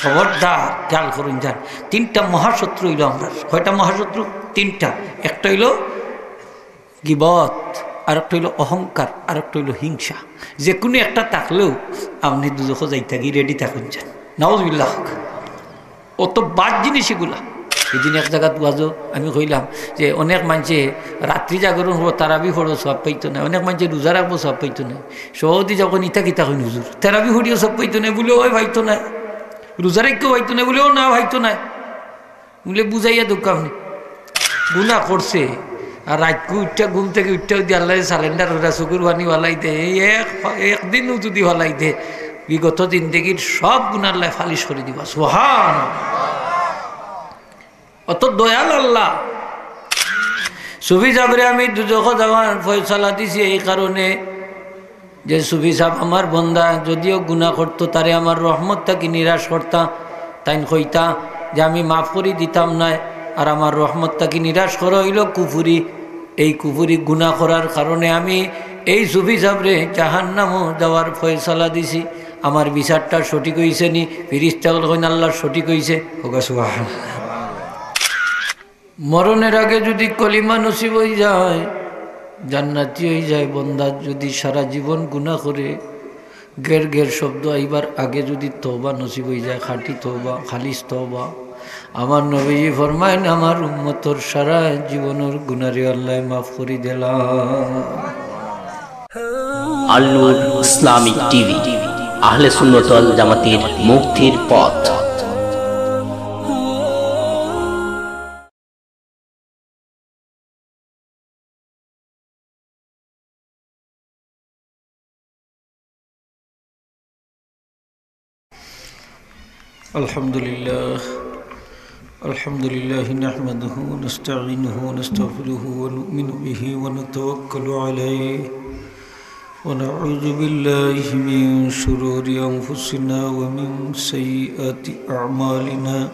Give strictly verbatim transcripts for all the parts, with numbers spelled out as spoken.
খবরদার, খেয়াল করুন যান, তিনটা মহাশত্রু অইলো আমরার। কয়টা মহাশত্রু? তিনটা। একটা অইলো গিবত, আরেকটা অইলো অহংকার, আরেকটা অইলো হিংসা। যে কুনু একটা থাকলেউ আপনে দুজখো যাইতাগি ready থাকুন যান। নাউজুবিল্লাহ। অত বাদ জিনিস এগুলা। এদিন এক জাগাত ওয়াজো আমি কইলাম যে অনেক মানষে রাত্রি জাগরণ করবো, তারাবি পড়বো, সওয়াব পাইতো নায়। অনেক মানষে রোজা রাখবো, সওয়াব পাইতো নায়। সভাপতি যখন ইতা কিতা কইন, "হুজুর, তারাবি পড়িও সওয়াব পাইতো নায়?" বুলে, "ওই পাইতো নায়, রোজা রাখিও পাইতো নায়।" বুলে, "ও না, পাইতো নায়।" বুলে, "বুঝাইয়া দেউক্কা আপনে।" গুনা করছে, আর রাইতকু উঠিয়া, ঘুম থাকি উঠিয়া যদি আল্লারে surrender করিয়া চকুর পানি ফালাই দে, এই এক, একদিনও যদি ফালাই দে, বিগত জিন্দেগির সব গুনা আল্লায় ফালিশ করি দিবা। সুবহান। অত দয়াল আল্লাহ। সুফি সাবরে আমি দুজখো যাওয়ার ফয়সালা দিছি এই কারণে যে সুফি সাব আমার বন্দা, যদিও গুনা করতো, তারে আমার রহমত থাকি নিরাশ করতা। তাইন কইতা যে আমি মাফ করি দিতাম নায়, আর আমার রহমত থাকি নিরাশ করা অইলো কুফুরি। এই কুফুরি গুনা করার কারণে আমি এই সুফি সাবরে জাহান্নামো যাওয়ার ফয়সালা দিছি। আমার বিচারটা সঠিক অইছে নি? ফিরিস্তা অকলে কইন, "আল্লাহর সঠিক অইছে।" কউক্কা সুবহান। মরণের আগে যদি কলিমা নসিব অইযায়, জান্নাতি অইযায়। বন্দা যদি সারা জীবন গুনা করে, গের গের শব্দ আইবার আগে যদি তওবা নসিব অইযায়, খাঁটি তওবা, খালিস তওবা, আমার নবীজি ফরমাইন, "আমার উম্মতর সারা জীবনর গুনারে আল্লায় মাফ করি দিলা।" আল নূর ইসলামিক টিভি, আহলে সুন্নত ওয়াল জামাতের মুক্তির পথ। الحمد لله. الحمد لله نحمده ونستعينه ونستغفره ونؤمن به ونتوكل عليه ونعوذ بالله من شرور أنفسنا ومن سيئات أعمالنا.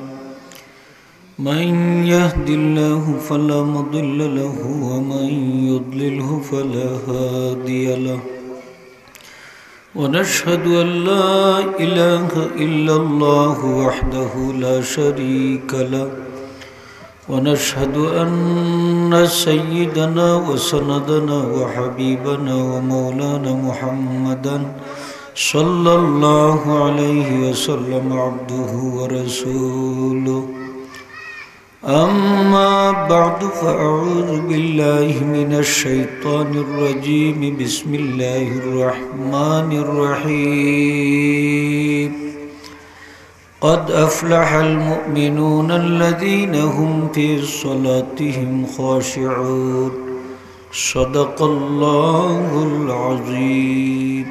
من يهد الله فلا مضل له ومن يضلله فلا هادي له. ونشهد أن لا إله إلا الله وحده لا شريك له. ونشهد أن سيدنا وسندنا وحبيبنا ومولانا محمدا صلى الله عليه وسلم عبده ورسوله. أما بعد، فأعوذ بالله من الشيطان الرجيم. بسم الله الرحمن الرحيم. قد أفلح المؤمنون الذين هم في صلاتهم خاشعون. صدق الله العظيم.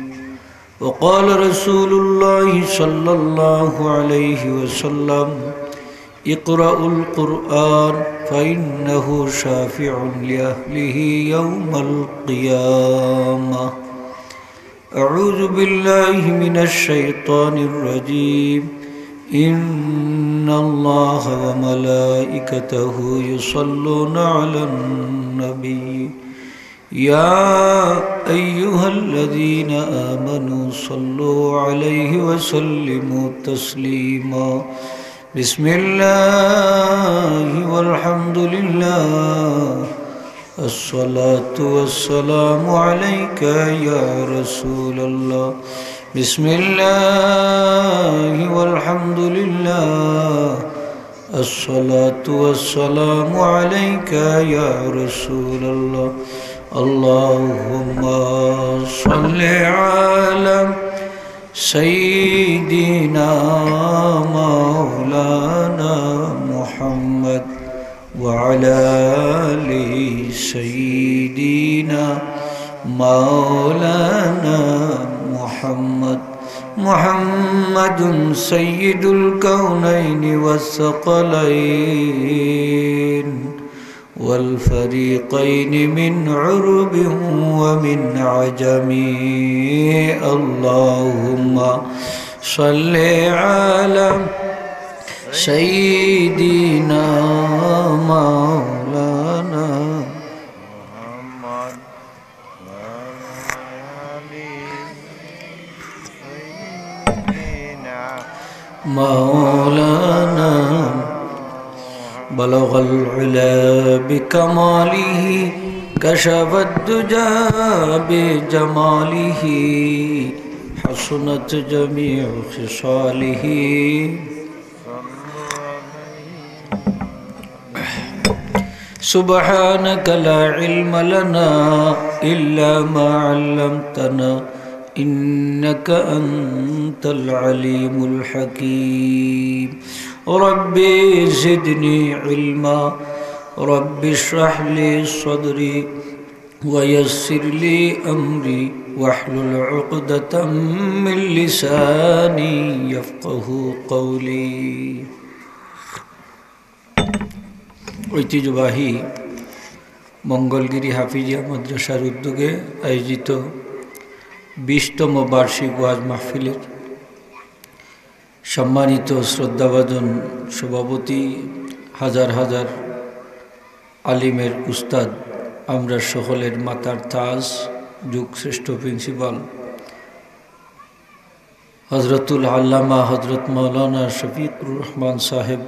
وقال رسول الله صلى الله عليه وسلم: اقرأوا القرآن فإنه شافع لأهله يوم القيامة. أعوذ بالله من الشيطان الرجيم. إن الله وملائكته يصلون على النبي. يا أيها الذين آمنوا صلوا عليه وسلموا تسليما. بسم الله والحمد لله. الصلاة والسلام عليك يا رسول الله. بسم الله والحمد لله. الصلاة والسلام عليك يا رسول الله. اللهم صل على سيدنا مولانا محمد وعلى آل سيدنا مولانا محمد. محمد سيد الكونين والثقلين والفريقين من عرب ومن عجم. اللهم صل على سيدنا مولانا محمد. مولانا. بلغ العلا بكماله، كشف الدجى بجماله، حسنت جميع خصاله. سبحانك لا علم لنا إلا ما علمتنا إنك أنت العليم الحكيم. رب زدني علما، رب اشرح لي صدري، ويسر لي أمري، واحلل عقدة من لساني يفقه قولي. ঐতিহ্যবাহী মঙ্গলগিরি হাফিজিয়া মাদ্রাসার উদ্যোগে আয়োজিত বিশতম বার্ষিক ওয়াজ মাহফিলের সম্মানিত শ্রদ্ধাভাজন সভাপতি, হাজার হাজার আলিমের উস্তাদ, আমরা সকলের মাথার তাজ, যুগশ্রেষ্ঠ প্রিন্সিপাল হজরতুল আল্লামা হজরত মাওলানা শফিকুর রহমান সাহেব,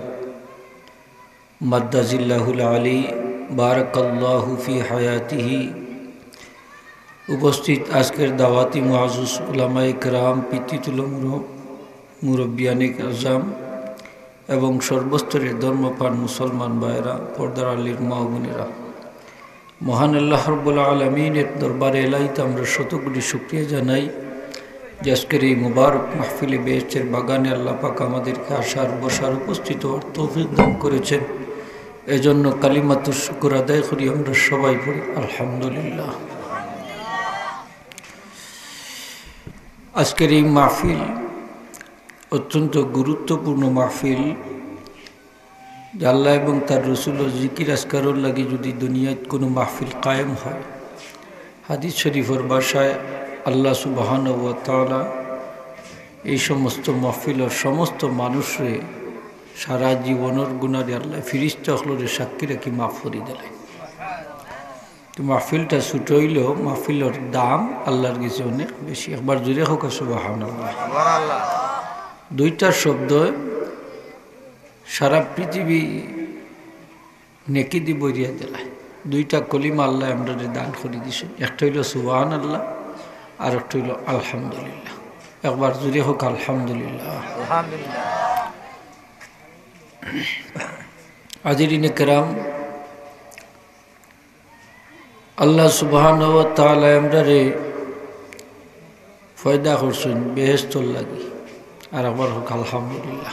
মাদ্দাজিল্লাহুল আলী, বারাকাল্লাহু ফি হায়াতিহি, উপস্থিত আজকের দাওয়াতি মুআজ্জাজ উলামায়ে কেরাম, পিতৃতুল্য মুর-, মুরব্বিয়ানে আজম এবং সর্বস্তরের ধর্মপ্রাণ মুসলমান ভাইয়েরা, পর্দার আলীর মা বোনেরা, মহান আল্লাহ রাব্বুল আলামিনের দরবারে এলাইতে আমরা শতকোটি শুকরিয়া জানাই যে আজকের এই মুবারক মাহফিলে বেহেশতের বাগানে আল্লাহ পাক আমাদেরকে আসার, বসার, উপস্থিত হওয়ার তৌফিক দান করেছেন। এজন্য কালিমাতুশ শুকুর আদায় করি আমরা সবাই, পড়ি আলহামদুলিল্লাহ। আজকের এই মাহফিল অত্যন্ত গুরুত্বপূর্ণ মাহফিল। যে আল্লাহ এবং তার রসুলর জিকির আজকারর লাগি যদি দুনিয়াত কোনো মাহফিল কায়েম হয়, হাদিস শরীফর ভাষায় আল্লাহ সুবহানাহু ওয়া তাআলা এই সমস্ত মাহফিলর সমস্ত মানুষরে সারা জীবনর গুনারে আল্লাহ ফিরিস্তা অকলরে সাক্ষী রাখি মাফ করি দিলে। তো মাহফিলটা ছোট হইলেও মাহফিলর দাম আল্লাহর গেছে অনেক বেশি। একবার জোরে হোক সুবহানাল্লাহ। দুইটা শব্দ সারা পৃথিবী নেকি দি ভরিয়া দিলায়। দুইটা কলিমা আল্লাহ আমরারে দান করি দিছে, একটা হইল সুবহানাল্লাহ, আর একটা হইল আলহামদুলিল্লাহ। একবার জোরে হোক আলহামদুলিল্লাহ। আলহামদুলিল্লাহ। হাজিরিনে কেরাম, আল্লাহ সুবহানাহু ওয়া তাআলা আমরারে পয়দা করছইন বেহেশতর লাগি। আর একবার হোক আলহামদুলিল্লাহ।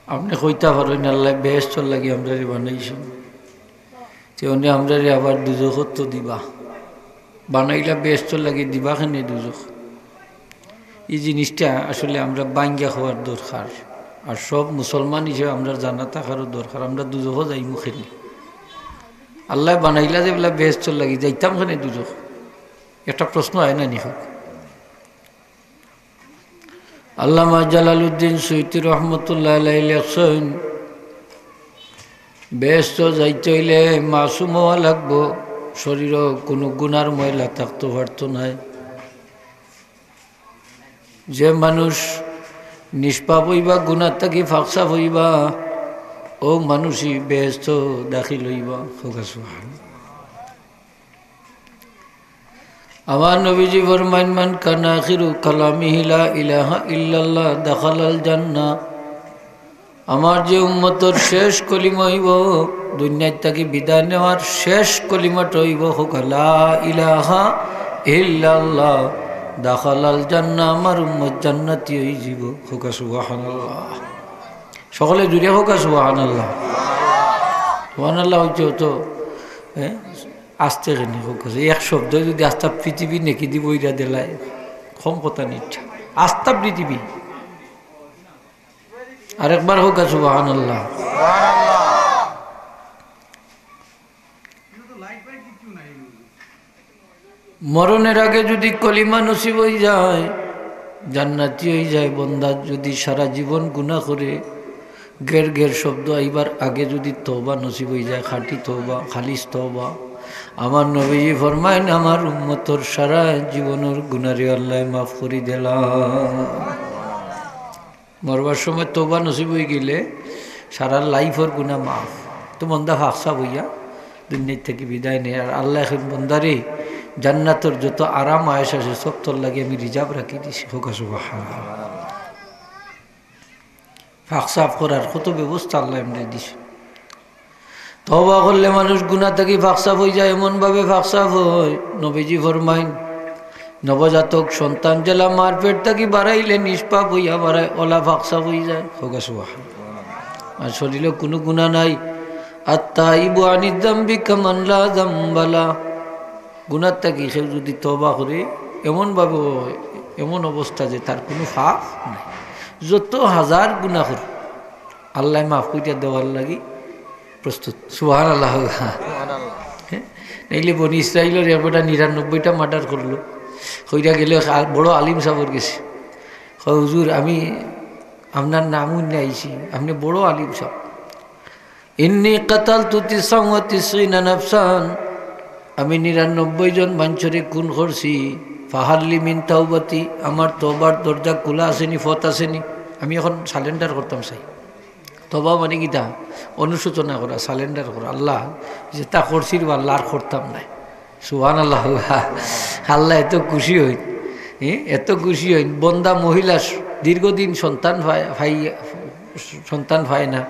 আপনে কইতা পারইন আল্লাহ বেহেশতর লাগি আমরারে বানাইছইন, তে অনে আমরারে আবার দুজখত তো দিবা। বানাইলা বেহেশতর লাগি, দিবা কেনে দুজখ? এই জিনিসটা আসলে আমরা বাঙ্গা হওয়ার দরকার। আর সব মুসলমান হিসেবে আমরা জানা থাকারও দরকার, আমরা দুজখো যাইমু কেনে? আল্লাহ বানাইলা যে বলে বেহেশতর লাগি, যাইতাম কেনে দুজখ? একটা প্রশ্ন আয় না নি হোক? আল্লামা জালালউদ্দিন সুয়ুতী রহমতুল্লাহ আলাইহি লেখছইন, বেহেশত যাইতে হইলে মাসুম হওয়া লাগবো, শরীরও কোনো গুনার ময়লা থাকতে পারতো নায়। যে মানুষ নিষ্পাপ হইবা, গুনার থাকি ফাকসাফ হইবা, ও মানুষই বেহেশত দাখিল হইবা। হোক সুবহান। আমার নবীজি ফরমাইন, "মান কানা আখিরু কালামিহি লা ইলাহা ইল্লাল্লাহ দাখালাল জান্নাহ।" আমার যে উম্মতর শেষ কলিমা হইব, দুনিয়ার থাকি বিদায় নেওয়ার শেষ কলিমাটা হইব, হোক লা ইলাহা ইল্লাল্লাহ দাখালাল জান্নাহ, আমার উম্মত জান্নাতি হয়ে যাব। হোক সুবহানাল্লাহ। সকলে জুড়ে হোক সুবহানাল্লাহ। সুবহানাল্লাহ হইতে হতো, হ্যাঁ? আস্তে কেনে হোক, এক শব্দ যদি আস্তা পৃথিবী নেকি দিব ইরা দিলায়, কম কথা নিচ্ছে, আস্তা পৃথিবী। আরেকবার হোক সুবহানাল্লাহ। মরণের আগে যদি কলিমা নসিব হয়ে যায়, জান্নাতি হয়ে যায়, বন্দা যদি সারা জীবন গুনাহ করে, গের গের শব্দ আইবার আগে যদি তওবা নসিব হয়ে যায়, খাঁটি তওবা, খালিস তওবা, আমার নবীজি ফরমাইন, আমার উম্মতর সারা জীবনের গুনারে আল্লাহ মাফ করি দিলাম। মরবার সময় তওবা নসিব অইগেলে সারা লাইফর গুনা মাফ। তো বন্দা ফাকসাফ অইয়া দুনিয়া থাকি বিদায় নেয়। আর আল্লায় কইন, "বন্দারে, জান্নাতর যত আরাম আয়েশ আছে সব তোর লাগি আমি রিজার্ভ রাখি দিছি।" কউক্কা সুবহানাল্লাহ। ফাকসাফ করার কত ব্যবস্থা আল্লায় আমরারে দিছে। তওবা করলে মানুষ গুনা থাকি ফাকসাফ অইযায়, এমন ভাবে ফাকসাফ অয়। নবীজি ফরমাইন, নবজাতক সন্তান যেলা মার পেট থাকি বারাইলে নিষ্পাপ অইয়া বারায়, অলা ফাকসাফ অইযায়। কউক্কা সুবহানাল্লাহ। আর শরীলো কুনু গুনা নাই। আত্তাইবু আনিজ জাম্বি কামান লা জাম্বা লা। গুনার থাকি কেউ যুদি তওবা করে, এমন ভাবে অয়, এমন অবস্থা যে তার কুনু পাপ নাই। যত হাজার গুনা করুক, আল্লায় মাফ করিয়া দেওয়ার লাগি প্রস্তুত। সুবহানাল্লাহ। সুবহানাল্লাহ। হ্যাঁ? নাইলে বনি ইসরাইলর এক বেটা নিরানব্বইটা মার্ডার করলো, কইরা গেলে এক আ-, বড় আলিম সাবর গেছে। কয়, "হুজুর, আমি আপনার নাম হুনিয়া আইছি, আপনে বড় আলিম সাব।" "ইন্নী কাতালতু তিসআন ওয়া তিসঈনা নাফসান।" আমি নিরানব্বই জন মানষরে খুন করছি। "ফাহাল লি মিন তাওবাতি।" আমার তওবার দরজা খুলা আছেনি, পথ আছেনি? আমি এখন সারেন্ডার করতাম চাই। তওবা মানে কিতা? অনুশোচনা করা, সারেন্ডার করা। আল্লাহ, যেতা করছি রে আল্লাহ, আর করতাম নায়। সুবহানাল্লাহ। আল্লাহ এত খুশি অইন, হ্যাঁ, এত খুশি অইন। বন্দা মহিলা স-, দীর্ঘদিন সন্তান পায়, পাই-, সন্তান পায় না,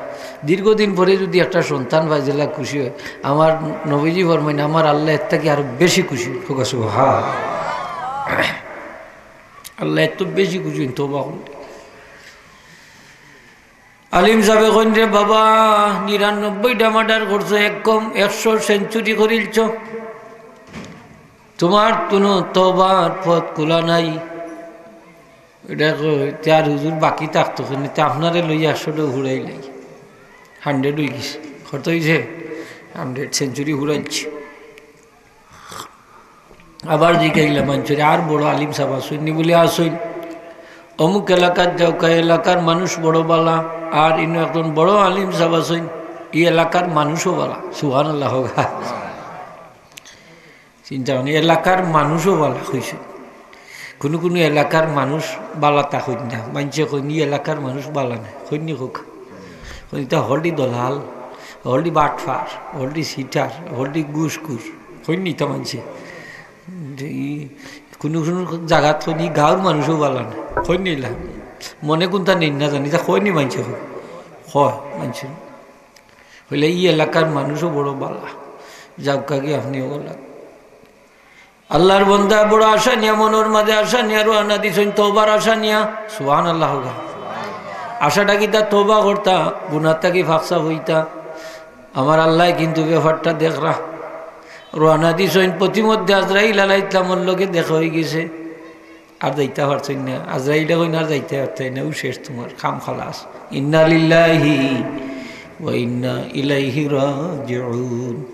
দীর্ঘদিন পরে যুদি একটা সন্তান পায়, যেলা খুশি অয়। আমার নবীজি ফরমাইন, "আমার আল্লাহ এর থাকি আরো বেশি খুশি।" কউক্কা সুবহান। আল্লাহ এত বেশি খুশি অইন, তওবা করলে। আলিম সাবে কইন, "রে বাবা, নিরানব্বইটা মার্ডার করছো, এক কম একশো সেঞ্চুরি করিলছো, তুমার কুনু তওবার পথ খুলা নাই।" ইটা কইতে আর হুজুর বাকি থাকতো কেনে, তে আপনারে লইয়া একশোটা ফুরাইলাই। হান্ড্রেড অইগেছে। কত অইছে? হান্ড্রেড সেঞ্চুরি ফুরাইছি। আবার জিকাইলা মানষরে, "আর বড় আলিম সাব আছইন নি?" বলে, "আছইন।" অমুক এলাকাত যাউক্কা, এলাকার মানুষ বড় বালা, আর ইনো একজন বড় আলিম সাব আছইন, ই এলাকার মানুষও বালা। সুবহানাল্লাহ কউক্কা। চিন্তা করইন, এলাকার মানুষও বালা কইছে। কুনু কুনু এলাকার মানুষ বালা তা কইন না, মানষে কইন, "ই এলাকার মানুষ বালা নায়।" কইন নি কউক্কা? কইন, "ইতা হকলটি দলাল, হকলটি বাটপার, হকলটি চিটার, হকলটি ঘুষখুর।" কইন নি ইতা মানষে? যে ই কুনু কুনু জাগাত কইন, "ই গাঁওর মানুষও বালা নায়।" কইন নি ইলা? মনে কুনতা নেইন না জানি, ইতা কইন নি মানষে? কয় মানষে। অইলে ই এলাকার মানুষও বড় বালা। যাউক্কা গি আপনে অলা। আল্লাহর বন্দা বড় আশা নিয়া, মনর মাঝে আশা নিয়া রওয়ানা দিছইন, তওবার আশা নিয়া। সুবহানাল্লাহ কউক্কা। আশাটা কিতা? তওবা করতা, গুনা থাকি ফাকসাফ অইতা। আমার আল্লায় কিন্তু ব্যাপারটা দেখরা। রওয়ানা দিছইন, পথিমধ্যে আজরাইল আলাইহিস সালামর লগে দেখা অইগেছে। আর যাইতা পারছইন না। আজরাইলে কইন, "আর যাইতা পারতায় না, অউ শেষ, তুমার কাম খালাস।" ইন্না লিল্লাহি ওয়া ইন্না ইলাইহি রাজিউন।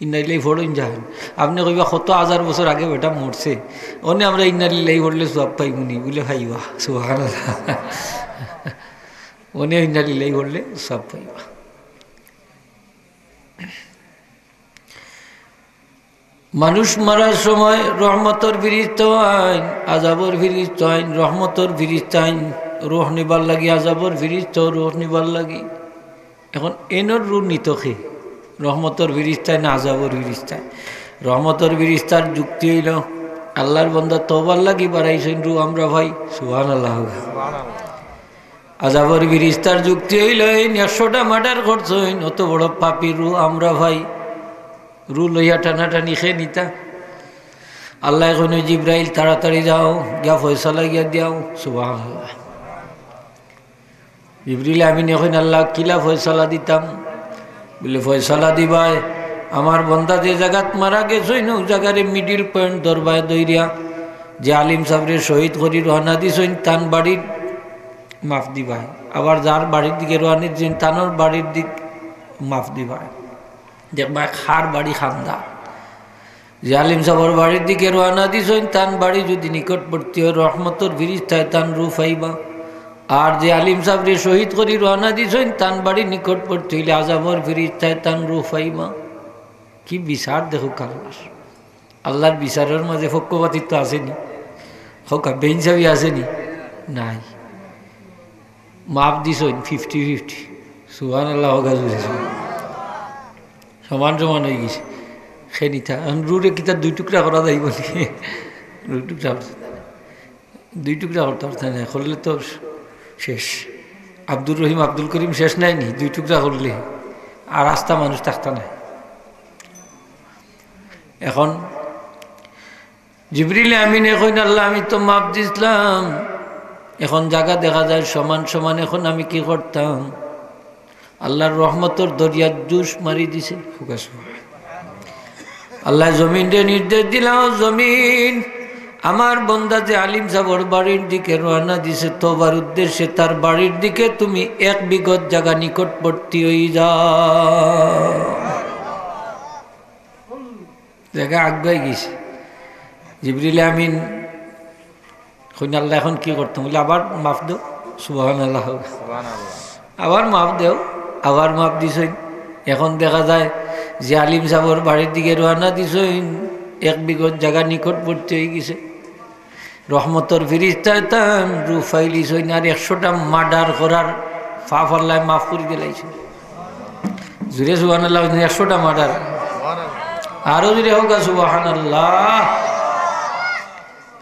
ইন্না লিল্লাহি পড়ইন যাইন। আপনে কইবা, "কত হাজার বছর আগে বেটা মরছে, অনে আমরা ইন্না লিল্লাহি পড়লে সওয়াব পাইমু নি?" বলে, "পাইবা।" সুবহানাল্লাহ। অনে ইন্না লিল্লাহি পড়লে সওয়াব পাইবা। মানুষ মারার সময় রহমতর ফিরিস্তা আইন, আজাবর ফিরিস্তা আইন, রহমতর ফিরিস্তা আইন, রুহ নিবার লাগি, আজাবর ফিরিস্তা, রুহ নিবার লাগি। এখন এনর রুহ নিতো কে? রহমতর ফিরিস্তায় না আজাবর ফিরিস্তায়? রহমতর ফিরিস্তার যুক্তি অইলো, আল্লাহর বন্দা তওবার লাগি বারাইছইন, রুহ আমরা পাই। সুবহানাল্লাহ। আজাবর ফিরিস্তার যুক্তি অইলো, "এইন একশোটা মার্ডার করছইন, অত বড় পাপী, রুহ আমরা পাই।" রুহ লইয়া টানাটানি কে নিতা? আল্লায় কইন, "জিব্রাইল, তাড়াতাড়ি যাও, গিয়া ফয়সালা গিয়া দিয়াও।" সুবহানাল্লাহ। জিব্রাইল আমিনে কইন, "আল্লাহ, কিলা ফয়সালা দিতাম?" বলে, "ফয়সালা দিবায়, আমার বন্দা যে জাগাত মারা গেছইন, অউ জাগারে মিডল পয়েন্ট ধরবায় ধরিয়া, যে আলিম সাবরে শহীদ করি রওয়ানা দিছইন, তান বাড়ির মাফ দিবায়, আবার যার বাড়ির দিকে রওয়ানা দিছইন, তানর বাড়ির দিক মাফ দিবায়।" দেখবায় কার বাড়ি কান্দা। যে আলিম সাবর বাড়ির দিকে রওয়ানা দিছইন, তান বাড়ি যুদি নিকটবর্তী অয়, রহমতর ফিরিস্তায় তান রুহ পাইবা। আর যে আলিম সাবরে শহীদ করি রওয়ানা দিছইন, তান বাড়ি নিকটবর্তী অইলে আজাবর ফিরিস্তায় তান রুহ পাইবা। কি বিচার দেখউক্কা আল্লাহর। আল্লাহর বিচারর মাঝে পক্ষপাতিত্ব আছেনি? কউক্কা, বেইনসাফি আছেনি? নাই। মাফ দিছইন ফিফটি ফিফটি। সুবহানাল্লাহ, হউক জুরে। সমান সমান অইগেছে। খেনিতা, এখন রুরে কিতা দুই টুকরা করা যাইবো নি? দুই টুকরা করতে, দুই টুকরা করতে পারতা না, করলে তো শেষ। আব্দুর রহিম, আব্দুল করিম শেষ নায় নি, দুই টুকরা করলে আর আস্তা মানুষ থাকতা নায়। এখন জিবরিল আমিনে কইন, "আল্লাহ, আমি তো মাফ দিছলাম, এখন জাগা দেখা যায় সমান সমান, এখন আমি কি করতাম?" আল্লাহর রহমতর দরিয়ার জোশ মারি দিছে। আল্লাহ জমিনরে নির্দেশ দিলা, "ও জমিন, আমার বন্দা যে আলিম সাবর বাড়ির দিকে রওনা দিছে তওবার উদ্দেশ্যে, তার বাড়ির দিকে তুমি এক বিগত জাগা নিকটবর্তী অই যাও।" জাগা আগুয়াই গেছে। জিবরিল আমিন কইন, "আল্লাহ, এখন কি করতাম?" বলে, "আবার মাফ দেও।" সুবহানাল্লাহ। আবার মাফ দেও, আবার মাফ দিছইন। এখন দেখা যায় যে আলিম সাবর বাড়ির দিকে রওনা দিছইন, এক বিগত জাগা নিকটবর্তী অই গেছে। রহমতর ফিরিস্তায় তান রুহ ফাইলিছইন, আর একশোটা মার্ডার করার পাপ আল্লায় মাফ করি দিলাইছইন। জুরে সুবহানাল্লাহ, একশোটা মার্ডার। আরো জুরে হউক সুবহানাল্লাহ।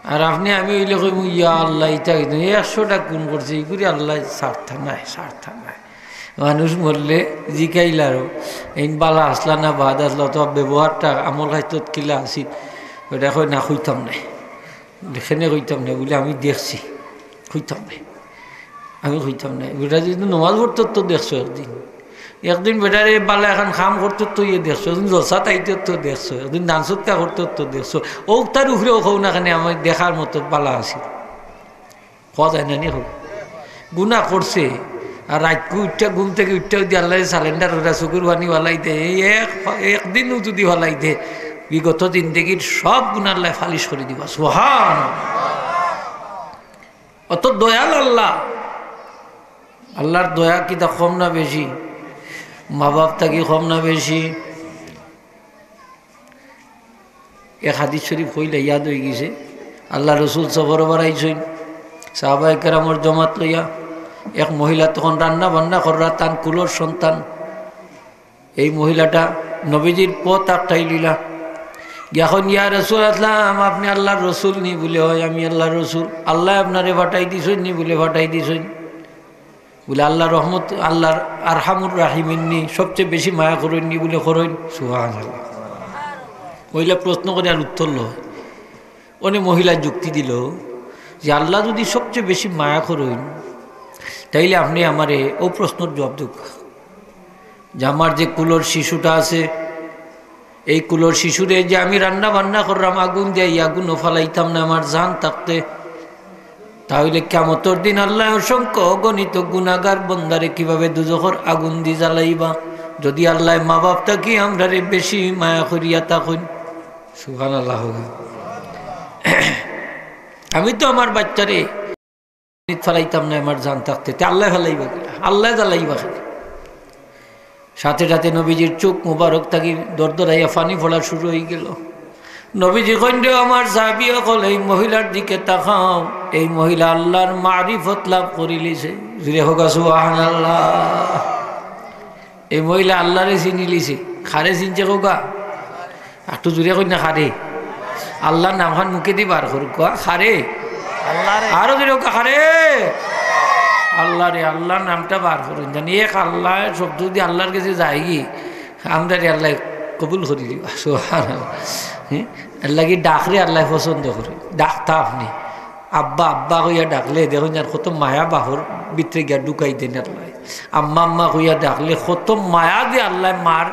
আর আপনে আমি অইলে কইমু, "ইয়া আল্লাহ, ইতা কিন্তু একশোটা খুন করছে, ইগুরে আল্লাহ ছাড়তা নায়, ছাড়তা নায়।" মানুষ মরলে জিকাইলা আরো, "এইন বালা আছলা না বাদ আছলা, অথবা ব্যবহারটা আমল খাইছত কিলা আছিল?" ওটা কয়, "না, কইতাম নায়।" কেনে কইতাম নায়? বলে, "আমি দেখছি, কইতাম নায়, আমি কইতাম নায়।" বেটা যদি নমাজ পড়তো তো দেখছো একদিন, একদিন বেটারে বালা এখন কাম করতো তো ইয়ে দেখছো, একদিন জলসাত আইতো তো দেখছো, একদিন দান সদকা করতো তো দেখছো। ও তার উপরেও কও না কেনে, আমি দেখার মতো বালা আছিল। কওয়া যায় না নি কও? গুনা করছে, আর রাইতকু উঠটা ঘুম থাকি উঠটা যদি আল্লাহরে সারেন্ডার করা চকুর পানি ফালাই দে, এই এক, একদিনও যদি ফালাই দে, বিগত জিন্দেগির সব গুনা আল্লায় ফালিশ করি দিবা। সুবহান। অত দয়াল আল্লাহ। আল্লাহর দয়া কিতা কম না বেশি? মা বাপ থাকি কম না বেশি? এক হাদিস শরীফ কইলে ইয়াদ অই গেছে, আল্লাহ রসুল সফর বারাইছইন, সাহাবায়ে কেরামর জমাত লইয়া। এক মহিলা তখন রান্না বান্না কররা, তান কুলর সন্তান। এই মহিলাটা নবীজির পথ আটকাইলিলা। এখন, "ইয়া রাসূলুল্লাহ, আপনে আল্লাহর রসুল নি?" বলে, "অয়, আমি আল্লাহর রসুল।" "আল্লায় আপনারে পাঠাই দিছইন নি?" বলে, "পাঠাই দিছইন।" বলে, "আল্লাহর রহমত, আল্লাহর আরহামুর রাহিমিন নি, সবচেয়ে বেশি মায়া করইন নি?" বলে, "করইন।" সুবহানাল্লাহ। মহিলা প্রশ্ন করে আর উত্তর লয়। অনে মহিলা যুক্তি দিল যে, "আল্লাহ যদি সবচেয়ে বেশি মায়া করইন, তাইলে আপনে আমারে অউ প্রশ্নর জবাব দেউক্কা, যে আমার যে কুলর শিশুটা আছে, এই কুলর শিশুরে যে আমি রান্না বান্না কররাম আগুন দিয়া, এই আগুনও ফালাইতাম না আমার জান থাকতে। তা অইলে কিয়ামতর দিন আল্লায় অসংখ্য অগণিত গুনাগার বন্দারে কিভাবে দুজখর আগুন দি জ্বালাইবা? যদি আল্লায় মা বাপ থাকি আমরারে বেশি মায়া করিয়া থাকইন।" সুবহানাল্লাহ। আমি তো আমার বাচ্চারে ফালাইতাম না আমার জান থাকতে, তে আল্লায় ফালাইবা কেনে? আল্লায় জ্বালাইবা কেনে? সাথে সাথে নবীজির চোখ মুবারক থাকি দরদরাইয়া পানি পড়া শুরু অই গেল। নবীজি কইন, "রে আমার সাহাবী অকল, এই মহিলার দিকে তাকাও, এই মহিলা আল্লাহর মারিফত লাভ করিলিছে।" জুরে কউক্কা সুবহানাল্লাহ। এই মহিলা আল্লাহরে চিনিলিছে। কারে চিনছে কউক্কা? একটু জুরে কইন না, কারে? আল্লাহর নামখান মুখেদি বার করউক্কা, কারে? আল্লাহরে। আরো জুরে কউক্কা, কারে? আল্লাহরে। আল্লাহর নামটা বার করইন, জানি এক আল্লাহ শব্দ যদি আল্লাহর গেছে যায়গি, আমরারে আল্লায় কবুল করি দিবা। সুবহানাল্লাহ। হ্যাঁ? এরলাগি ডাকরে আল্লায় পছন্দ করে। ডাকতা আপনে আব্বা, আব্বা কইয়া ডাকলে দেখইন যান কত মায়া বাফর ভিতরে গিয়া ঢুকাই দেইন আল্লায়। আম্মা, আম্মা কইয়া ডাকলে কত মায়া যে আল্লায় মার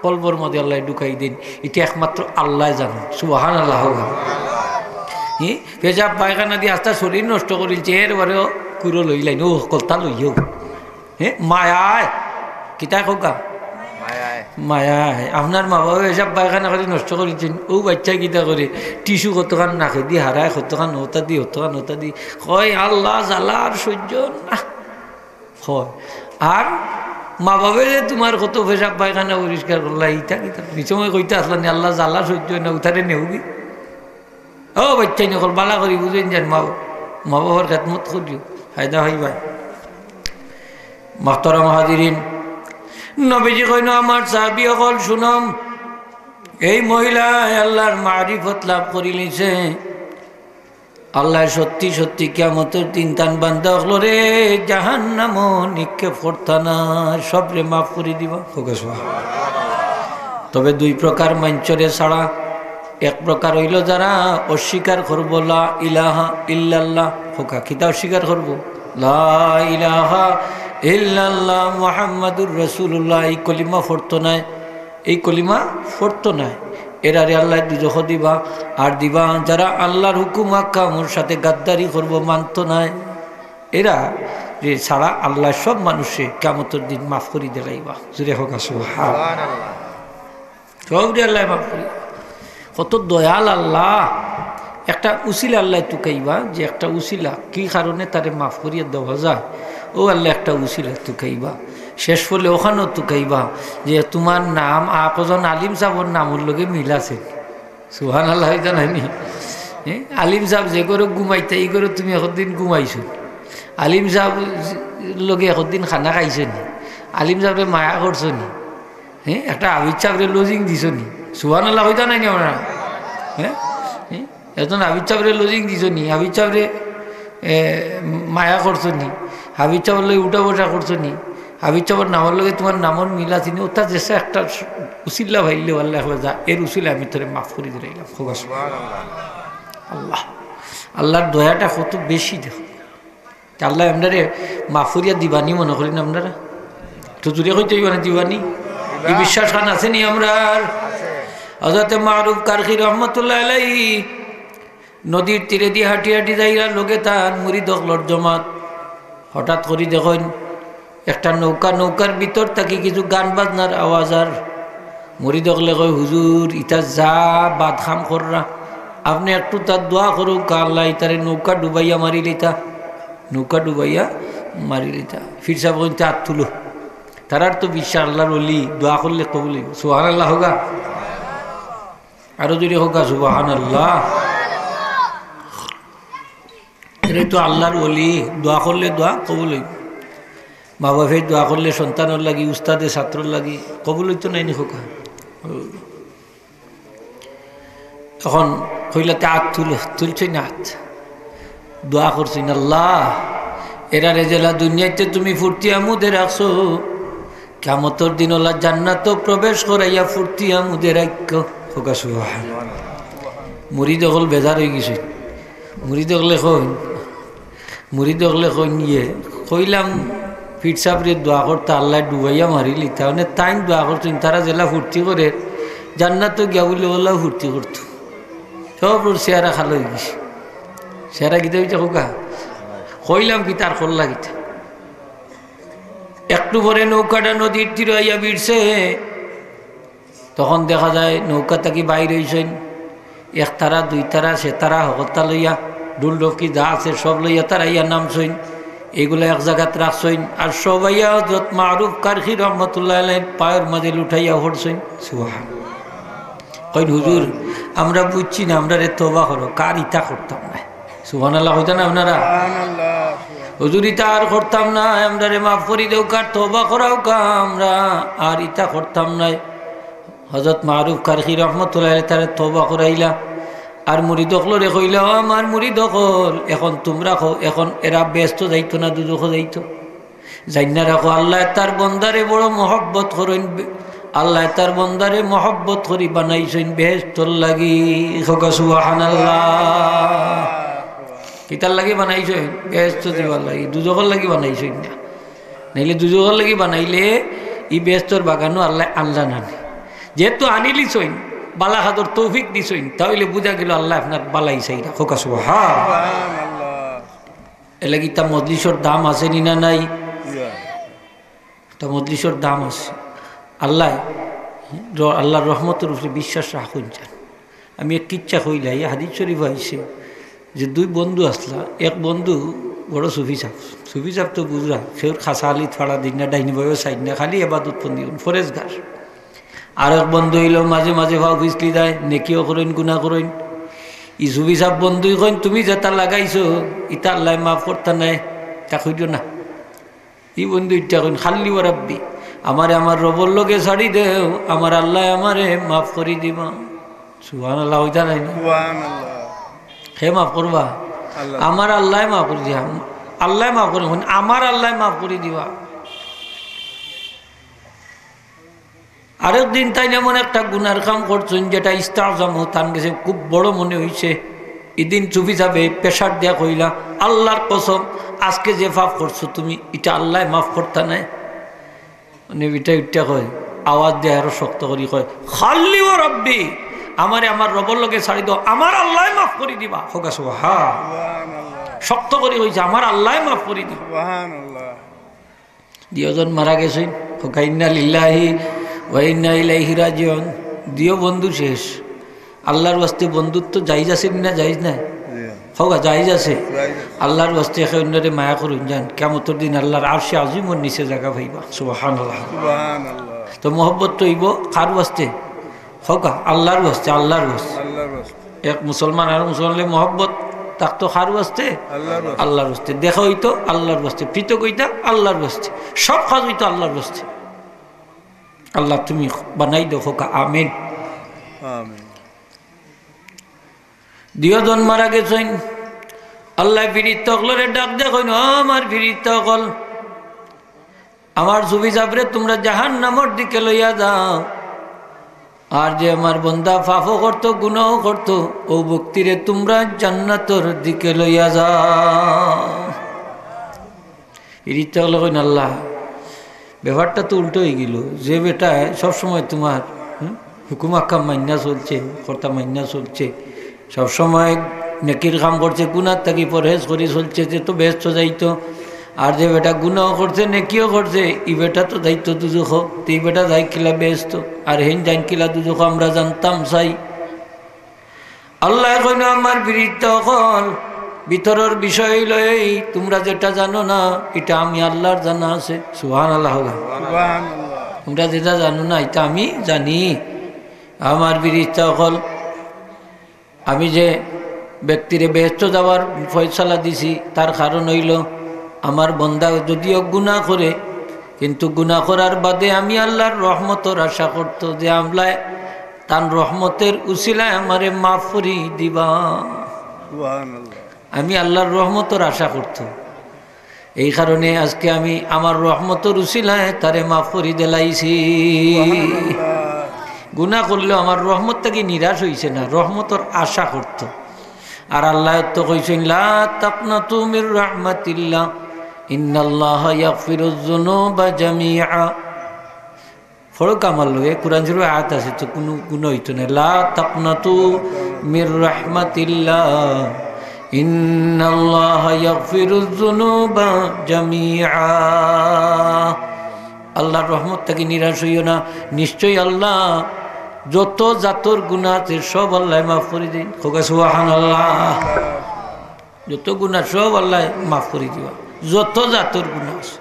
কলবর মধ্যে আল্লায় ঢুকাই দেইন। ইটা একমাত্র আল্লায় জানইন। সুবহানাল্লাহ। হ্যাঁ? পেশাব পায়খানা দি আস্তা শরীর নষ্ট করিলছে, এরবারেও কুরো লইলাইন, ও কলতা লইও। হ্যাঁ, মায়ায়। কিতা কউক্কা? মায়ায়। মায়ায়। আপনার মা বাবায় পেশাব পায়খানা করি নষ্ট করিলিছইন, অউ বাচ্চায় কিতা করে, টিস্যু কতখান নাকেদি হারায়, কতখান অতা দি, কতখান অতা দি। কয়, "আল্লাহ, জ্বালা আর সইজ্য না।" কয়, আর মা বাবায় যে তুমার কত পেশাব পায়খানা পরিষ্কার করলা, ইটা কিতা? ই সময় কইতা আছলা নি, "আল্লাহ, জ্বালা সইজ্য না, উতারে নেউগি।" ও বাচ্চাইন অকল, বালা করি বুঝইন যান, মা, মা বাবার খেদমত করিও, ফায়দা অইবায়। মুহতারাম হাজিরিন, নবীজি কইন, "আমার সাহাবী অকল শুনম, এই মহিলায় আল্লাহর মারিফত লাভ করিলিছে, আল্লায় সত্যি সত্যি কিয়ামতর দিন তান বান্দা অকলরে জাহান্নামো নিক্ষেপ করতা না, সবরে মাফ করি দিবা।" কউক্কা সুবহানাল্লাহ। তবে দুই প্রকার মানষরে ছাড়া, এক প্রকার অইলো যারা অস্বীকার করবো লা ইলাহা ইল্লাল্লাহ, কউক্কা, কিতা অস্বীকার করবো? লা ইলাহা ইল্লাল্লাহ মুহাম্মাদুর রাসূলুল্লাহ, এই কলিমা পড়তো নায়, এই কলিমা পড়তো নায়। এরারে আল্লায় দুজখো দিবা, আর দিবা যারা আল্লাহর হুকুম আহকামর সাথে গাদ্দারি করবো, মানতো নায়। এরারে ছাড়া আল্লায় সব মানুষরে কিয়ামতর দিন মাফ করি দিলাইবা। জুরে কউক্কা সুবহানাল্লাহ। সবরে আল্লায় মাফ করি। কত দয়াল আল্লাহ। একটা উসিলা আল্লায় তুকাইবা, যে একটা উসিলা, কি কারণে তারে মাফ করিয়া দেওয়া যায়, অউ আল্লায় একটা উসিলা তুকাইবা। শেষ ফলে অখানও তুকাইবা যে তুমার নাম আর কজন আলিম সাবর নামর লগে মিল আছে। সুবহানাল্লাহ, অইতা নায়নি? হ্যাঁ, আলিম সাব যে ঘরো ঘুমাইতা, ই ঘরো তুমি একদিন ঘুমাইছো নি? আলিম সাব লগে একদিন খানা খাইছো নি? আলিম সাবরে মায়া করছো নি? হ্যাঁ, একটা হাফিজ সাবরে লজিং দিছো নি? সুবহানাল্লাহ, অইতা নায়নি আপনারা? হ্যাঁ, হ্যাঁ? একজন হাফিজ সাবরে লজিং দিছো নি? হাফিজ সাবরে, এ, মায়া করছো নি? হাফিজ সাবর লগে উঠা বসা করছো নি? হাফিজ সাবর নামর লগে তুমার নামর মিল আছে নি? অতা যেসা একটা উসিলা পাইলে আল্লায় কইবা, "যা, এর উসিলা আমি তোরে মাফ করি দিলাইলাম।" কউক্কা সুবহানাল্লাহ। আল্লাহ, আল্লাহর দয়াটা কত বেশি দেখো। তে আল্লায় আমরারে মাফ করিয়া দিবা নি মনো করইন আপনারা? একটু জুরে কইতে অইবো না, দিবা নি? ই বিশ্বাস খান আছে নি আমরার? হযরতে মারুফ কারখী রহমতুল্লাহ আলাইহি নদীর তীরেদি হাঁটি হাঁটি যাইরা, লগে তান মুরিদ অকলর জমাত। হঠাৎ করি দেখইন একটা নৌকা, নৌকার ভিতর থাকি কিছু গান বাজনার আওয়াজ, আর মুরিদ অকলে কয়, "হুজুর, ইতা যা বাদ কাম কররা, আপনে একটু তার দোয়া করউক্কা, আল্লায় ইতারে নৌকা ডুবাইয়া মারিলিতা, নৌকা ডুবাইয়া মারিলিতা।" পীর সাব কইন, "তে আত তুলো।" তারার তো বিশ্বাস আল্লাহর ওলি, দোয়া করলে কবুল অইবো। সুবহানাল্লাহ কউক্কা। আরো জুরে কউক্কা সুবহানাল্লাহ। এরাই তো আল্লাহর ওলি, দোয়া করলে দোয়া কবুল অইবো। মা বাপে দোয়া করলে সন্তানর লাগি, উস্তাদে ছাত্রর লাগি, কবুল অইতো নায়নি কউক্কা? অখন কইলা, "তে আত তুলো।" তুলছইন আত, দোয়া করছইন, "আল্লাহ, এরারে যেলা দুনিয়াইতে তুমি ফুর্তি আমুদে রাখছো, কিয়ামতর দিন অলা জান্নাতো প্রবেশ করাইয়া ফুর্তি আমুদে রাখিও।" কউক্কা সুবহানাল্লাহ। মুরিদ অকল বেজার অইগেছইন। মুরিদ অকলে কইন, মুরিদ অকলে কইন, "ইয়ে, কইলাম পীর সাবরে দোয়া করতা, আল্লায় ডুবাইয়া মারিলিতা, মানে তাইন দোয়া করছইন, তারা যেলা ফুর্তি করের, জান্নাতো গিয়া বুলে অলাউ ফুর্তি করতো। সবর চেহারা কালা অইগেছে।" চেহারা কিতা অইছে কউক্কা? কইলাম কিতা আর করলা কিতা? একটু পরে নৌকাটা নদীর তীরে আইয়া ভিড়ছে। তখন দেখা যায় নৌকা থাকি বাইর অইছইন, একতারা, দুইতারা, সেতারা, হকলতা লইয়া, ঢুল ঢপকি যা আছে সব লইয়া তারা আইয়া নামছইন। এগুলা এক জাগাত রাখছইন, আর সব আইয়া হযরত মারুফ কারখী রহমতুল্লাহ আলাইহির পায়র মাঝে লুটাইয়া পড়ছইন। সুবহান। কইন, "হুজুর, আমরা বুঝছি না, আমরারে তওবা করো, আর ইতা করতাম নায়।" সুবহানাল্লাহ কইতা না আপনারা? সুবহানাল্লাহ। "হুজুর, ইতা আর করতাম নায়, আমরারে মাফ করি দেউক্কা, আর তওবা করাউক্কা, আমরা আর ইতা করতাম নায়।" হযরত মারুফ কারখী রহমতুল্লাহ আলাইহি তারে তওবা করাইলা। আর মুরিদ অকলরে কইলা, "ও আমার মুরিদ অকল, এখন তুমরা কও, এখন এরা বেহেস্তো যাইতো না দুজখো যাইতো? জাইন্না রাখো, আল্লায় তার বন্দারে বড় মহব্বত করইন, আল্লায় তার বন্দারে মহব্বত করি বানাইছইন বেহেস্তর লাগি।" কউক্কা সুবহানাল্লাহ। কিতার লাগি বানাইছইন? বেহেস্তো যাইবার লাগি, দুজখর লাগি বানাইছইন না। নাইলে দুজখর লাগি বানাইলে ই বেহেস্তর বাগানো আল্লায় আনলা না নি। যেহেতু আনিলিছইন, বালা কাজর তৌফিক দিছইন, তা অইলে বুঝা গেলো আল্লায় আপনার বালাই চাইরা। কউক্কা সুবহান। সুবহানাল্লাহ। এরলাগি ইতা মজলিসর দাম আছে নি না নাই? ইয়া। ইতা মজলিসর দাম আছে। আল্লায়, র-, আল্লার রহমতর উপরে বিশ্বাস রাখইন যান। আমি এক কিচ্ছা কইলাই, হাদিস শরীফো আইছে যে দুই বন্ধু আছলা, এক বন্ধু বড় সুফি সাব, সুফি সাব তো বুঝরা, কেউর খাসা আলিত ফাড়া দিন না, ডাইন বায়ো সাইড না, খালি এবাদত বন্দি করইন, ফরেজগার। আর এক বন্ধু অইলো মাঝে মাঝে ফাও ফিছলি যায়, নেকিও করইন, গুনা করইন। ই সুফি সাব বন্ধুই কইন, "তুমি যেতা লাগাইছো, ইতা আল্লায় মাফ করতা নায়, তা কইও না।" ই বন্ধু ইটা কইন, "খাল্লি ওয়া রাব্বি, আমারে আমার রবর লগে ছাড়ি দেও, আমার আল্লায় আমারে মাফ করি দিবা।" সুবহানাল্লাহ, অইতা নায় নি? সুবহানাল্লাহ। হে মাফ করবা? আল্লাহ। আমার আল্লায় মাফ করি দিবা। আল্লায় মাফ করি, আমার আল্লায় মাফ করি দিবা। আরেক দিন তাইন এমন একটা গুনার কাম করছইন যেটা ইস্তাজামু, তান গেছে খুব বড় মনে অইছে। ইদিন সুফি সাবে pressure দিয়া কইলা, "আল্লার কসম, আজকে যে পাপ করছো তুমি, ইটা আল্লায় মাফ করতা নায়।" মানে ইটা ইটা কয়, আওয়াজ দিয়া আরো শক্ত করি কয়, "খাল্লি ওয়া রাব্বি, আমারে আমার রবর লগে ছাড়ি দেও, আমার আল্লায় মাফ করি দিবা।" কউক্কা সুবহান। সুবহানাল্লাহ। শক্ত করি কইছে, "আমার আল্লায় মাফ করি দিবা।" সুবহানাল্লাহ। দুইজন মারা গেছইন, কউক্কা ইন্না লিল্লাহি ওয়া ইন্না ইলাইহি রাজিউন। দুইও বন্ধু শেষ। আল্লার ওয়াস্তে বন্ধুত্ব জায়েজ আছে নি না জায়েজ নায়? জি। কউক্কা জায়েজ আছে। জায়েজ আছে। আল্লার ওয়াস্তে একে অন্যরে মায়া করইন যান, কিয়ামতর দিন আল্লার আরশে আজিমর নিচে জাগা পাইবা। সুবহানাল্লাহ। সুবহানাল্লাহ। তো মহব্বত তো অইবো কার ওয়াস্তে? কউক্কা আল্লার ওয়াস্তে, আল্লার ওয়াস্তে। আল্লার ওয়াস্তে। এক মুসলমান আর মুসলমানর মহব্বত থাকতো কার ওয়াস্তে? আল্লার ওয়াস্তে। আল্লার ওয়াস্তে। দেখা অইতো আল্লার ওয়াস্তে, পৃথক অইতা আল্লার ওয়াস্তে, সব কাজ অইতো আল্লার ওয়াস্তে। আল্লাহ তুমি বানাই দেও, কউক্কা আমিন। আমিন। দুইজন মারা গেছইন। আল্লায় ফিরিস্তা অকলরে ডাক দিয়া কইন, "ও আমার ফিরিস্তা অকল, আমার সুফি সাবরে তুমরা জাহান্নামর দিকে লইয়া যাও, আর যে আমার বন্দা পাপও করতো, গুনাও করতো, অউ ব্যক্তিরে তুমরা জান্নাতর দিকে লইয়া যাও।" ফিরিস্তা অকলে কইন, "আল্লাহ, ব্যাপারটা তো উল্টো অইগেলো, যে বেটায় সবসময় তুমার, হুম, হুকুম আহকাম মাইন্না চলছে, কথা মাইন্না চলছে, সবসময় নেকির কাম করছে, গুনার থাকি পরহেজ করি চলছে, তে তো বেহেস্তো যাইতো। আর যে বেটা গুনাও করছে, নেকিও করছে, ই বেটা তো যাইতো দুজখো, তে ই বেটা যায় কিলা বেহেস্তো, আর হেইন যাইন কিলা দুজখো, আমরা জানতাম চাই।" আল্লায় কইন, "আমার ফিরিস্তা অকল, ভিতরর বিষয় অইলো এই, তুমরা যেটা জানো না, ইটা আমি আল্লার জানা আছে।" সুবহানাল্লাহ কউক্কা। সুবহানাল্লাহ। তুমরা যেটা জানো না, ইটা আমি জানি। আমার ফিরিস্তা অকল, আমি যে ব্যক্তিরে বেহেস্তো যাওয়ার ফয়সালা দিছি, তার কারণ অইলো, আমার বন্দা যদিও গুনা করে, কিন্তু গুনা করার বাদে আমি আল্লার রহমতর আশা করতো, যে আল্লায় তান রহমতর উসিলায় আমারে মাফ করি দিবা। সুবহানাল্লাহ। আমি আল্লার রহমতর আশা করতো। এই কারণে আজকে আমি আমার রহমতর উসিলায় তারে মাফ করি দিলাইছি। গুনা করলেও আমার রহমত থাকি নিরাশ অইছে না, রহমতর আশা করতো। আর আল্লায় তো কইছইন, "লা তাকনাতু মির রাহমাতিল্লাহ, ইন্নাল্লাহা ইয়াগফিরুয যুনুবা জামিআ।" পড়উক্কা আমার লগে, কোরআন শরীফর আয়াত আছে তো, কুনু গুনা অইতো নায়। "লা তাকনাতু মির রাহমাতিল্লাহ, ইন্নাল্লাহা ইয়াগফিরুয যুনুবা জামিআ।" আল্লার রহমত থাকি নিরাশ অইও না, নিশ্চয়ই আল্লাহ যত জাতর গুনা আছে সব আল্লায় মাফ করি দেইন। কউক্কা সুবহানাল্লাহ। যত গুনা সব আল্লায় মাফ করি দিবা, যত জাতর গুনা আছে।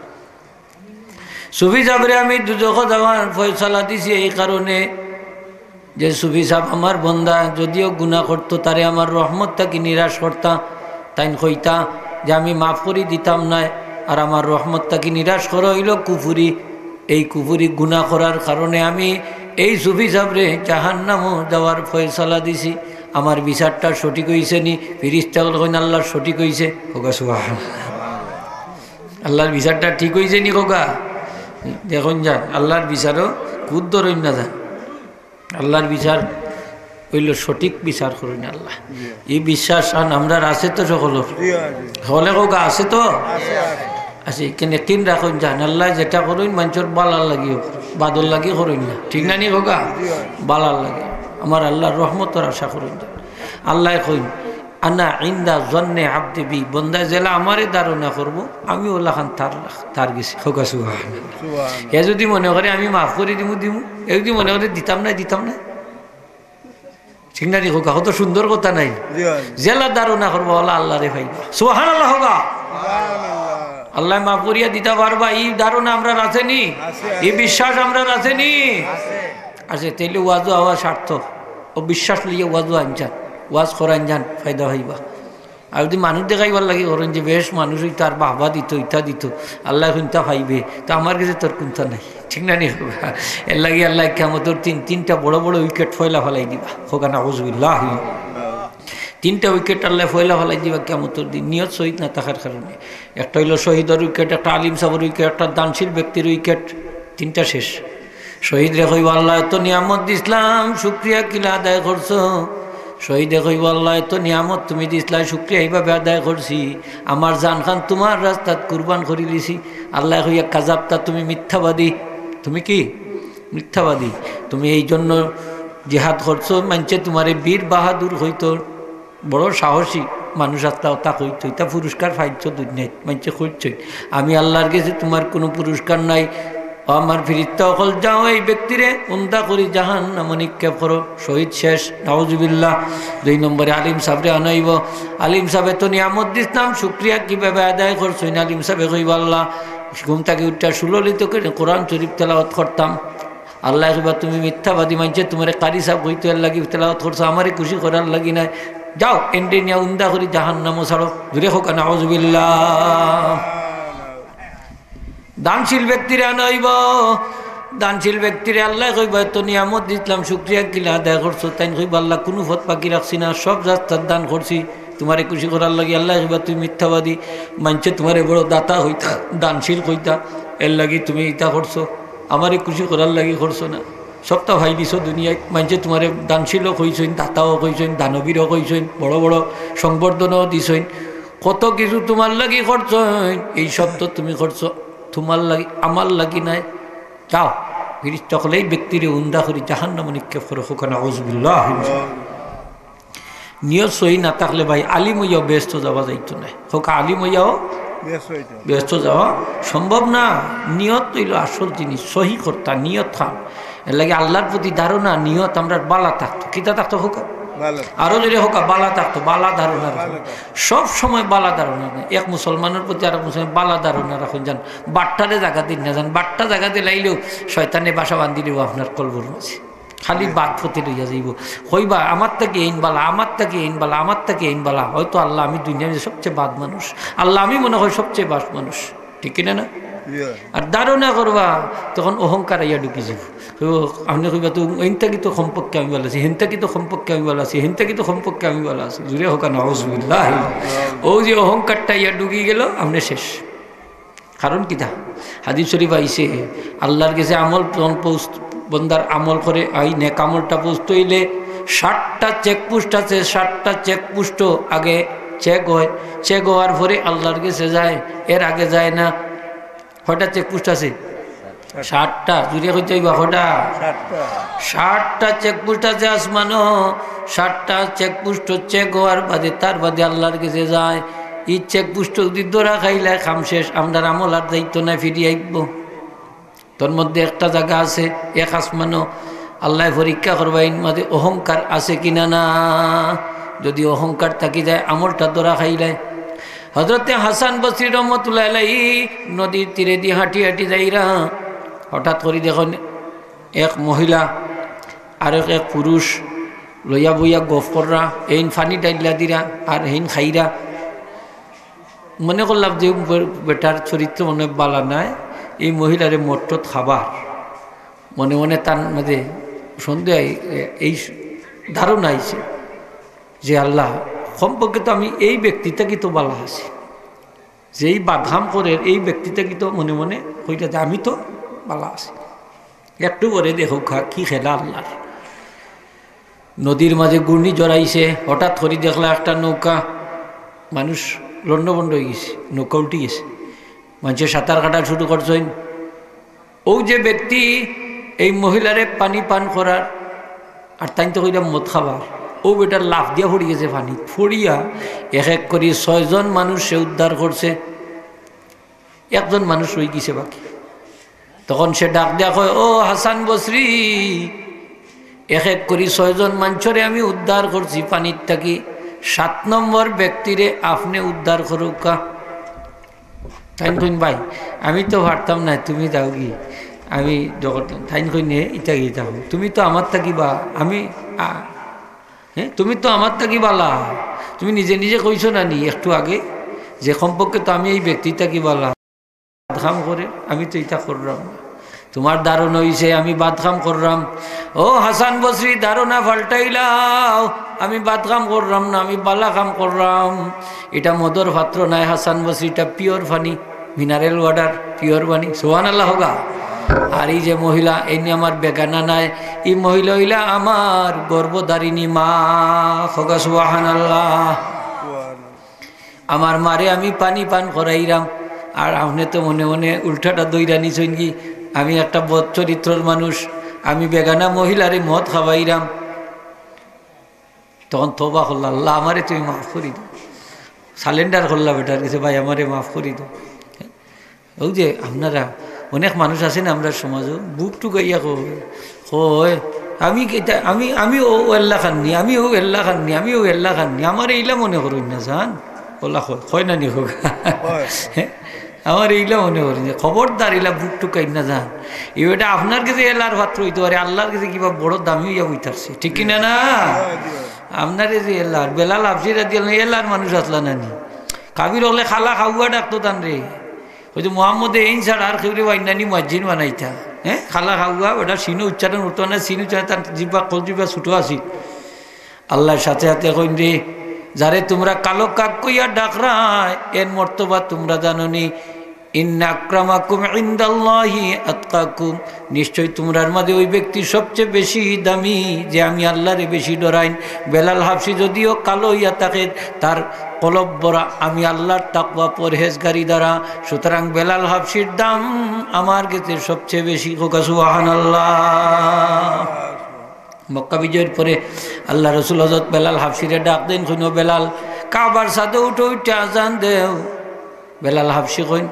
সুফি সাবরে আমি দুজখো যাওয়ার ফয়সালা দিছি এই কারণে যে সুফি সাব আমার বন্দা যদিও গুনা করতো, তারে আমার রহমত থাকি নিরাশ করতা, তাইন কইতা যে আমি মাফ করি দিতাম নায়, আর আমার রহমত থাকি নিরাশ করা অইলো কুফুরি। এই কুফুরি গুনা করার কারণে আমি এই সুফি সাবরে জাহান্নামো যাওয়ার ফয়সালা দিছি। আমার বিচারটা সঠিক অইছে নি? ফিরিস্তা অকলে কইন, "আল্লার সঠিক অইছে।" কউক্কা সুবহানাল্লাহ। আল্লার বিচারটা ঠিক অইছে নি কউক্কা? দেখইন যান, আল্লার বিচারও কুদ ধরইন না যান। আল্লার বিচার অইলো সঠিক বিচার করইন আল্লায়। জি। ই বিশ্বাস আন আমরার আছে তো সকলর? জি, জি। হকলে কউক্কা আছে তো? আছে, আছে। আছে, কেনে কিন রাখইন যান, আল্লায় যেটা করইন মানষর ভালার লাগি, বাদর লাগি করইন না। ঠিক না নি কউক্কা? জি, জি। ভালার লাগি। আমার আল্লার রহমতর আশা করইন যান। আল্লায় কইন, "আনা ইনদা জন্নে আবদি বি", বন্দায় যেলা আমারে ধারণা করবো, আমি অলাখান তার, তার গেছে। কউক্কা সুবহানাল্লাহ। সুবহানাল্লাহ। হে যুদি মনে করে আমি মাফ করি দিমু, দিমু, হে যুদি মনে করে দিতাম নায়, দিতাম নায়। ঠিক না নি কউক্কা? কত সুন্দর কথা নায়? জি, জি। যেলা ধারণা করবো, অলা আল্লারে পাইবা। সুবহানাল্লাহ কউক্কা। সুবহানাল্লাহ। আল্লায় মাফ করিয়া দিতা পারবা, ই ধারণা আমরার আছে নি? আছে, আছে। ই বিশ্বাস আমরার আছে নি? আছে। আছে, তাইলে ওয়াজও আওয়া সার্থক। অউ বিশ্বাস লইয়া ওয়াজও আইন যান, ওয়াজ করাইন যান, ফায়দা পাইবা। আর যদি মানুষ দেখাইবার লাগি করইন যে বেশ মানুষ অইতো আর বাহবা দিত, ইতা দিত, আল্লায় কুনতা পাইবে, তো আমার গেছে তোর কুনতা নাই, ঠিক না নি? এর লাগি আল্লায় কিয়ামতর তিন, তিনটা বড় বড় উইকেট ফয়লা ফালাই দিবা। কউক্কা নাউজুবিল্লাহ। তিনটা উইকেট আল্লায় ফয়লা ফালাই দিবা কিয়ামতর দিন, নিয়ত সহি না থাকার কারণে। একটা অইলো শহীদর উইকেট, একটা আলিম সাবর উইকেট, একটা দানশীল ব্যক্তির উইকেট, তিনটা শেষ। শহীদরে কইবা, "আল্লাহ, এত নিয়ামত দিছলাম, শুকরিয়া কিলা আদায় করছো?" শহীদে কইবা, "আল্লাহ, এত নিয়ামত তুমি দিছলায়, শুকরিয়া এইভাবে আদায় করছি, আমার জানখান তুমার রাস্তাত কুরবান করি দিছি।" আল্লায় কইবা, "কাযাবতা, তুমি মিথ্যাবাদী।" তুমি কি? মিথ্যাবাদী। তুমি এই জন্য জিহাদ করছো, মানষে তুমারে বীর বাহাদুর কইতো, বড় সাহসী মানুষ আছলা, অতা কইতো, ইতা পুরস্কার পাইছো দুনিয়াত, মানষে কইছে। আমি আল্লাহর গেছে তুমার কুনু পুরস্কার নাই। ও আমার ফিরিস্তা অকল, যাও এই ব্যক্তিরে উন্দা করি জাহান্নামো নিক্ষেপ করো। শহীদ শেষ, নাউজুবিল্লাহ। দুই নম্বরে আলিম সাবরে আনা অইবো। আলিম সাবে তো নিয়ামত দিছলাম, শুকরিয়া কিভাবে আদায় করছইন? আলিম সাবে কইবা, "আল্লাহ, ঘুম থাকি উঠিয়া সুললিত করি কোরআন শরীফ তেলাওয়াত করতাম।" আল্লায় কইবা, "তুমি মিথ্যাবাদী, মানষে তুমারে কারি সাব কইতো, এর লাগি তেলাওয়াত করছো, আমারে খুশি করার লাগি নায়। যাও, এনরে নিয়া উন্দা করি জাহান্নামো ছাড়ো।" জুরে কউক্কা নাউজুবিল্লাহ। দানশীল ব্যক্তিরে আনা অইবো। দানশীল ব্যক্তিরে আল্লায় কইবা, "এত নিয়ামত দিছলাম, শুকরিয়া কিলা আদায় করছো?" তাইন কইবা, "আল্লাহ, কুনু পথ বাকি রাখছি না, সব রাস্তাত দান করছি তুমারে খুশি করার লাগি।" আল্লায় কইবা, "তুমি মিথ্যাবাদী, মানষে তুমারে বড় দাতা কইতা, দানশীল কইতা, এর লাগি তুমি ইতা করছো, আমারে খুশি করার লাগি করছো না। সবতা পাই দিছো দুনিয়াত, মানষে তুমারে দানশীলও কইছইন, দাতাও কইছইন, দানবীরও কইছইন, বড় বড় সংবর্ধনাও দিছইন, কত কিছু তুমার লাগি করছইন, এই সব তো তুমি করছো তুমার লাগি, আমার লাগি নায়। যাও, ফিরিস্তা অকলে এই ব্যক্তিরে উন্দা করি জাহান্নামো নিক্ষেপ করো।" কউক্কা নাউজুবিল্লাহ। নিয়ত সহি না থাকলে ভাই, আলিম অইয়াও বেহেস্তো যাওয়া যাইতো নায়। কউক্কা, আলিম অইয়াও বেহেস্তো যাওয়া সম্ভব না। নিয়ত অইলো আসল জিনিস, সহি করতা নিয়তখান। এর লাগি আল্লাহর প্রতি ধারণা, নিয়ত আমরার বালা থাকতো। কিতা থাকতো কউক্কা? আরো জুরে কউক্কা, বালা থাকতো, বালা ধারণা রাখো। সব সময় বালা ধারণা নেই। এক মুসলমানর প্রতি আরক মুসলমান বালা ধারণা রাখইন, জান, বাট্টারে জাগা দিন না, জান, বাট্টা জাগা দিলাইলেও শয়তানে বাসা বান্ধি দিবো আপনার কলবর মাঝে। খালি বাদ পথে লইয়া যাইবো। কইবা, "আমার থাকি এইন বালা, আমার থাকি এইন বালা, আমার থাকি এইন বালা।" হয়তো আল্লাহ, আমি দুনিয়ার সবচেয়ে বাদ মানুষ, আল্লাহ, আমি মনে হয় সবচেয়ে বাদ মানুষ, ঠিক কিনা না? আর ধারণা করবা, তখন অহংকার আইয়া ঢুকি যাইবো। কইবো, আপনে কইবা তো, "এইন থাকি তো কমপক্ষে আমি বালা আছি, হেন থাকি তো কমপক্ষে আমি বালা আছি, হেন থাকি তো কমপক্ষে আমি বালা আছি।" জুরে কউক্কা নাউজুবিল্লাহ। অউ যে অহংকারটা আইয়া ঢুকি গেল, আপনে শেষ। কারণ কিতা? হাদিস শরীফ আইছে, আল্লাহর গেছে আমল যখন পৌঁছ-, বন্দার আমল করে, এই নেক আমলটা পৌঁছতে অইলে সাতটা চেকপোস্ট আছে, সাতটা চেকপোস্ট আগে চেক হয়, চেক হওয়ার পরে আল্লাহর গেছে যায়, এর আগে যায় না। কয়টা চেকপোস্ট আছে? সাতটা। জুরে কইতে অইবা, কয়টা? সাতটা চেকপোস্ট আছে আসমানো, সাতটা চেকপোস্ট চেক হওয়ার বাদে, তার বাদে আল্লাহর গেছে যায়। ই চেকপোস্ট যদি ধরা খাইলায়, কাম শেষ, আমরার আমল আর যাইতো না, ফিরি আইবো। তার মধ্যে একটা জাগা আছে, এক আসমানো আল্লায় পরীক্ষা করবা, এর মাঝে অহংকার আছে কিনা না। যদি অহংকার থাকি যায়, আমলটা ধরা খাইলায়। হজরতে হাসান বসরি রহমতুল্লাহ আলাইহি নদীর তীরেদি হাঁটি হাঁটি যাইরা, হঠাৎ করি দেখইন এক মহিলা আর এক, এক পুরুষ লইয়া বইয়া গফ কররা, এইন পানি ঢাইল্লা দিরা আর হেইন খাইরা। মনে করলাম যে বে-, বেটার চরিত্র মনে বালা নায়, এই মহিলারে মট্টত খাবার। মনে মনে তার মাঝে সন্দেহ আই-, এ-, এই স-, ধারণা আইছে যে আল্লাহ, কমপক্ষে তো আমি এই ব্যক্তি থাকি তো বালা আছি, যেই বাদাম করের এই ব্যক্তি থাকি তো মনে মনে কইলা যে আমি তো বালা আছি। একটু পরে দেখউক্কা কি খেলা আল্লাহর। নদীর মাঝে ঘূর্ণিঝড় আইছে, হঠাৎ করি দেখলা একটা নৌকা, মানুষ লণ্ডভণ্ড অই গেছে, নৌকা উল্টি গেছে। মানষে সাঁতার কাটা শুরু করছইন। অউ যে ব্যক্তি এই মহিলারে পানি পান করার, আর তাইন তো কইরা মদ খাবার, অউ বেটার লাফ দিয়া পড়ি গেছে পানিত। পড়িয়া এক এক করি ছয়জন মানুষ সে উদ্ধার করছে, একজন মানুষ রই গেছে বাকি। তখন সে ডাক দিয়া কয়, "ও হাসান বসরি, এক এক করি ছয়জন মানষরে আমি উদ্ধার করছি পানির থাকি, সাত নম্বর ব্যক্তিরে আপনে উদ্ধার করউক্কা।" তাইন কইন, "ভাই, আমি তো পারতাম না, তুমি যাওগি, আমি জগৎ।" তাইন কইন, "হে, ইটা কি ইটা? তুমি তো আমার থাকি বা, আমি, আ, হে, তুমি তো আমার থাকি বালা।" তুমি নিজে নিজে কইছো না নি একটু আগে, যে কমপক্ষে তো আমি এই ব্যক্তি থাকি বালা, বাদ কাম করে, আমি তো ইটা করলাম না। তোমার ধারণা অইছে আমি বাদ কাম করলাম। ও হাসান বসরি, ধারণা পাল্টাইলাও, আমি বাদ কাম করলাম না, আমি বালা কাম করলাম। ইটা মদর পাত্র নায় হাসান বসরি, ইটা পিওর পানি, মিনারেল ওয়াটার, পিওর পানি। সুবহানাল্লাহ কউক্কা। আর এই যে মহিলা, এইনি আমার বেগানা নায়, এই মহিলা অইলা আমার গর্ভধারিণী মা। কউক্কা সুবহানাল্লাহ। আমার মারে আমি পানি পান করাইরাম, আর আপনে তো মনে মনে উল্টাটা ধইরা নিছইন কি, আমি একটা বদ চরিত্রর মানুষ, আমি বেগানা মহিলারে মদ খাওয়াইরাম। তখন তওবা করলা, "আল্লাহ, আমারে তুমি মাফ করি দেও।" সারেন্ডার করলা বেটার গেছে, "ভাই, আমারে মাফ করি দেও।" অউ যে আপনারা, অনেক মানুষ আছে না আমরার সমাজো, বুক টুকাইয়া কয়, কয়, "আমি কিতা, আমি, আমি অউ এল্লা খাননি, আমি অউ এল্লা খাননি, আমি অউ এল্লা খাননি, আমারে ইলা মনে করইন না যান।" অলা কয়, কয় না নি কউক্কা? কয়। আমারে ইলা মনে করইন না, খবরদার ইলা বুক টুকাইন না যান। ইটা আপনার গেছে এলার পাত্র অইতে পারে, আল্লার গেছে কিবা বড় দামি অইয়া বই থাকছে, ঠিক কি না? না? আপনারে যে এলার, বেলাল হাবশি রাদিয়াল্লাহু আনহু এলার মানুষ আছলা না নি? কাফির অকলে কালা কাউয়া ডাকতো তানরে। অউ যে মুহাম্মদে এইন ছাড়া আর কেউরে পাইন না নি মুয়াজ্জিন বানাইতা। হ্যাঁ, কালা কাউয়া, ওটা সিনও উচ্চারণ করতো না, সিন উচ্চারণ তার জিব্বা, কল জিব্বা ছোট আছিল। আল্লার সাথে সাথে কইন রে, যারে তুমরা কালো কাক কইয়া ডাকরায়, এর মর্তবা তুমরা জানো নি? ইন্না আকরামাকুম ইনদাল্লাহি আতকাকুম, নিশ্চয় তুমরার মাঝে ওই ব্যক্তি সবচেয়ে বেশি দামি, যে আমি আল্লারে বেশি ডরাইন। বেলাল হাবশি যদিও কালো অইয়া থাকে, তার কলব ভরা আমি আল্লার তাকওয়া পরহেজগারি দ্বারা। সুতরাং বেলাল হাবশির দাম আমার গেছে সবচেয়ে বেশি। কউক্কা সুবহানাল্লাহ। মক্কা বিজয়র পরে আল্লার রসুল হজরত বেলাল হাবশিরে ডাক দেইন, কইন, "ও বেলাল, কাবার ছাদো উঠো, উঠিয়া আজান দেও।" বেলাল হাবশি কইন,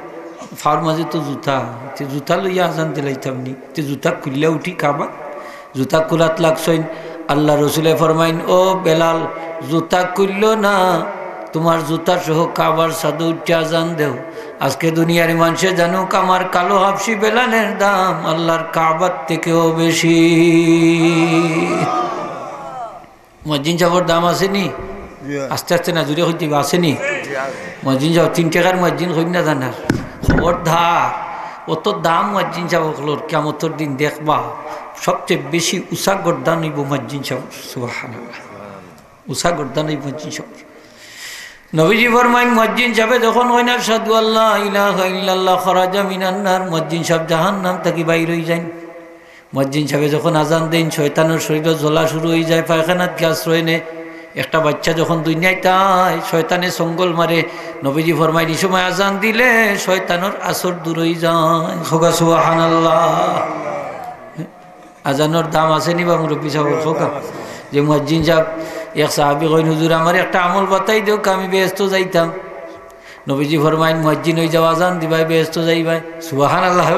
"ফাওর মাঝে তো জুতা, তে জুতা লইয়া আজান দিলাইতাম নি, তে জুতা খুলিয়া উঠি কাবা।" জুতা খুলাত লাগছইন। আল্লার রসুলে ফরমাইন, "ও বেলাল, জুতা খুললো না, তুমার জুতা সহ কাবার ছাদো উঠিয়া আজান দেও। আজকে দুনিয়ার মানষে জানুক আমার কালো হাবশি বেলালের দাম আল্লার কাবার থেকেও বেশি।" মুয়াজ্জিন সাবর দাম আছে নি? জি। আস্তে আস্তে না, জুরে কইতে অইবো, আছে নি? জি, আছে। মুয়াজ্জিন সাব তিন টেকার মুয়াজ্জিন কইন না জানার। খবরদার, অত দাম মুয়াজ্জিন সাব অকলর, কিয়ামতর দিন দেখবা, সবচেয়ে বেশি উচা গর্দান অইবো মুয়াজ্জিন সাবর। সুবহানাল্লাহ। উচা গর্দান অইবো মুয়াজ্জিন সাবর। নবীজি ফরমাইন, মুয়াজ্জিন সাবে যখন কইন, "আশহাদু আল্লা ইলাহা ইল্লাল্লাহ, খারাজা মিনান নার", মুয়াজ্জিন সাব জাহান্নাম থাকি বাইর অই যাইন। মুয়াজ্জিন সাবে যখন আজান দেইন, শয়তানর শরীরো জ্বলা শুরু অই যায়, পায়খানাত গিয়া আশ্রয় নে। একটা বাচ্চা যখন দুনিয়াত আয়, শয়তানে সঙ্গল মারে। নবীজি ফরমাইন, "ই সময় আজান দিলে শয়তানর আসর দূর অই যায়।" কউক্কা সুবহানাল্লাহ। আজানর দাম আছে নি বা মুরব্বি সাব? কউক্কা। যে মুয়াজ্জিন সাব, এক সাহাবি কইন, "হুজুর, আমারে একটা আমল বাতাই দেউক্কা, আমি বেহেস্তো যাইতাম।" নবীজি ফরমাইন, "মুয়াজ্জিন অই যাও, আজান দিবায়, বেহেস্তো যাইবায়।" সুবহানাল্লাহ।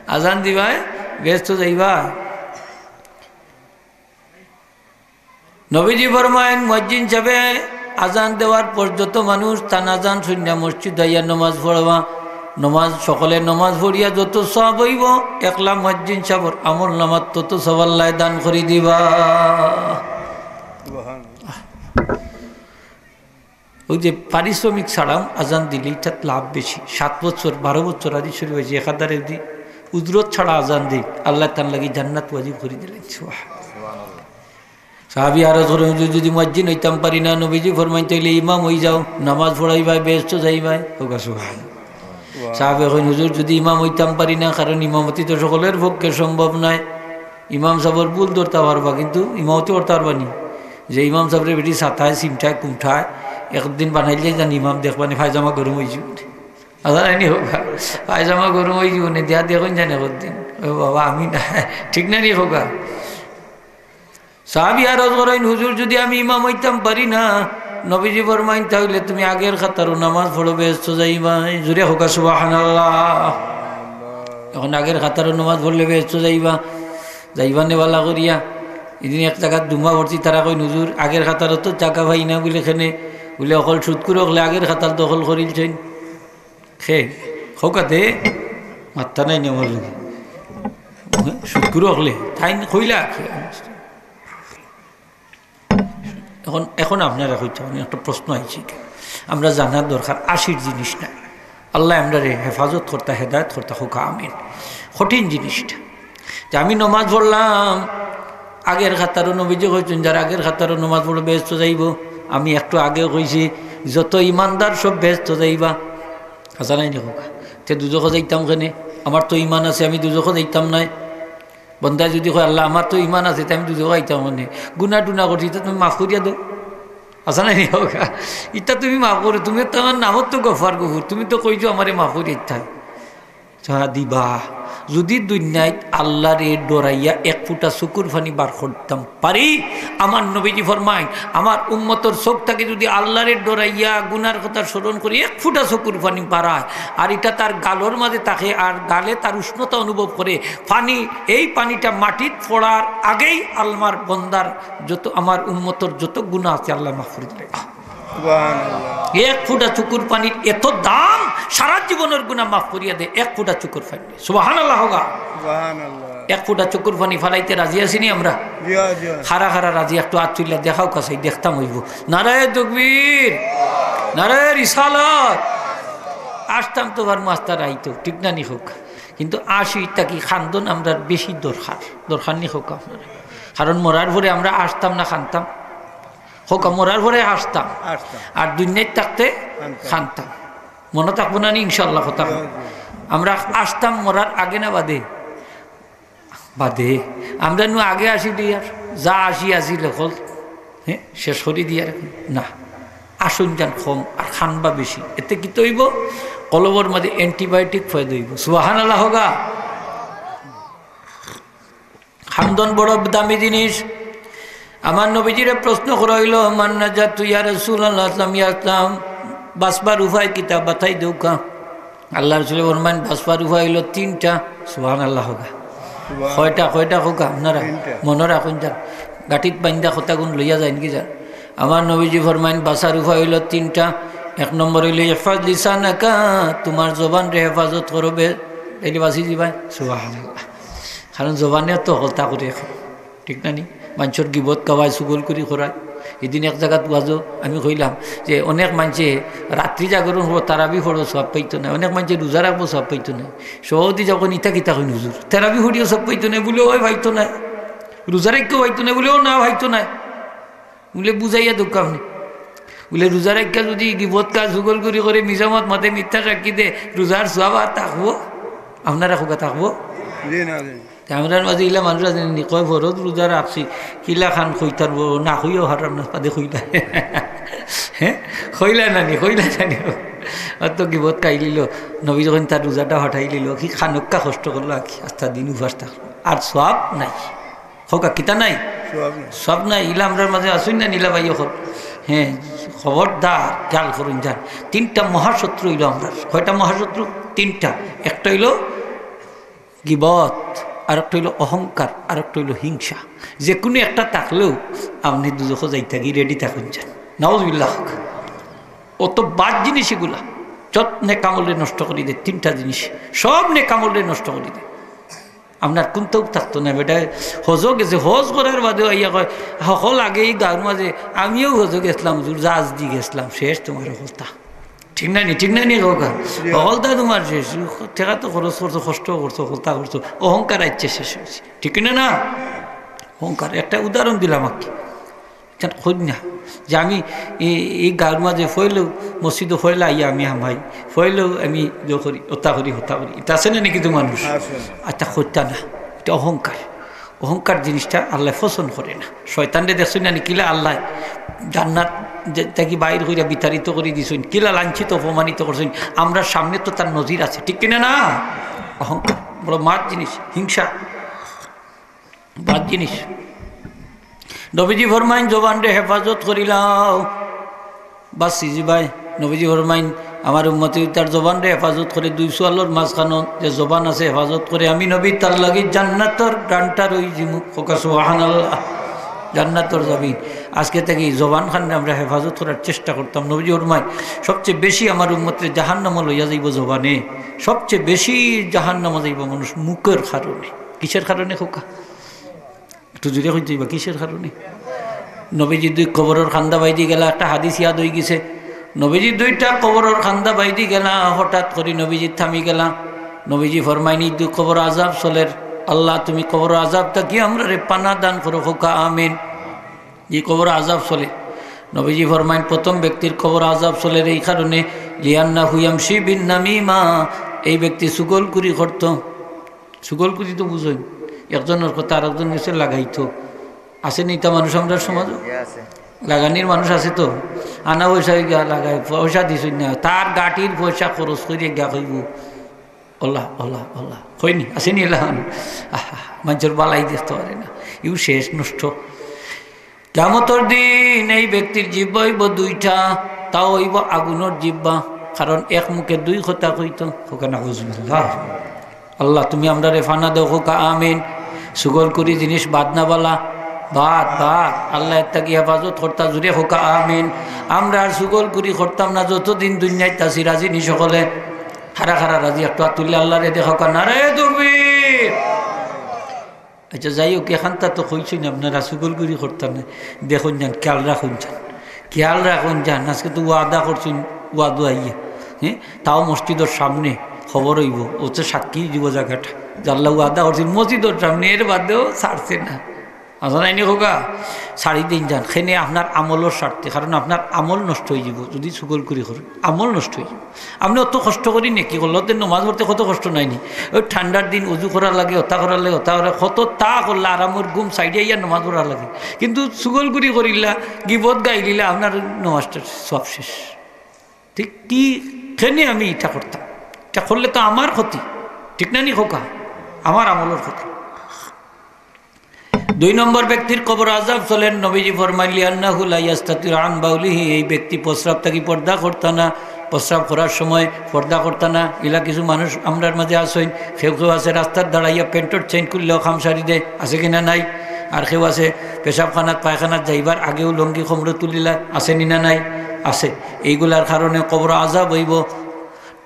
আজান দিবায়, বেহেস্তো যাইবায়। নবীজি ফরমাইন, মুয়াজ্জিন সাবে আজান দেওয়ার পর যত মানুষ তান আজান শুনিয়া মসজিদ আইয়া নমাজ পড়বা, নমাজ, সকলে নমাজ পড়িয়া যত সওয়াব অইবো, একলা মুয়াজ্জিন সাবর আমল নামাত তত সওয়াব আল্লায় দান করি দিবা। সুবহানাল্লাহ। অউ যে পারিশ্রমিক ছাড়া আজান দিলে ইটাত লাভ বেশি। সাত বছর, বারো বছর হাদিস শরীফ আইছে, একাধারে যদি উজরত ছাড়া আজান দেয়, আল্লায় তান লাগি জান্নাত ওয়াজিব করি দিলাইন। সুবহানাল্লাহ। সাহাবি আরজ করইন, "হুজুর, যদি মুয়াজ্জিন অইতাম পারি না", নবীজি ফরমাইন, "তাইলে ইমাম অই যাও, নমাজ পড়াইবায়, বেহেস্তো যাইবায়।" কউক্কা সুবহানাল্লাহ। সাহাবে কইন, "হুজুর, যদি ইমাম অইতাম পারি না, কারণ ইমামতি তো সকলের পক্ষে সম্ভব নায়।" ইমাম সাবর ভুল ধরতা পারবা, কিন্তু ইমামতি করতা পারবা নি? যে ইমাম সাবরে বেটি ছাতায়, চিমটায়, কুমটায়, একদিন বানাইলে যান ইমাম দেখবা নি, পায়জামা গরম অই যিবো নে। আল্লাহ জানি কউক্কা, পায়জামা গরম অই যিবো নে, দিয়া দেখইন জানে কতদিন। ও বাবা, আমি না, ঠিক না নি কউক্কা? সাহাবি আরজ করইন, "হুজুর, যদি আমি ইমাম অইতাম পারি না", নবীজি ফরমাইন, "তাইলে তুমি আগের কাতারো নমাজ পড়ো, বেহেস্তো যাইবায়।" জুরে কউক্কা সুবহানাল্লাহ। এখন আগের কাতারো নমাজ পড়লে বেহেস্তো যাইবা, যাইবা নে বালা করিয়া। ইদিন এক জাগাত জুমা পড়ছি, তারা কইন, "হুজুর, আগের কাতারো তো জাগা পাই না", বুলে, "কেনে?" বুলে, "অকল সুদখুর অকলে আগের কাতার দখল করিলছইন।" কে? কউক্কা দে, মাত্তা নাই নি আমার লগে। সুদখুর অকলে, তাইন কইলা। এখন, এখন আপনারা কইতা পারইন, একটা প্রশ্ন আইছে, আমরা জানার দরকার, আশির জিনিস না। আল্লায় আমরারে হেফাজত করতা, হেদায়েত করতা, কউক্কা আমিন। কঠিন জিনিসটা। যে আমি নমাজ পড়লাম, আগের কাতারো, নবীজি কইছইন, "যারা আগের কাতারো নমাজ পড়ো, বেহেস্তো যাইবো।" আমি একটু আগে কইছি, "যত ইমানদার সব বেহেস্তো যাইবা।" হাছা নায়নি কউক্কা? তে দুজখো যাইতাম কেনে? আমার তো ইমান আছে, আমি দুজখো যাইতাম নায়। বন্দায় যুদি কয়, "আল্লা, আমার তো ইমান আছে, তে আমি দুজখো যাইতাম কেনে? গুনা টুনা করছি, ইতা তুমি মাফ করিয়া দেও।" হাছা নায়নি কউক্কা? ইতা তুমি মাফ করো, তুমি তো আমার নামর তো গফফার গফুর, তুমি তো কইছো আমারে মাফ করিয়া দিতায়। তা দিবা। যুদি দুনিয়াত আল্লারে ডরাইয়া এক ফুটা চকুর পানি বার করতাম পারি, আমার নবীজি ফরমাইন, আমার উম্মতর চউখ থাকি যুদি আল্লারে ডরাইয়া গুনার কথা স্মরণ করি এক ফুটা চকুর পানি বারায়, আর ইটা তার গালর মাঝে থাকে, আর গালে তার উষ্ণতা অনুভব করে, পানি, এই পানিটা মাটিত পড়ার আগেই আল্লার বন্দার যত, আমার উম্মতর যত গুনা আছে আল্লায় মাফ করি দিবা। সুবহানাল্লাহ। এক ফুটা চকুর পানির এত দাম, সারা জীবনর গুনা মাফ করিয়া দেয় এক ফুটা চকুর পানি। সুবহানাল্লাহ কউক্কা। সুবহানাল্লাহ। এক ফুটা চকুর পানি ফালাইতে রাজি আছি নি আমরা? জি অয়, জি অয়। খাড়া খাড়া রাজি, একটু আত তুলিয়া দেখাউক্কা চাই, দেখতাম অইবো। নারায়ে তাকবীর, নারায়ে রিসালাত। আসতাম তো বার মাস্টার আইতো, ঠিক নায়নি কউক্কা? কিন্তু আশি থাকি কান্দন আমরার বেশি দরকার, দরকার নি কউক্কা আপনারা? কারণ মরার পরে আমরা আসতাম না কানতাম? কউক্কা, মরার পরে আসতাম, আসতাম। আর দুনিয়াত থাকতে কানতাম। কানতাম। মনো থাকবো না নি ইনশাআল্লাহ কথা? জি, জি। আমরা আসতাম মরার আগে না বাদে? বাদে। আমরা নু আগে আসি দিয়ার, যা আসি আসি লেখল, হ্যাঁ, শেষ করি দিয়ার। না, আসুন যান কম আর কানবা বেশি, এতে কিতা অইবো? কলবর মাঝে antibiotic পয়দা অইবো। সুবহানাল্লাহ কউক্কা। কান্দন বড় দামি জিনিস। আমার নবীজিরে প্রশ্ন করা অইলো, "মান নাজাতু ইয়া রাসূলুল্লাহ, ইয়া রাসূলুল্লাহ, বাঁচবার উপায় কিতা, বাতাই দেউক্কা।" আল্লার রসুলে ফরমাইন, "বাঁচবার উপায় অইলো তিনটা।" সুবহানাল্লাহ কউক্কা। সুবহান। কয়টা, কয়টা কউক্কা আপনারা? তিনটা। মনো রাখইন যান। গাঁঠিত বাইন্দা কথাগুন লইয়া যাইন গি যান। আমার নবীজি ফরমাইন, "বাঁচার উপায় অইলো তিনটা। এক নম্বর অইলো, ইহফাজ লিসানাকা, তুমার জবানরে হেফাজত করো, বে-, তাইলে বাঁচি যিবায়।" সুবহানাল্লাহ। কারণ জবানে তো হকলতা করে এখন, ঠিক নায়নি? মানষর গিবত গাওয়ায়, চুগলখুরি করায়। হিদিন এক জাগাত ওয়াজো আমি কইলাম যে অনেক মানষে রাত্রি জাগরণ করবো, তারাবি পড়বো, সওয়াব পাইতো নায়। অনেক মানষে রোজা রাখবো, সওয়াব পাইতো নায়। সভাপতি যখন ইতা কিতা কইন, "হুজুর, তারাবি পড়িও সওয়াব পাইতো নায়?" বুলে, "অয় পাইতো নায়।" "রোজা রাখিও পাইতো নায়?" বুলে, "ও না, পাইতো নায়।" বুলে, "বুঝাইয়া দেউক্কা আপনে।" বুলে, "রোজা রাখিয়া যুদি গিবত গায়, চুগলখুরি করে, মিছা মাত মাতে, মিথ্যা সাক্ষী দে, রোজার সওয়াব আর থাকবো?" আপনারা কউক্কা থাকবো? জি না, জি না। তে আমরার মাঝে ইলা মানুষ আছে নি, কয়, "ফরজ রোজা রাখছি, কিলাখান কইতাম, না কইয়াও হারাম না, বাদে কইলা।" হ্যাঁ? কইলা না নি, কইলা না নি? অত গিবত খাইলিলো, নবী যখন তার রোজাটা হটাইলিলো, কি খানক্কা কষ্ট করলো আর কি, আস্তা দিন উপাস থাকলো। আর সওয়াব নাই। কউক্কা, কিতা নাই? সওয়াব নাই। সওয়াব নাই। ইলা আমরার মাঝে আছইন না, ইলা ভাই অকল। হ্যাঁ, খবরদার, খেয়াল করইন যান। তিনটা মহাশত্রু অইলো আমরার। কয়টা মহাশত্রু? তিনটা। একটা অইলো গিবত, আরেকটা অইলো অহংকার, আরেকটা অইলো হিংসা। যেকুনু একটা থাকলেউ আপনে দুজখো যাইতা গি ready থাকইন যান। নাউজুবিল্লাহ। অত বাদ জিনিস ইগুলা। যত নেক আমলরে নষ্ট করি দে, তিনটা জিনিস। সব নেক আমলরে নষ্ট করি দে। আপনার কুন্তাউ থাকতো না, বেটায় হজো গেছে, হজ করার বাদেও আইয়া কয়, "হকল আগে ই গাউর মাঝে আমিও হজো গেছলাম, হুজুর, জাহাজ দি গেছলাম, শেষ তুমার হকলতা।" ঠিক নায়নি, ঠিক নায়নি কউক্কা? জি। হকলতা তুমার শেষ, টেকা তো খরচ করছো, কষ্ট করছো, হকলতা করছো, অহংকার আইছে শেষ অইছে। ঠিক না, না? অহংকার। একটা উদাহরণ দিলাম আর কি। ইখান কইন না যে আমি এই, এই গাউর মাঝে ফয়লেউ, মসজিদো ফয়লা আইয়া আমি হামাই, ফয়লেউ আমি ইয়ে করি, অতা করি, হতা করি। ইতা আছে না নি কিছু মানুষ? আছে। ইতা করতা না, ইটা অহংকার। অহংকার জিনিসটা আল্লায় পছন্দ করে না। শয়তানরে দেখছইন না নি, কিলা আল্লায় জান্নাত যে, থাকি বাইর করিয়া বিতাড়িত করি দিছইন, কিলা লাঞ্ছিত অপমানিত করছইন, আমরার সামনে তো তার নজির আছে, ঠিক কিনা না? অহংকার বড় মার জিনিস, হিংসা। বাদ জিনিস। নবীজি ফরমাইন, "জবানরে হেফাজত করিলাও, বাঁচি যিবায়।" নবীজি ফরমাইন, "আমার উম্মতে তার জবানরে হেফাজত করে, দুই সোয়ালর মাঝখানো যে জবান আছে হেফাজত করে, আমি নবী তার লাগি জান্নাতর গান্টার অই যিমু।" কউক্কা সুবহানাল্লাহ। জান্নাতর জামিন। আজকে থাকি জবান খানরে আমরা হেফাজত করার চেষ্টা করতাম। নবীজি ফরমাইন, "সবচেয়ে বেশি আমার উম্মতরে জাহান্নামো লইয়া যাইবো জবানে, সবচেয়ে বেশি জাহান্নামো যাইবো মানুষ মুখর কারণে।" কিসের কারণে কউক্কা? একটু জোরে কইতে অইবা, কিসের কারণে? নবীজি দুই কবরর কান্দা বাইদি গেলা, একটা হাদিস ইয়াদ অইগেছে। নবীজি দুইটা কবরর কান্দা বাইদি গেলা, হঠাৎ করি নবীজি থামি গেলা। নবীজি ফরমাইন, "ই দুই কবর আজাব চলের, আল্লাহ তুমি কবর আজাব থাকি আমরারে পানা দান করো, কউক্কা আমিন।" ই কবর আজাব চলে। নবীজি ফরমাইন, প্রথম ব্যক্তির কবর আজাব চলের এই কারণে, "লিআন্নাহু ইয়ামশি বিন নামিমা", এই ব্যক্তি চুগলখুরি করতো। চুগলখুরি তো বুঝইন, একজনর কথা আরেকজন গেছে লাগাইতো। আছে নি ইতা মানুষ আমরার সমাজো? লাগানির মানুষ আছে তো, আনা পয়সা গিয়া লাগায়, পয়সা দিছইন না, তার গাটির পয়সা খরচ করি গিয়া কইবো, "ওলা, ওলা, ওলা।" কইনি, আছে নি এলা মানুষ? আহা, মানষর বালাই দেখতো পারে না, ইউ শেষ নষ্ট। কিয়ামতর দিন এই ব্যক্তির জিব্বা অইবো দুইটা, তাও অইবো আগুনর জিব্বা, কারণ এক মুখে দুই কথা কইতো। কউক্কা নাউজুবিল্লাহ। আল্লাহ তুমি আমরারে পানা দেও, কউক্কা আমিন। চুগলখুরি জিনিস বাদ না বালা, বাদ, বাদ। আল্লাহ এর থাকি হেফাজত করতা, জুরে কউক্কা আমিন। আমরা আর চুগলখুরি করতাম না যতদিন দুনিয়াত আছি, রাজি নি সকলে? কারা কারা রাজি একটু আত তুললে আল্লাহরে দেখাউক্কা, নারায়ে তাকবীর। আচ্ছা, যাই হোক, এখানতা তো কইছইন আপনারা চুগলখুরি করতা নায়। দেখইন যান, খেয়াল রাখইন যান, খেয়াল রাখইন যান। আজকে তো ওয়াদা করছইন, ওয়াদা আইয়া, হ্যাঁ, তাও মসজিদর সামনে খবর অইবো, ও তো সাক্ষী দিব জাগাটা। জাল্লা ওয়াদা করছইন মসজিদর সামনে, এর বাদেও ছাড়ছে না। আচ্ছা, নাইনি কউক্কা, ছাড়ি দিন যান, কেনে আপনার আমলর স্বার্থে, কারণ আপনার আমল নষ্ট অইযিবো যদি চুগলখুরি করইন, আমল নষ্ট অইযিবো। আপনে অত কষ্ট করি নেকি করলা, অতে নমাজ পড়তে কত কষ্ট নায়নি? ওই ঠান্ডার দিন উজু করা লাগে, অতা করা লাগে, অতা করা, কত তা করলা, আরামর ঘুম সাইডে আইয়া নমাজ পড়া লাগে। কিন্তু চুগলখুরি করিলা, গিবত গাইলিলা, আপনার নমাজটার সওয়াব শেষ। ঠিক কি, কেনে আমি ইটা করতাম? ইটা করলে তো আমার ক্ষতি, ঠিক না নি কউক্কা? আমার আমলর ক্ষতি। দুই নম্বর ব্যক্তির কবর আজাব চলের, নবীজি ফরমাইন, "লিআন্নাহু লা ইয়াস্তাতিরু আন বাউলিহি", এই ব্যক্তি প্রস্রাব থাকি পর্দা করতা না, প্রস্রাব করার সময় পর্দা করতা না। ইলা কিছু মানুষ আমরার মাঝে আছইন, কেউ কেউ আছে রাস্তাত দাঁড়াইয়া প্যান্টর চেইন খুললেও কাম সারি দেয়, আছে কি না নাই? আর কেউ আছে পেশাবখানাত পায়খানাত যাইবার আগেও লুঙ্গি কোমরো তুলিলা, আছে নি না নাই? আছে। এইগুলার কারণে কবর আজাব অইবো।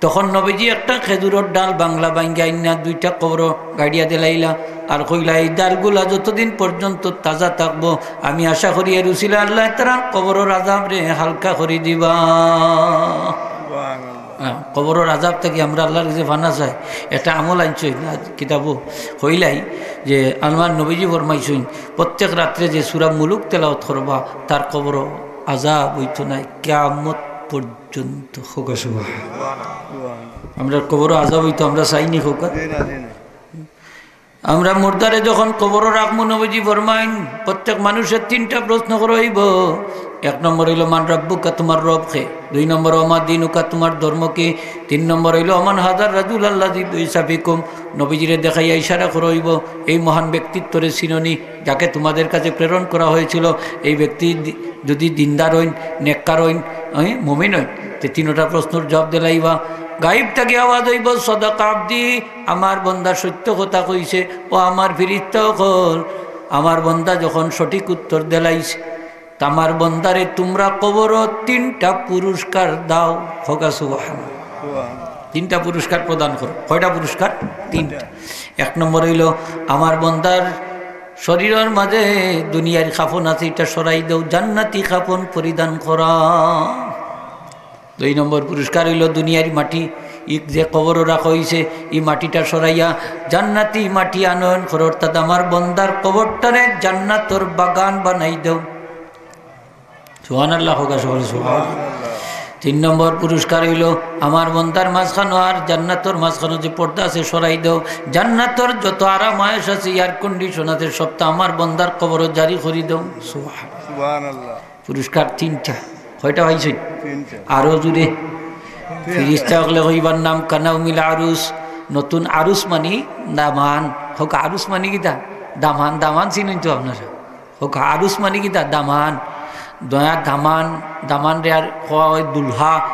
তখন নবীজি একটা খেজুরর ডাল বাংলা ভাঙ্গিয়া আইন্না দুইটা কবরো গাড়িয়া দিলাইলা, আর কইলা, "এই ডালগুলা যতদিন পর্যন্ত তাজা থাকবো, আমি আশা করি এর উসিলায় আল্লাহ তাআলা কবরর আজাবরে হালকা করি দিবা।" হ্যাঁ, কবরর আজাব থাকি আমরা আল্লাহর কাছে পানা চাই। একটা আমল আনছইন, আজ কিতাবো কইলাই যে আমার নবীজি ফরমাইছইন, প্রত্যেক রাত্রে যে সূরা মুলুক তেলাওয়াত করবা, তার কবরো আজাব অইতো নায় কিয়ামত পর্যন্ত। কউক্কা সুবহানাল্লাহ। আমরার কবরো আজাব অইতো আমরা চাইনি কউক্কা। আমরা মুর্দারে যখন কবরো রাখমু, নবীজি ফরমাইন, প্রত্যেক মানুষরে তিনটা প্রশ্ন করা অইবো। এক নম্বর অইলো, "মান রাব্বুকা?" তোমার রব কে? দুই নম্বর, "ওমা দীনুকা?" তোমার ধর্ম কি? তিন নম্বর অইলো, "ওমান হাদার রাজুল আল্লাযী বুইসা ফিকুম?" নবীজিরে দেখাইয়া ইশারা করা অইবো, "এই মহান ব্যক্তিত্বরে চিনো নি, যাকে তোমাদের কাছে প্রেরণ করা হয়েছিল? এই ব্যক্তি দি-, যদি দিনদার অইন, নেককার অইন, হ্যাঁ, মুমিন অইন।" তে তিনোটা প্রশ্নর জবাব দিলাইবা। গাইব থাকি আওয়াজ অইবো, "সদাকা আবদি, আমার বন্দা সত্য কথা কইছে।" ও আমার ফিরিস্তা অকল, আমার বন্দা যখন সঠিক উত্তর দিলাইছে, তা আমার বন্দারে তোমরা কবরো তিনটা পুরস্কার দাও। কউক্কা সুবহানাল্লাহ। তিনটা পুরস্কার প্রদান করো। কয়টা পুরস্কার? তিনটা। এক নম্বর অইলো, আমার বন্দার শরীরর মাঝে দুনিয়ার কাফন আছে, ইটা সরাই দেও, জান্নাতি কাফন পরিধান করা। দুই নম্বর পুরস্কার অইলো দুনিয়ার মাটি, ই যে কবরো রাখা অইছে, ই মাটিটা সরাইয়া জান্নাতি মাটি আনয়ন করো, অর্থাৎ আমার বন্দার কবরটারে জান্নাতর বাগান বানাই দেও। সুবহানাল্লাহ কউক্কা সকলে, সুবহানাল্লাহ। তিন নম্বর পুরস্কার অইলো, আমার বন্দার মাঝখানো আর জান্নাতর মাঝখানো যে পর্দা আছে, সরাই দেও। জান্নাতর যত আরাম আয়েশ আছে, এয়ার কন্ডিশন আছে, সবটা আমার বন্দার কবরো জারি করি দেও। সুবহানাল্লাহ। সুবহানাল্লাহ। পুরস্কার তিনটা। কয়টা পাইছইন? তিনটা। আরো জুরে। ফিরিস্তা অকলে কইবার নাম কানাউমিল আরুস, নতুন আরুস মানি দামান। কউক্কা আরুস মানি কিতা? দামান, দামান চিনইন তো আপনারা। কউক্কা আরুস মানি কিতা? দামান। নয়া দামান, দামানরে আর কওয়া অয় দুলহা,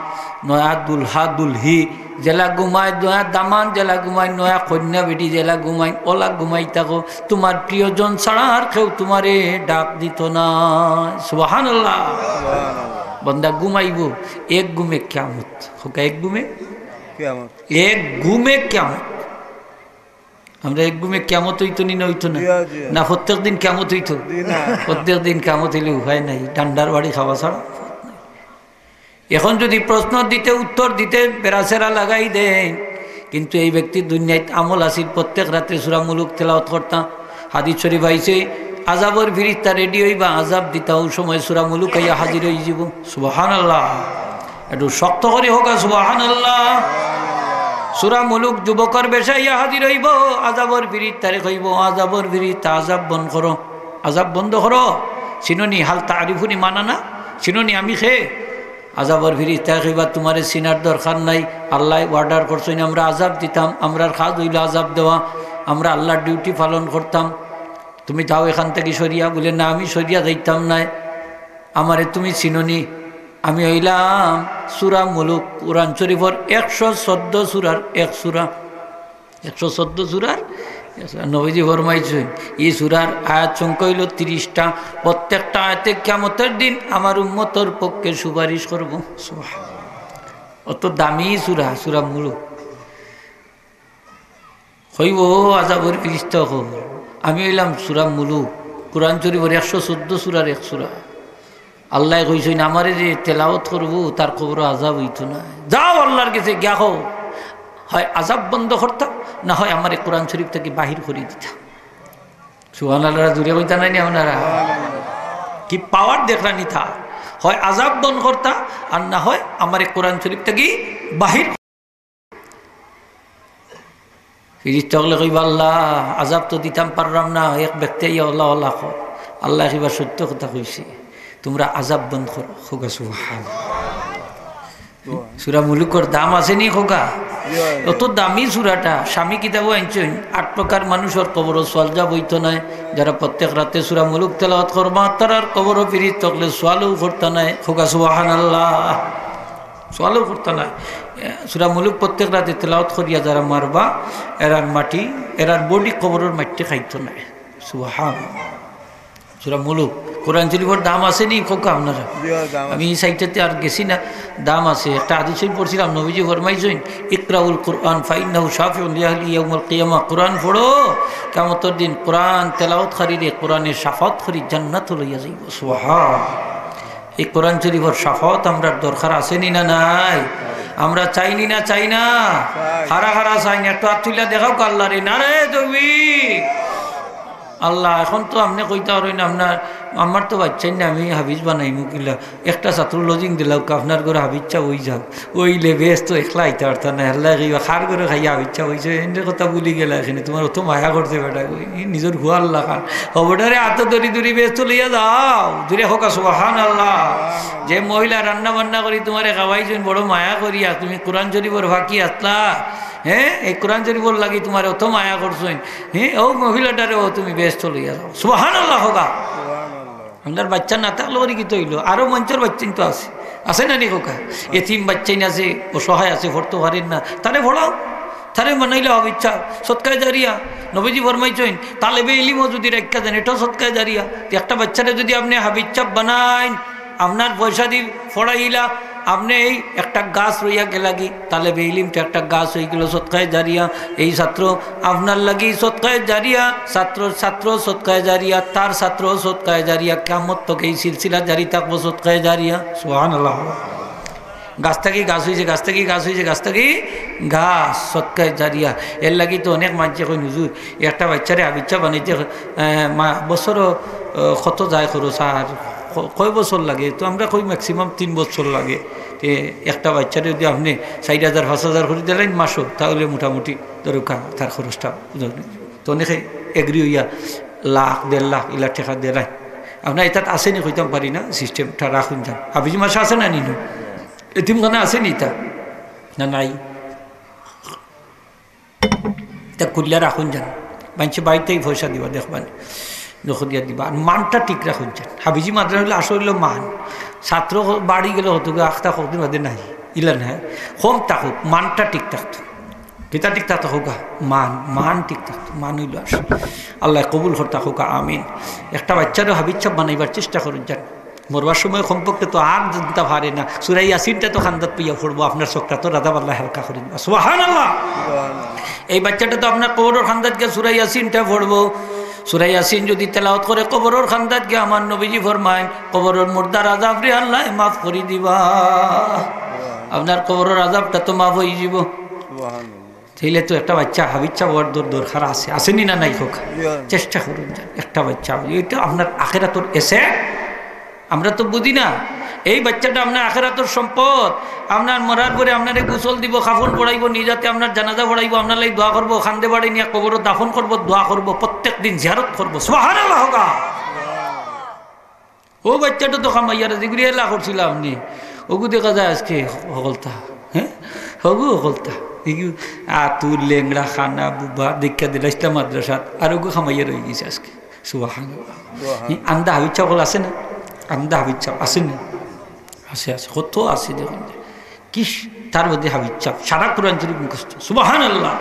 নয়া দুলহা, দুলহি। যেলা ঘুমায় নয়া দামান, যেলা ঘুমায় নয়া কইন্যা বেটি, যেলা ঘুমায়, ওলা ঘুমাই থাকো। তোমার প্রিয়জন ছাড়া আর কেউ তোমারে ডাক দিতো না। সুবহানাল্লাহ। বন্দা ঘুমাইবো, এক ঘুমে কিয়ামত। কউক্কা এক ঘুমে? কিয়ামত। এক ঘুমে কিয়ামত। আমরা এক ঘুমে কিয়ামত অইতো নি, না অইতো না? জি, জি। না, প্রত্যেক দিন কিয়ামত অইতো? জি, না। প্রত্যেক দিন কিয়ামত অইলে উপায় নাই, ডান্ডার বাড়ি খাওয়া ছাড়া পথ নাই। এখন যদি প্রশ্ন দিতে, উত্তর দিতে বেড়াছেড়া লাগাই দেয়, কিন্তু এই ব্যক্তির দুনিয়াত আমল আছিল, প্রত্যেক রাতে সূরা মুলুক তেলাওয়াত করতা। হাদিস শরীফ আইছে, আযাবর ফিরিস্তা রেডি অইবা, আযাব দিতা, অউ সময় সূরা মুলুক আইয়া হাজির অইযিবো। সুবহানাল্লাহ। একটু শক্ত করি কউক্কা, সুবহানাল্লাহ। সূরা মুলুক যুবকর বেশে আইয়া হাজির অইবো, আযাবর ফিরিস্তারে কইবো, আযাবর ফিরিস্তা, আযাব বন্ধ করো, আযাব বন্ধ করো। চিনো নি, হাল তারিফুনি, মানা না? চিনো নি আমি কে? আযাবর ফিরিস্তায় কইবা, তুমারে চিনার দরকার নাই, আল্লায় order করছইন আমরা আযাব দিতাম, আমরার কাজ অইলো আযাব দেওয়া, আমরা আল্লার duty পালন করতাম। তুমি যাও এখান থাকি সরিয়া। বলে, না, আমি সরিয়া যাইতাম নায়, আমারে তুমি চিনো নি? আমি অইলাম সূরা মুলুক, কোরআন শরীফর একশো চৌদ্দ সূরার এক সূরা। একশো চৌদ্দ সূরার, নবীজি ফরমাইছইন, ই সূরার আয়াত সংখ্যা অইলো তিরিশটা। প্রত্যেকটা আয়াতে কিয়ামতর দিন আমার উম্মতর পক্ষে সুপারিশ করবো। সুবহান। অত দামি সূরা, সূরা মুলুক। কইবো আযাবর ফিরিস্তা অকল, আমি অইলাম সূরা মুলুক, কোরআন শরীফর একশো চৌদ্দ সূরার এক সূরা। আল্লায় কইছইন, আমারে যে তেলাওয়াত করবো, তার কবরো আযাব অইতো নায়। যাও আল্লার গেছে গিয়া কও, হয় আযাব বন্ধ করতা, না হয় আমারে কোরআন শরীফ থাকি বাহির করি দিতা। সুবহানাল্লাহ, জুরে কইতা নায় নি আপনারা? কি power দেখরা নি তা? হয় আযাব বন্ধ করতা, আর না হয় আমারে কোরআন শরীফ থাকি বাহির। ফিরিস্তা অকলে কইবা, আল্লাহ, আযাব তো দিতাম পারলাম না, এক ব্যক্তি আইয়া অলা অলা কয়। আল্লায় কইবা, সত্য কথা কইছে, তুমরা আযাব বন্ধ করো। কউক্কা সুবহান। সূরা মুলুকর দাম আছে নি কউক্কা? অত দামি সূরাটা, স্বামী কিতাবো আনছইন, আট প্রকার মানুষর কবরো সওয়াল জওয়াব অইতো নায়। যারা প্রত্যেক রাতে সূরা মুলুক তেলাওয়াত করবা, তারার কবরো ফিরিস্তা অকলে সওয়ালও করতা নায়। কউক্কা সুবহানাল্লাহ। সওয়ালও করতা নায়। এ, সূরা মুলুক প্রত্যেক রাতে তেলাওয়াত করিয়া যারা মারবা, এরার মাটি, এরার body কবরর মাটিয়ে খাইতো নায়। সুবহান। সূরা মুলুক, কোরআন শরীফর দাম আছে নি কউক্কা আপনারা? জি, দাম আছে। আমি ই সাইডটাতে আর গেছি না, দাম আছে। একটা হাদিস শরীফ পড়ছিলাম, নবীজি ফরমাইছইন, ইকরাউল কুরআন ফাইন্নাহু শাফিউন লিআহলি ইয়াউমাল কিয়ামা। কোরআন পড়ো, কিয়ামতর দিন কোরআন তেলাওয়াতকারীরে কোরআনে শাফাআত করি জান্নাতো লইয়া যাইবো। সুবহান। এই কোরআন শরীফর শাফাআত আমরার দরকার আছে নি না নাই? আমরা চাই নি না চাই না? চাই। কারা কারা চাইন, একটু আত তুলিয়া দেখাউক্কা আল্লারে। নারায়ে তাকবীর। আল্লাহ, এখন তো আপনে কইতা পারইন, আপনার, আমার তো বাচ্চাইন না, আমি হাফিজ বানাইমু কিলা? একটা ছাত্র lodging দিলাউক্কা, আপনার ঘরো হাফিজ সাব অই যাউক, অইলে বেহেস্তো একলা আইতা পারতা নায়। আল্লায় কইবা, কার ঘরো খাইয়া হাফিজ সাব অইছো, এনরে কথা ভুলি গেলা এখানে, তুমার অত মায়া করছে বেটা, ই নিজর পুয়ার লাখান। হবটারে আতো ধরি ধরি বেহেস্তো লইয়া যাও, জুরে কউক্কা সুবহানাল্লাহ। যে মহিলা রান্না বান্না করি তুমারে খাওয়াইছইন, বড় মায়া করিয়া, তুমি কোরআন শরীফর ফাকি আছলা, হে, এই কোরআন শরীফর লাগি তুমারে অত মায়া করছইন, হে, অউ মহিলাটারেও তুমি বেহেস্তো লইয়া যাও। সুবহানাল্লাহ কউক্কা। আমরার বাচ্চা না থাকলে করি কিতা অইলো? আরো মঞ্চর বাচ্চাইন তো আছে, আছে না নি কউক্কা? এতিম বাচ্চাইন আছে, অসহায় আছে, পড়তো পারের না, তারে পড়াও, তারে বানাইলাও হাফিজ সাব, সদকায়ে জারিয়া। নবীজি ফরমাইছইন, তালেবে ইলিমও যুদি রাখিয়া যাইন, এটাও সদকায়ে জারিয়া। তে একটা বাচ্চারে যুদি আপনে হাফিজ সাব বানাইন, আপনার পয়সাদি পড়াইলা, আপনে এই একটা গাছ রইয়া গেলাগি, তালেবে ইলিমটা একটা গাছ অইগেলো সদকায়ে জারিয়া। এই ছাত্র আপনার লাগি সদকায়ে জারিয়া, ছাত্রর ছাত্র সদকায়ে জারিয়া, তার ছাত্র সদকায়ে জারিয়া, কিয়ামত তক এই সিলসিলা জারি থাকবো সদকায়ে জারিয়া। সুবহানাল্লাহ। গাছ থাকি গাছ অইছে, গাছ থাকি গাছ অইছে, গাছ থাকি গাছ, সদকায়ে জারিয়া। এরলাগি তো অনেক মানষে কইন, হুজুর, একটা বাচ্চারে হাফিজ সাব বানাইতে, আহ, মা-, বছরো, আহ, কত যায় খরচ, আর ক-, কয় বছর লাগে? তো আমরা কই maximum তিন বছর লাগে। তে একটা বাচ্চারে যুদি আপনে চাইর হাজার, পাঁচ হাজার করি দিলাইন মাসো, তাইলে মোটামুটি ধরউক্কা তার খরচটা। তো অনেকে agree অইয়া লাখ, দেড় লাখ ইলা টেকা দিলাইন। আপনার ইতাত আছে নি কইতাম পারি না, system টা রাখুন যান। হাফিজি মাদ্রাসা আছে না নি নু? এতিমখানা আছে নি ইতা? না, নাই। ইতা খুলিয়া রাখুন যান। মানষে বাইর থাকি পয়সা দিবা, দেখবা নি। যখন দিয়া দিবা। আর মানটা ঠিক রাখুন যান। হাফিজি মাদ্রাসা অইলো আসল অইলো মান। ছাত্র বাড়ি গেলে হয়তো আখতা কতদিন বাদে নাই। ইলা না, কম থাকুক, মানটা ঠিক থাকতো। কিতা ঠিক থাকতো কউক্কা? মান, মান ঠিক থাকতো। মান অইলো আসল। আল্লায় কবুল করতা কউক্কা, আমিন। একটা বাচ্চারে হাফিজ সাব বানাইবার চেষ্টা করুন যান। মরবার সময় কমপক্ষে তো আর জানতা পারে না, সূরা ইয়াসিনটা তো কান্দাত পাইয়া পড়বো, আপনার চোখটা তো রাজা আল্লায় হালকা করি দিবা। সুবহানাল্লাহ। এই বাচ্চাটা তো আপনার কবরর কান্দাত গিয়া সূরা ইয়াসিনটা পড়বো। সূরা ইয়াসিন যদি তেলাওয়াত করে কবরর কান্দাত গিয়া, আমার নবীজি ফরমাইন, কবরর মুর্দার আযাবরে আল্লায় মাফ করি দিবা। আপনার কবরর আযাবটা তো মাফ অইযিবো। তাইলে তো একটা বাচ্চা হাফিজ সাব অওয়ার দর-, দরকার আছে, আছে নি না নাই? কউক্কা, চেষ্টা করুন যান, একটা বাচ্চা, ইটা আপনার আখেরাতর asset। আমরা তো বুঝি না, এই বাচ্চাটা আপনার আখেরাতর সম্পদ। আপনার মরার পরে আপনারে গোসল দিবো, কাফন পড়াইবো, নিজ আতে আপনার জানাজা পড়াইবো, আপনার লাগি দোয়া করবো, কান্দে বাড়ি নিয়া কবরো দাফন করবো, দোয়া করবো, প্রত্যেক দিন জিয়ারত করবো। সুবহানাল্লাহ কউক্কা। অউ বাচ্চাটা তো কামাইয়ার, যেগুলি এলা করছিলা আপনে, অগু দেখা যায় আজকে হকলতা, হ্যাঁ, হগু হকলতা। এগু আতুর, লেংড়া, কানা, বুবা, দেখিয়া দিলা ইসলাম মাদ্রাসাত, আর অগু কামাইয়ার অইগেছে আজকে। সুবহানাল্লাহ। সুবহান। আন্দা হাফিজ সাব অকল আছে না? আন্দা হাফিজ সাব আছে না? আছে, আছে, কত আছে দেখইন। কিস, তার মধ্যে হাফিজ সাব, সারা কোরআন শরীফ মুখস্থ। সুবহানাল্লাহ।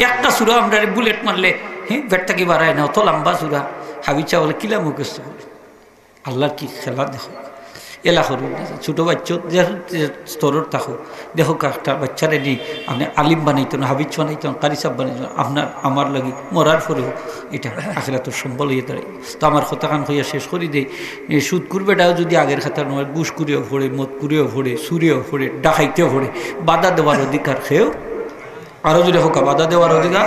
একটা সূরা আমরারে বুলেট মারলে, হ্যাঁ, পেট থাকি বারায় না, অত লম্বা সূরা। হাফিজ সাব অকলে কিলা মুখস্থ করে। আল্লাহর কি খেলা দেখো, এলা করুন না। ছোট বাচ্চা যে, যে স্তরর থাকো, দেখউক্কা একটা বাচ্চারে নি আপনে আলিম বানাইতইন, হাফিজ বানাইতইন, কারি সাব বানাইতইন, আপনার আমার লাগি মরার পরেও ইটা আখেরাতর সম্বল অইয়া দাঁড়ায়। তো আমার কথাখান কইয়া শেষ করি দেই, এ সুদখুর বেটাও যদি আগের কাতার নয়, ঘুষখুরেও পড়ে, মদখুরেও পড়ে, চুরেও পড়ে, ডাকাইতেও পড়ে, বাধা দেওয়ার অধিকার কেউ আরো জোরে কউক্কা, বাধা দেওয়ার অধিকার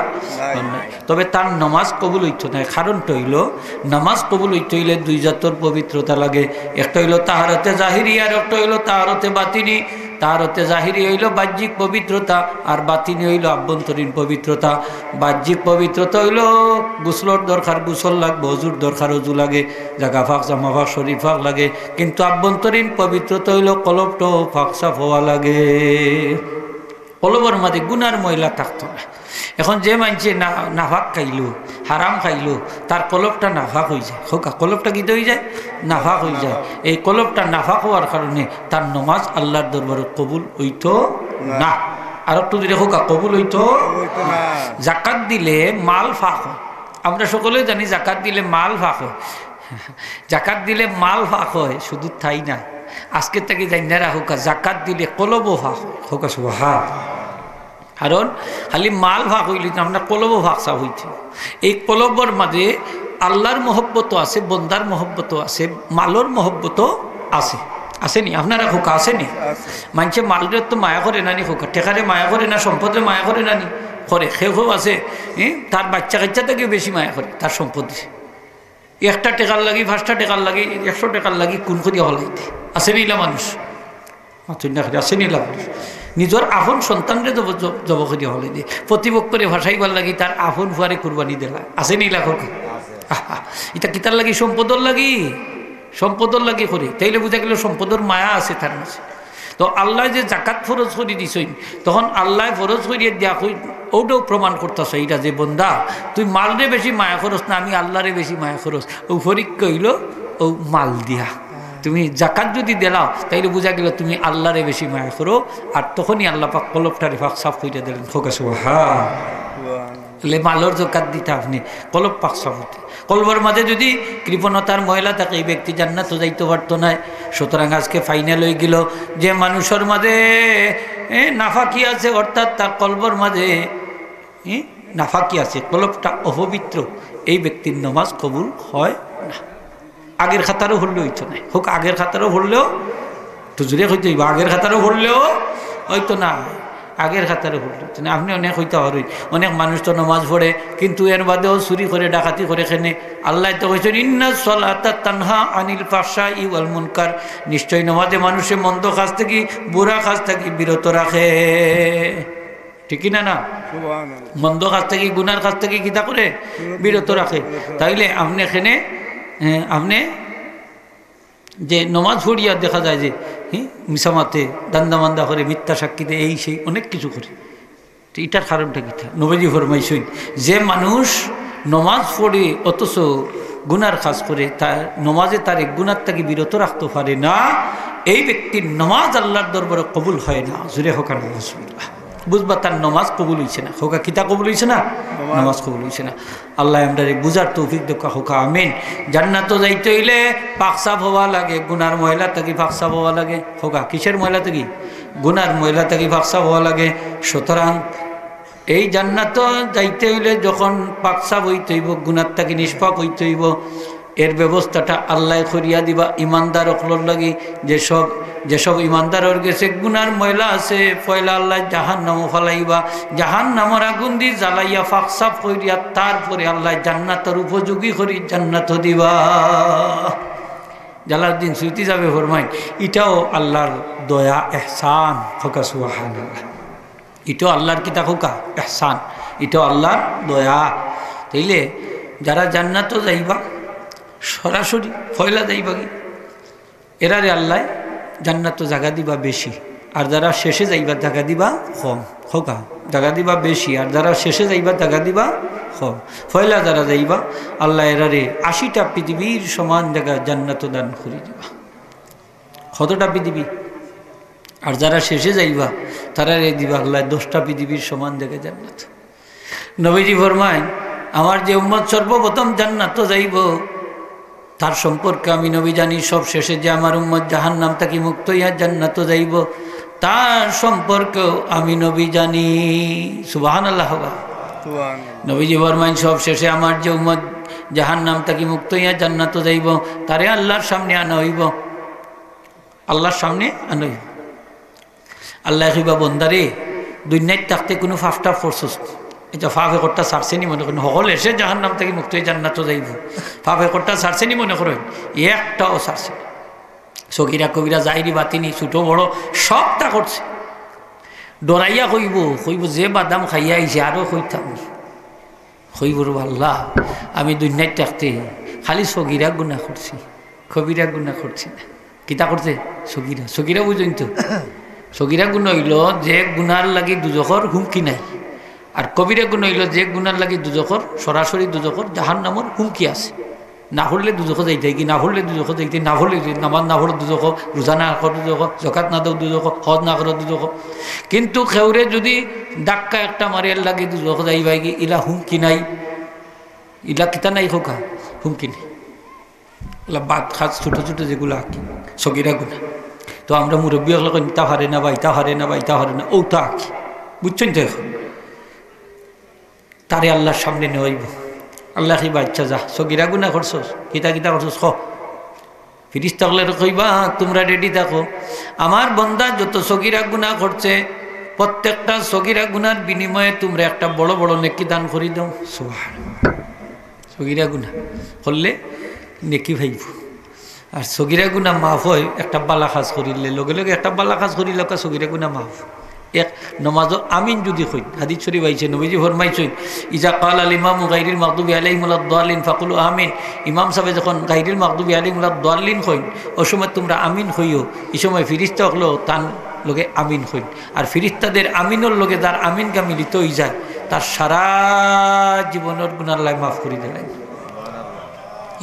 নাই। তবে তার নামাজ কবুল অইতো নায়। কারণটা অইলো, নামাজ কবুল অইতে অইলে দুই জাতর পবিত্রতা লাগে। একটা অইলো তাহারতে জাহিরি, আর একটা অইলো তাহারতে বাতিনি। তাহারতে জাহিরি অইলো বাহ্যিক পবিত্রতা, আর বাতিনি অইলো আভ্যন্তরীণ পবিত্রতা। বাহ্যিক পবিত্রতা অইলো গোসলর দরকার, গোসল লাগবো, অজুর দরকার, অজু লাগে, জাগা পাক, জামা পাক, শরীর পাক লাগে। কিন্তু আভ্যন্তরীণ পবিত্রতা অইলো কলবটাও পাক সাফ অওয়া লাগে। কলবর মাঝে গুনার ময়লা থাকতো না। এখন যে মানষে না-, নাপাক খাইলো, হারাম খাইলো, তার কলবটা নাপাক অইযায়। কউক্কা, কলবটা কিতা অইযায়? নাপাক অইযায়। এই কলবটা নাপাক অওয়ার কারণে তার নমাজ আল্লাহর দরবারে কবুল অইতো না। না। আর একটু জোরে কউক্কা, কবুল অইতো অইতো না। জাকাত দিলে মাল পাক অয়। আমরা সকলে জানি জাকাত দিলে মাল পাক অয়। জাকাত দিলে মাল পাক অয়, শুধু তাই না, আজকে থাকি জানিয়া রাখউক্কা, জাকাত দিলে কলবও পাক অয়। কউক্কা সুবহান। কারণ খালি মাল পাক অইলে তো আপনার কলবও পাক সাফ অইতো। এই কলবর মাঝে আল্লাহর মহব্বতও আছে, বন্দার মহব্বতও আছে, মালর মহব্বতও আছে। আছে নি? আপনারা কউক্কা, আছে নি? আছে। মানষে মালরে তো মায়া করে না নি কউক্কা, টেকারে মায়া করে না, সম্পদরে মায়া করে না নি? করে। কেউ কেউ আছে, এ, তার বাইচ্চা কাইচ্চা থাকিও বেশি মায়া করে তার সম্পদরে। একটা টেকার লাগি, পাঁচটা টেকার লাগি, একশো টেকার লাগি খুন করিয়া ফালাই দেয়। আছে নি ইলা মানুষ? মাতুন না, আছে নি ইলা মানুষ? নিজর আপন সন্তানরে জব-, জব-, জব করিয়া ফালাই দেয়। প্রতিপক্ষরে ফাঁসাইবার লাগি তার আপন ফুয়ারে কুরবানি দিলা। আছে নি ইলা কউক্কা? আহা, ইটা কিতার লাগি? সম্পদর লাগি। সম্পদর লাগি করে। তাইলে বুঝা গেল সম্পদর মায়া আছে তার মাঝে। তো আল্লায় যে জাকাত ফরজ করি দিছইন, তখন আল্লায় ফরজ করিয়া দিয়া কই, অউটাও প্রমাণ করতাছে ইটা যে, "বন্দা, তুই মালরে বেশি মায়া করস না, আমি আল্লাহরে বেশি মায়া করস।" অউ পরীক্ষা অইলো অউ মাল দিয়া। তুমি জাকাত যদি দিলাও, তাইলে বুঝা গেল তুমি আল্লাহরে বেশি মায়া করো, আর তখনই আল্লাহ পাক কলবটারে পাক সাফ করিয়া দিলেন। কউক্কা সুবহান। তাইলে মালর জাকাত দিতা আপনে, কলব পাক সাফ অইতে। কলবর মাঝে যদি কৃপণতার ময়লা থাকে, এই ব্যক্তি জান্নাতো যাইতো পারতো নায়। সুতরাং আজকে final অইগেলো, যে মানুষর মাঝে, এ, নাপাকি আছে, অর্থাৎ তার কলবর মাঝে, এ, নাপাকি আছে, কলবটা অপবিত্র, এই ব্যক্তির নমাজ কবুল হয় না। আগের কাতারো পড়লে অইতো নায়। কউক্কা, আগের কাতারো পড়লেও, একটু জোরে কইতে অইবো, আগের কাতারো পড়লেও অইতো নায়। আগের কাতারো পড়লে অইতো নায়। আপনে অনেক কইতা পারইন, অনেক মানুষ তো নমাজ পড়ে, কিন্তু এর বাদেও চুরি করে, ডাকাতি করে কেনে। আল্লায় তো কইছইন, "ইন্নাস সালাতা তানহা আনিল ফাহশাই ওয়াল মুনকার।" নিশ্চয় নমাজে মানুষরে মন্দ কাজ থাকি, বুরা কাজ থাকি বিরত রাখে। ঠিক কি না, না? সুবহানাল্লাহ। মন্দ কাজ থাকি, গুনার কাজ থাকি কিতা করে? বিরত বিরত রাখে। রাখে। তাইলে আপনে কেনে, এ, আপনে যে নমাজ পড়িয়া দেখা যায় যে, হি, মিছা মাতে, ধান্দা-মান্দা করে, মিথ্যা সাক্ষী দেয়, এই সেই অনেক কিছু করে। তো ইটার কারণটা কিতা? নবীজি ফরমাইছইন, যে মানুষ নমাজ পড়ে অথচ গুনার কাজ করে, তার নমাজে তারে গুনার থাকি বিরত রাখতো পারে না, এই ব্যক্তির নমাজ আল্লাহর দরবারে কবুল হয় না। জোরে কউক্কা নাউজুবিল্লাহ। বুঝবা তার নমাজ কবুল অইছে না। কউক্কা, কিতা কবুল অইছে না? নমাজ। নমাজ কবুল অইছে না। আল্লায় আমরারে বুঝার তৌফিক দেউক্কা, কউক্কা আমিন। জান্নাতো যাইতে অইলে পাক সাফ অওয়া লাগে, গুনার ময়লা থাকি পাক সাফ অওয়া লাগে। কউক্কা, কিসের ময়লা থাকি? গুনার ময়লা থাকি পাক সাফ অওয়া লাগে। সুতরাং এই জান্নাতো যাইতে অইলে যখন পাক সাফ অইতে অইবো, গুনার থাকি নিষ্পাপ অইতে অইবো, এর ব্যবস্থাটা আল্লায় করিয়া দিবা ইমানদার অকলর লাগি। যেসব, যেসব ইমানদারর গেছে গুনার ময়লা আছে, পয়লা আল্লায় জাহান্নামো ফালাইবা, জাহান্নামর আগুন দি জ্বালাইয়া পাক সাফ করিয়া তারপরে আল্লায় জান্নাতর উপযোগী করি জান্নাতো দিবা। জালালউদ্দিন সুয়ুতী সাবে ফরমাইন, ইটাও আল্লার দয়া, এহসান। কউক্কা সুবহানাল্লাহ। ইটাও আল্লার কিতা কউক্কা? এহসান। ইটাও আল্লার দয়া। তাইলে যারা জান্নাতো যাইবা, সরাসরি পয়লা যাইবা গি, এরারে আল্লায় জান্নাতো জাগা দিবা বেশি, আর যারা শেষে যাইবা জাগা দিবা কম। কউক্কা, জাগা দিবা বেশি, আর যারা শেষে যাইবা জাগা দিবা কম। পয়লা যারা যাইবা, আল্লায় এরারে আশিটা পৃথিবীর সমান জাগা জান্নাতো দান করি দিবা। কতটা পৃথিবী? আর যারা শেষে যাইবা, তারারে দিবা আল্লায় দশটা পৃথিবীর সমান জাগা জান্নাত। নবীজি ফরমাইন, আমার যে উম্মত সর্বপ্রথম জান্নাতো যাইবো, তার সম্পর্কে আমি নবী জানি। সব শেষে যে আমার উম্মত জাহান্নাম থাকি মুক্ত অইয়া জান্নাতো যাইবো, তার সম্পর্কেও আমি নবী জানি। সুবহানাল্লাহ। সুবহানাল্লাহ। নবীজি ফরমাইন, সব শেষে আমার যে উম্মত জাহান্নাম থাকি মুক্ত অইয়া জান্নাতো যাইবো, তারে আল্লার সামনে আনা অইবো। আল্লার সামনে আনা অইবো। আল্লায় কইবা, বন্দারে, দুনিয়াত থাকতে কুনু পাপ টাপ করছস নি? ইটা পাপ একটা ছাড়ছে নি মনে করইন? হকল শেষে জাহান্নাম থাকি মুক্ত অইয়া জান্নাতো যাইবো, পাপ একটা ছাড়ছে নি মনে করইন? একটাও ছাড়ছে না। সগিরা কবিরা, জাহিরি বাতিনি, ছোট বড় সবটা করছে। ডরাইয়া কইবো, কইবো, যে বাদাম খাইয়া আইছি, আরো কইতাম নি। কইবো, রে আল্লাহ, আমি দুনিয়াত থাকতে খালি সগিরা গুনা করছি, কবিরা গুনা করছি না। কিতা করছে? সগিরা। সগিরা বুঝইন তো? সগিরা গুনা অইলো যে গুনার লাগি দুজখর হুমকি নাই, আর কবিরা গুনা অইলো যে গুনার লাগি দুজখর, সরাসরি দুজখর, জাহান্নামর হুমকি আছে। না পড়লে দুজখো যাইতে, কি না পড়লে দুজখো যাইতে, না পড়লে দুজখো, নামাজ না পড়ো দুজখো, রোজা না করো দুজখো, যাকাত না দেও দুজখো, হজ না করো দুজখো। কিন্তু কেউরে যুদি ধাক্কা একটা মারে, এর লাগি দুজখো যাইবায় গি, ইলা হুমকি নাই। ইলা কিতা নাই কউক্কা? হুমকি নাই। ইলা বাদ খাস ছোট ছোট যেগুলা আর কি, সগিরা গুনা। তো আমরা মুরব্বি অকলে কইন, ইতা পারে না বা, ইতা পারে না বা, ইতা পারে না, অউটা আর কি। বুঝছইন তো অখন? তারে আল্লার সামনে নেওয়া অইবো। আল্লায় কইবা, আচ্ছা যা, সগিরা গুনা করছস, কিতা কিতা করছস, ক। ফিরিস্তা অকলরে কইবা, তুমরা ready থাকো, আমার বন্দা যত সগিরা গুনা করছে, প্রত্যেকটা সগিরা গুনার বিনিময়ে তুমরা একটা বড় বড় নেকি দান করি দেও। সুবহানাল্লাহ। সগিরা গুনা করলে নেকি পাইবো। আর সগিরা গুনা মাফ অয় একটা বালা কাজ করিলে, লগে লগে একটা বালা কাজ করিলে একটা সগিরা গুনা মাফ। এক, নমাজো আমিন যুদি কইন, হাদিস শরিফ আইছে, নবীজি ফরমাইছইন, "ইজা কালাল ইমামু গাইরিল মাগদুবি আলাইহিম ওয়ালাদ দাল্লিন ফাকুলু আমিন।" ইমাম সাবে যখন গাইরিল মাগদুবি আলাইহিম ওয়ালাদ দাল্লিন কইন, অউ সময় তুমরা আমিন কইও। ই সময় ফিরিস্তা অকলেও তান লগে আমিন কইন। আর ফিরিস্তাদের আমিনর লগে যার আমিনগা মিলিত অইযায়, তার সারা জীবনর গুনা আল্লায় মাফ করি দিলাইন।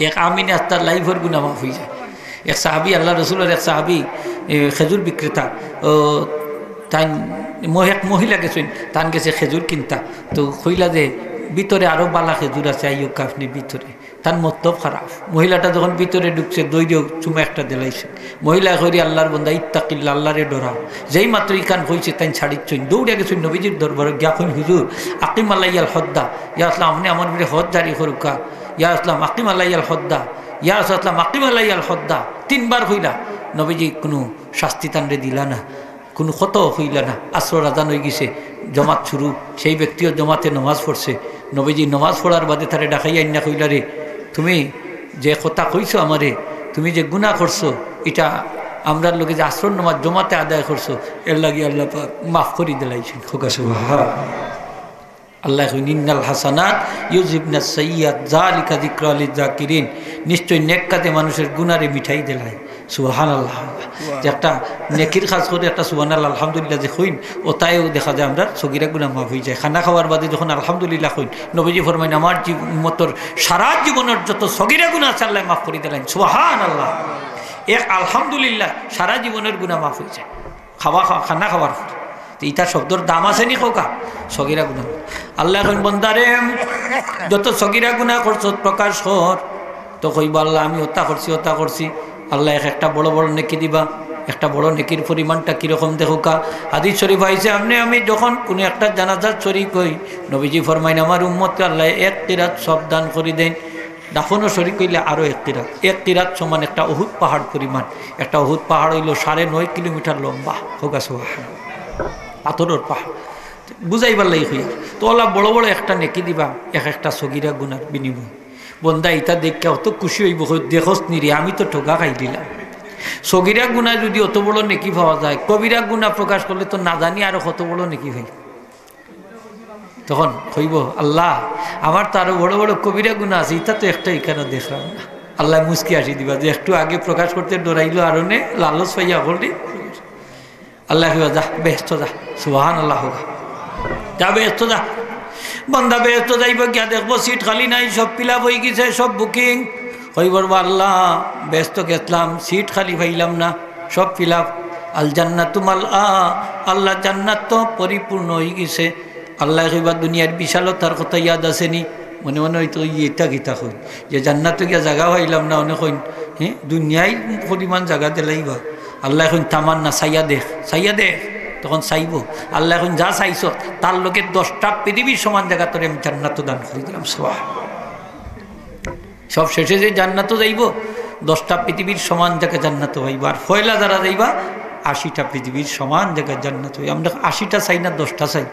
এক আমিনে আস্তা লাইফর গুনা মাফ অইযায়। এক সাহাবি, আল্লার রসুলর এক সাহাবি, এ, খেজুর বিক্রেতা, ও, তাইন মহ-, এক মহিলা গেছইন, তান গেছে খেজুর কিনতা। তো কইলা যে, "ভিতরে আরো বালা খেজুর আছে, আইউক্কা আপনে ভিতরে।" তান মতলব খারাপ। মহিলাটা যখন ভিতরে ঢুকছে, দৌড়িয়া চুমা একটা দিলাইছে। মহিলায় কইরি, "আল্লার বন্দা, ইত্তাকিল্লাহ, আল্লারে ডরাও।" যেই মাত্র ইখান কইছে, তাইন ছাড়িছইন, দৌড়িয়া গেছইন নবীজির দরবারো, গিয়া কইন, "হুজুর, আকিম আলাইয়াল হদ্দা, ইয়া রাসুলাল্লাহ, আপনে আমার উপরে হদ জারি করউক্কা, ইয়া রাসুলাল্লাহ, আকিম আলাইয়াল হদ্দা, ইয়া রাসুলাল্লাহ, আকিম আলাইয়াল হদ্দা।" তিনবার কইলা, নবীজি কুনু শাস্তি তানরে দিলা না, কুনু কথা কইলা না। আসরর আজান অইগেছে, জমাত শুরু, সেই ব্যক্তিও জমাতে নমাজ পড়ছে। নবীজি নমাজ পড়ার বাদে তারে ডাকাইয়া আইন্না কইলা, "রে, তুমি যে কথা কইছো আমারে, তুমি যে গুনা করছো, ইটা আমরার লগে যে আসরর নমাজ জমাতে আদায় করছো, এর লাগি আল্লাহ পাক মাফ করি দিলাইছইন।" কউক্কা সুবহান। আল্লায় কইন, "ইন্নাল হাসানাত ইউযহিবনাস সাইয়্যিআত, যালিকা যিকরা লিয-জাকিরিন।" নিশ্চয় নেক কাজে মানুষের গুনারে মিটাই দিলায়। সুবহানাল্লাহ। যে একটা নেকির কাজ করে একটা সুবহানাল্লাহ, আলহামদুলিল্লাহ যে কইন, অতায়ও দেখা যায় আমরার সগিরা গুনা মাফ অইযায়। খানা খাওয়ার বাদে যখন আলহামদুলিল্লাহ কইন, নবীজি ফরমাইন, "আমার জীব-, উম্মতর সারা জীবনর যত সগিরা গুনা আছে আল্লায় মাফ করি দিলাইন।" সুবহানাল্লাহ। এক আলহামদুলিল্লাহ সারা জীবনর গুনা মাফ অইযায়। খাওয়া, খাওয়া, খানা খাওয়ার পরে। তো ইতা শব্দর দাম আছে নি কউক্কা? সগিরা গুনা। আল্লায় কইন, "বন্দারে, যত সগিরা গুনা করছস প্রকাশ কর।" তো কইবা, "আল্লাহ, আমি অতা করছি, অতা করছি।" আল্লায় এক একটা বড় বড় নেকি দিবা। একটা বড় নেকির পরিমাণটা কিরকম দেখউক্কা। হাদিস শরীফ আইছে, আপনে আমি যখন কুনু একটা জানাজাত শরিক অই, নবীজি ফরমাইন, আমার উম্মতরে আল্লায় এক কিরাত সওয়াব দান করি দেইন। দাফনো শরিক অইলে আরো এক কিরাত, এক কিরাত সমান একটা উহুদ পাহাড় পরিমাণ। একটা উহুদ পাহাড় অইলো সাড়ে নয় কিলোমিটার লম্বা। কউক্কা সুবহানাল্লাহ। পাথরর পাহাড়। বুঝাইবার লাগি কইয়ার। তো অলা বড় বড় একটা নেকি দিবা, এক একটা সগিরা গুনার বিনিময়ে। বন্দা ইতা দেখিয়া অত খুশি অইবো, কইবো, "দেখছনি রে, আমি তো ঠগা খাইলিলাম।" সগিরা গুনা যুদি অত বড় নেকি পাওয়া যায়, কবিরা গুনা প্রকাশ করলে তো না জানি আরো কত বড় নেকি পাই। তখন কইবো, "আল্লাহ, আমার তো আরো বড় বড় কবিরা গুনা আছে, ইতা তো একটা ইখানো দেখলাম না।" আল্লায় মুচকি হাসি দিবা যে একটু আগে প্রকাশ করতে ডরাইলো, আর অনে লালচ পাইয়া করলি। আল্লায় কইবা, "যা, বেহেস্তো যা।" সুবহানাল্লাহ কউক্কা। "যা, বেহেস্তো যা।" বন্দা বেহেস্তো যাইবো, গিয়া দেখবো সিট খালি নাই, সব fill up অইগেছে, সব booking। কইবো, "বা আল্লাহ, বেহেস্তো গেছলাম, সিট খালি পাইলাম না, সব fill up। আল জান্নাতু মালআ, আল্লাহ, জান্নাত তো পরিপূর্ণ অইগেছে।" আল্লায় কইবা, "দুনিয়ার বিশালতার কথা ইয়াদ আছেনি?" মনে মনে অইতো, "ইতা কিতা কইন, যে জান্নাতো গিয়া জাগা পাইলাম না।" অনে কইন, "হে, দুনিয়ার পরিমাণ জাগা দিলাইবা?" আল্লায় কইন, "তামান্না, চাইয়া দেখ, চাইয়া দেখ।" তখন চাইবো। আল্লায় কইন, "যা চাইছস, তার লগে দশটা পৃথিবীর সমান জাগা তোরে আমি জান্নাতো দান করি দিলাম।" সুবহান। সব শেষে যে জান্নাতো যাইবো, দশটা পৃথিবীর সমান জাগা জান্নাতো পাইবো। আর পয়লা যারা যাইবা, আশিটা পৃথিবীর সমান জাগা জান্নাতো পাইবো। আমরা আশিটা চাই না, দশটা চাই?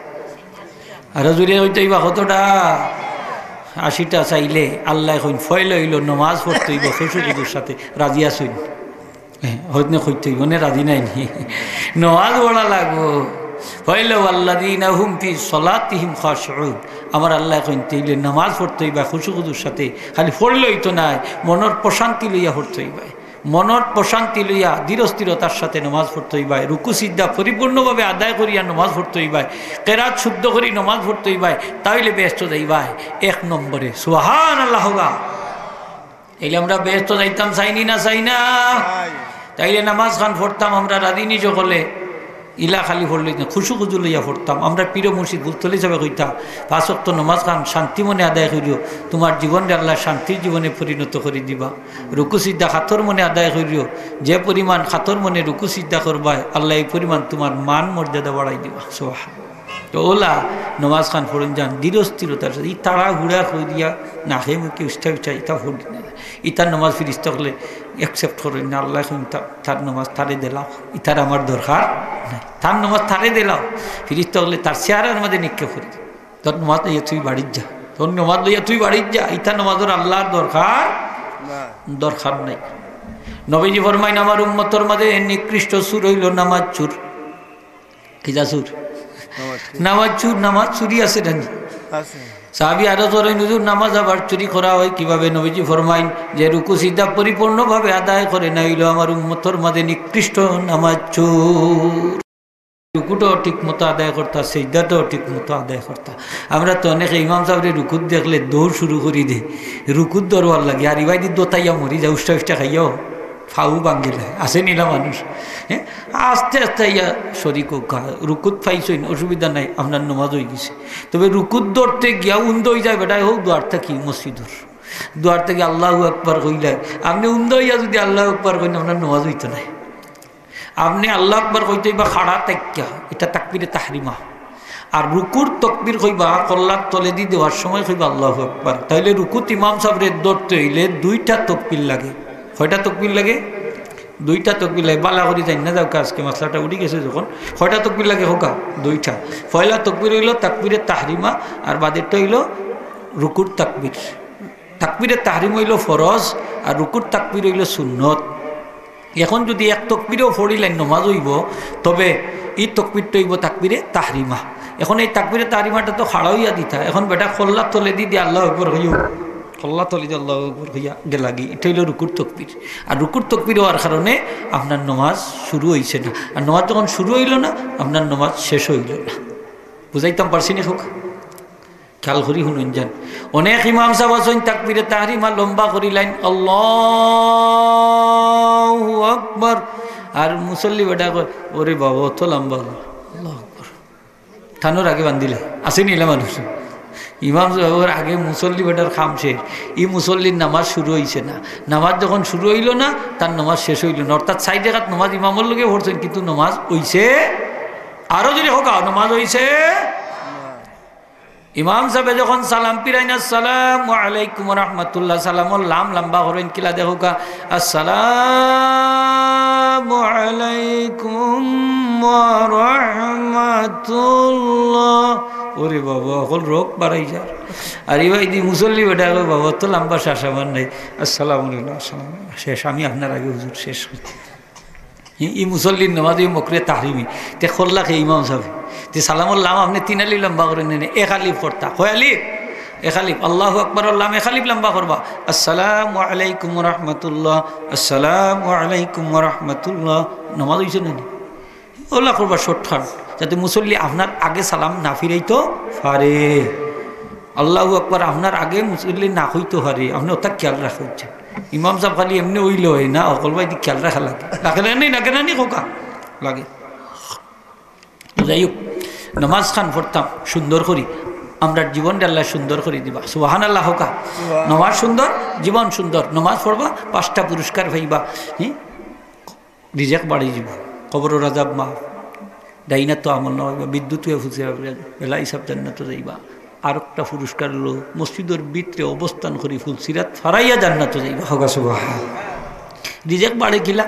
আরো জোরে কইতে অইবা, কতটা? আশিটা চাইলে আল্লায় কইন, পয়লা অইলো নমাজ পড়তে অইবো খুশু খুজুর সাথে। রাজি আছইন? হ্যাঁ, হয়তো না কইতে অইবো, না রাজি নাইনি? নমাজ পড়া লাগবো। পয়লা, "ওয়াল্লাযীনা হুম ফি সলাতিহিম খাশিউন।" আমার আল্লায় কইন, তাইলে নমাজ পড়তে অইবা খুশু খুজুর সাথে, খালি পড়লে অইতো নায়, মনর প্রশান্তি লইয়া পড়তে অইবা। মনর প্রশান্তি লইয়া, ধীর স্থিরতার সাথে নমাজ পড়তে অইবায়, রুকু সিজদা পরিপূর্ণভাবে আদায় করিয়া নমাজ পড়তে অইবায়, কেরাত শুদ্ধ করি নমাজ পড়তে অইবায়, তাইলে বেহেস্তো যাইবায় এক নম্বরে। সুবহানাল্লাহ কউক্কা। তাইলে আমরা বেহেস্তো যাইতাম, চাইনি না চাই না? তাইলে নমাজ খান পড়তাম আমরা রাজি নি সকলে, ইলা খালি পড়লে না, খুশু খুজু লইয়া পড়তাম। আমরা পীর মুর্শিদ বুজতলি সাবে কইতা, পাঁচ ওয়াক্ত নমাজ খান শান্তি মনে আদায় করিও, তুমার জীবনরে আল্লায় শান্তির জীবনে পরিণত করি দিবা। রুকু সিজদা খাতর মনে আদায় করিও, যে পরিমাণ খাতর মনে রুকু সিজদা করবায়, আল্লায় এই পরিমাণ তুমার মান মর্যাদা বাড়াই দিবা। সুবহান। তো অলা নমাজ খান পড়ইন যান, ধীর স্থিরতার সাথে, ই তাড়াহুড়া করিয়া নাকে মুখে উষ্টা উষ্টা ইতা পড়ইন না। ইতার নমাজ ফিরিস্তা অকলে accept করইন না, আল্লায় কইন তা-, তার নমাজ তারে দিলাও, ইতার আমার দরকার নাই। তার নমাজ তারে দিলাও, ফিরিস্তা অকলে তার চেহারার মাঝে নিক্ষেপ করি। তোর নমাজ লইয়া তুই বাড়িত যা, তোর নমাজ লইয়া তুই বাড়িত যা, ইতা নমাজর আল্লাহর দরকার, না। দরকার নাই। নবীজি ফরমাইন, আমার উম্মতর মাঝে নিকৃষ্ট চুর অইলো নমাজ চুর। কিতা চুর? নমাজ চুর। নমাজ চুর, নমাজ চুরি আছে নানি? আছে। সাহাবী আরো ধরেন, "হুজুর, নমাজ আবার চুরি করা হয় কিভাবে?" নবীজি ফরমাইন যে, "রুকু সিজদা পরিপূর্ণভাবে আদায় করে না, অইলো আমার উম্মতর মাঝে নিকৃষ্ট নমাজ চুর।" রুকুটাও ঠিক মতো আদায় করতা, সিজদাটাও ঠিক মতো আদায় করতা। আমরা তো অনেকে ইমাম সাবরে রুকুত দেখলে দৌড় শুরু করি দে, রুকুত ধরবার লাগি, আর ইবায়দি দতাইয়া মরি যায়, উষ্টা উষ্টা খাইয়াও ফাউ ভাঙ্গিলে। আছে নি ইলা মানুষ? হ্যাঁ, আস্তে আস্তে আইয়া শরিক অউক্কা, রুকুত পাইছইন, অসুবিধা নাই, আপনার নমাজ অইগেছে। তবে রুকুত ধরতে গিয়া উন্দা অইযায় বেটায়, হউ দুয়ার থাকি মসজিদর, দুয়ার থাকি আল্লাহু আকবার কইলায়, আপনে উন্দা অইয়া যুদি আল্লাহু আকবার কইন, আপনার নমাজ অইতো নায়। আপনে আল্লাহু আকবার কইতে অইবা খাড়া থাকিয়া, ইটা তাকবীরে তাহরিমা। আর রুকুর তকবীর কইবা, কল্লার তলেদি দেওয়ার সময় কইবা আল্লাহু আকবার। তাইলে রুকুত ইমাম সাবরে ধরতে অইলে দুইটা তকবীর লাগে। কয়টা তকবীর লাগে? দুইটা তকবীর লাগে। বালা করি জানি না, যাউক্কা, আজকে মাসলাটা উঠি গেছে যখন। কয়টা তকবীর লাগে কউক্কা? দুইটা। পয়লা তকবীর অইলো তাকবীরে তাহরিমা, আর বাদেরটা অইলো রুকুর তাকবীর। তাকবীরে তাহরিম অইলো ফরজ, আর রুকুর তাকবীর অইলো সুন্নত। এখন যুদি এক তকবীরেও পড়িলাইন নমাজ অইবো, তবে ই তকবীরটা অইবো তাকবীরে তাহরিমা। এখন এই তাকবীরে তাহরিমাটা তো খাড়া অইয়া দিতা, এখন বেটা কল্লার তলেদি দি আল্লাহু আকবার কইও, কল্লার তলেদি আল্লাহু আকবার কইয়া গেলাগি, ইটা অইলো রুকুর তকবীর। আর রুকুর তকবীর অওয়ার কারণে আপনার নমাজ শুরু অইছে না, আর নমাজ যখন শুরু অইলো না, আপনার নমাজ শেষ অইলো না। বুঝাইতাম পারছি নি কউক্কা? খেয়াল করি হুনইন যান। অনেক ইমাম সাব আছইন তাকবীরে তাহরিমা লম্বা করিলাইন, "আল্লাহু আকবার।" আর মুসল্লি বেটা কয়, "ওরে বাবা, অত লম্বা।" আল্লাহু আকবার। তানর আগে বান্ধিলে। আছে নি ইলা মানুষ? ইমাম সাবর আগে মুসল্লি বেটার কাম শেষ। ই মুসল্লির নামাজ শুরু অইছে না। নামাজ যখন শুরু অইলো না, তার নামাজ শেষ অইলো না। অর্থাৎ চাইর রাকাত নামাজ ইমামর লগে পড়ছইন, কিন্তু নামাজ অইছে, আরো জোরে কউক্কা, নামাজ অইছে। ইমাম সাবে যখন সালাম ফিরাইন, "আসসালামু আলাইকুম ওয়া রাহমাতুল্লাহ", সালামর লাম লম্বা করইন, কিলা দেখউক্কা, "আসসালামু আলাইকুম ওয়া রাহমাতুল্লাহ।" ওরে বাবা, অকল রোগ বাড়াই যার। আর ইবায়দি মুসল্লি বেটা, "ও বাবা, অত লম্বা শ্বাস আমার নাই, আসসালামু আলাইকুম, আসসালামু আলাইকুম।" শেষ, আমি আপনার আগে হুজুর শেষ করি। ই, ই মুসল্লির নামাজ, ই মকরুহে তাহরিমি। তে করলা কে ইমাম সাবে? তে সালামর লাম আপনে তিন আলিফ লম্বা করইন নে, এক আলিফ করতা। কয় আলিফ? এক আলিফ। আল্লাহু আকবরর লাম এক আলিফ লম্বা করবা। আসসালামু আলাইকুম ওয়া রাহমাতুল্লাহ, আসসালামু আলাইকুম ওয়া রাহমাতুল্লাহ। নামাজ অইছে না নি? অলা করবা shortcut, যাতে মুসল্লি আপনার আগে সালাম না ফিরাইতো পারে। আল্লাহু আকবার আপনার আগে মুসল্লি না কইতো পারে, আপনে অতা খেয়াল রাখা উচিত। ইমাম সাব খালি এমনে অইলে অয় না, অকল বায়দি খেয়াল রাখা লাগে। লাগে না নি, লাগে না নি কউক্কা? লাগে। যাই হউক, নামাজ খান পড়তাম সুন্দর করি, আমরার জীবনটা আল্লায় সুন্দর করি দিবা। সুবহানাল্লাহ কউক্কা। সুবহান। নামাজ সুন্দর, জীবন সুন্দর। নামাজ পড়বা, পাঁচটা পুরস্কার পাইবা। হুম? রিজেক বাড়ি যিবো, কবরর আজাব মাফ, ডাইনাতো আমল না অইবা, বিদ্যুৎ অইয়া ফুসিয়া বেলা হিসাব জান্নাতো যাইবা। আরোকটা পুরস্কার অইলো, মসজিদর ভিতরে অবস্থান করি ফুলসিরাত ফারাইয়া জান্নাতো যাইবা। কউক্কা সুবহান। রিজেক বাড়ে কিলা?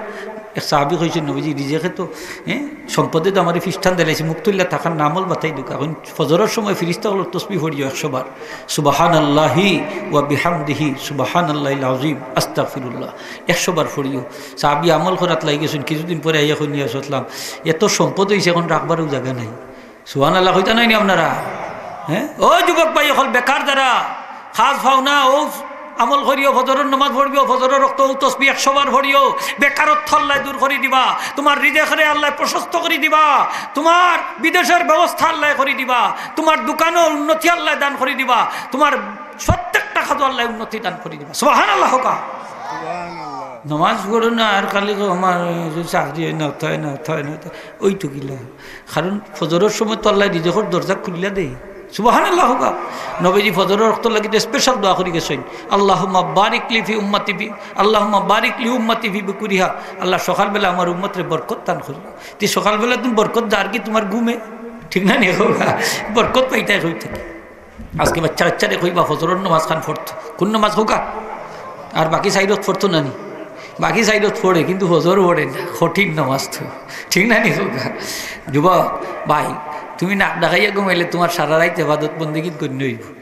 এক সাহাবী কইছইন, "নবীজি, রিজেকে তো, হ্যাঁ, সম্পদে তো আমারে ফিস্টান দিলাইছে, মুখ তুলিয়া থাকার নামল বাতাই দুকা।" কইন, "ফজরর সময় ফিরিস্তা অকলর তসবিহ পড়িও একশো বার, সুবহানাল্লাহি ওয়া বিহামদিহি, সুবহানাল্লাহিল আযীম, আস্তাগফিরুল্লাহ।" একশো বার পড়িও। সাহাবী আমল করাত লাগি গেছইন, কিছুদিন পরে আইয়া কইন, "ইয়া রাসূলুল্লাহ, এত সম্পদ অইছে, এখন রাখবারও জাগা নাই।" সুবহানাল্লাহ কইতা নায় নি আপনারা? হ্যাঁ, ও যুবক ভাই অকল, বেকার যারা, কাজ পাও না, অউ আমল করিও, ফজরর নামাজ পড়িও, ফজরর অক্ত অউ তসবিহ একশো বার পড়িও, বেকারত্ব আল্লায় দূর করি দিবা, তুমার রিজেকরে আল্লায় প্রশস্ত করি দিবা, তুমার বিদেশর ব্যবস্থা আল্লায় করি দিবা, তুমার দোকানো উন্নতি আল্লায় দান করি দিবা, তুমার প্রত্যেকটা কাজো আল্লায় উন্নতি দান করি দিবা। সুবহানাল্লাহ কউক্কা। সুবহানাল্লাহ। নামাজ পড়ো না আর খালি কও, "আমার চাকরি অয় না, অতা অয় না, অতা অয় না, অতা অয় না।" অউ তো কিলা? কারণ ফজরর সময় তো আল্লায় রিজেকর দরজা খুলিয়া দেয়। সুবহানাল্লাহ কউক্কা। নবীজি ফজরর অক্তর লাগি তো special দোয়া করি গেছইন, "আল্লাহুম্মা বারিক লি ফি উম্মতি ফি, আল্লাহুম্মা বারিক লি উম্মতি ফি বুকুরিহা।" আল্লাহ, সকালবেলা আমার উম্মতরে বরকত দান করি। তে সকালবেলা তুমি বরকত যার কি তুমার ঘুমে? ঠিক না নি কউক্কা? বরকত পাইতায় কই থাকি? আজকে বাচ্চা কাচ্চারে কইবা ফজরর নামাজ খান পড়তো। কুন নামাজ কউক্কা? আর বাকি চাইর অক্ত পড়তো না নি? বাকি চাইর অক্ত পড়ে, কিন্তু ফজর পড়ে না। কঠিন নামাজ তো। ঠিক না নি কউক্কা? যুবক ভাই, তুমি নাক ডাকাইয়া ঘুমাইলে তুমার সারা রাইত ইবাদত বন্দেগীত গণ্য অইবো।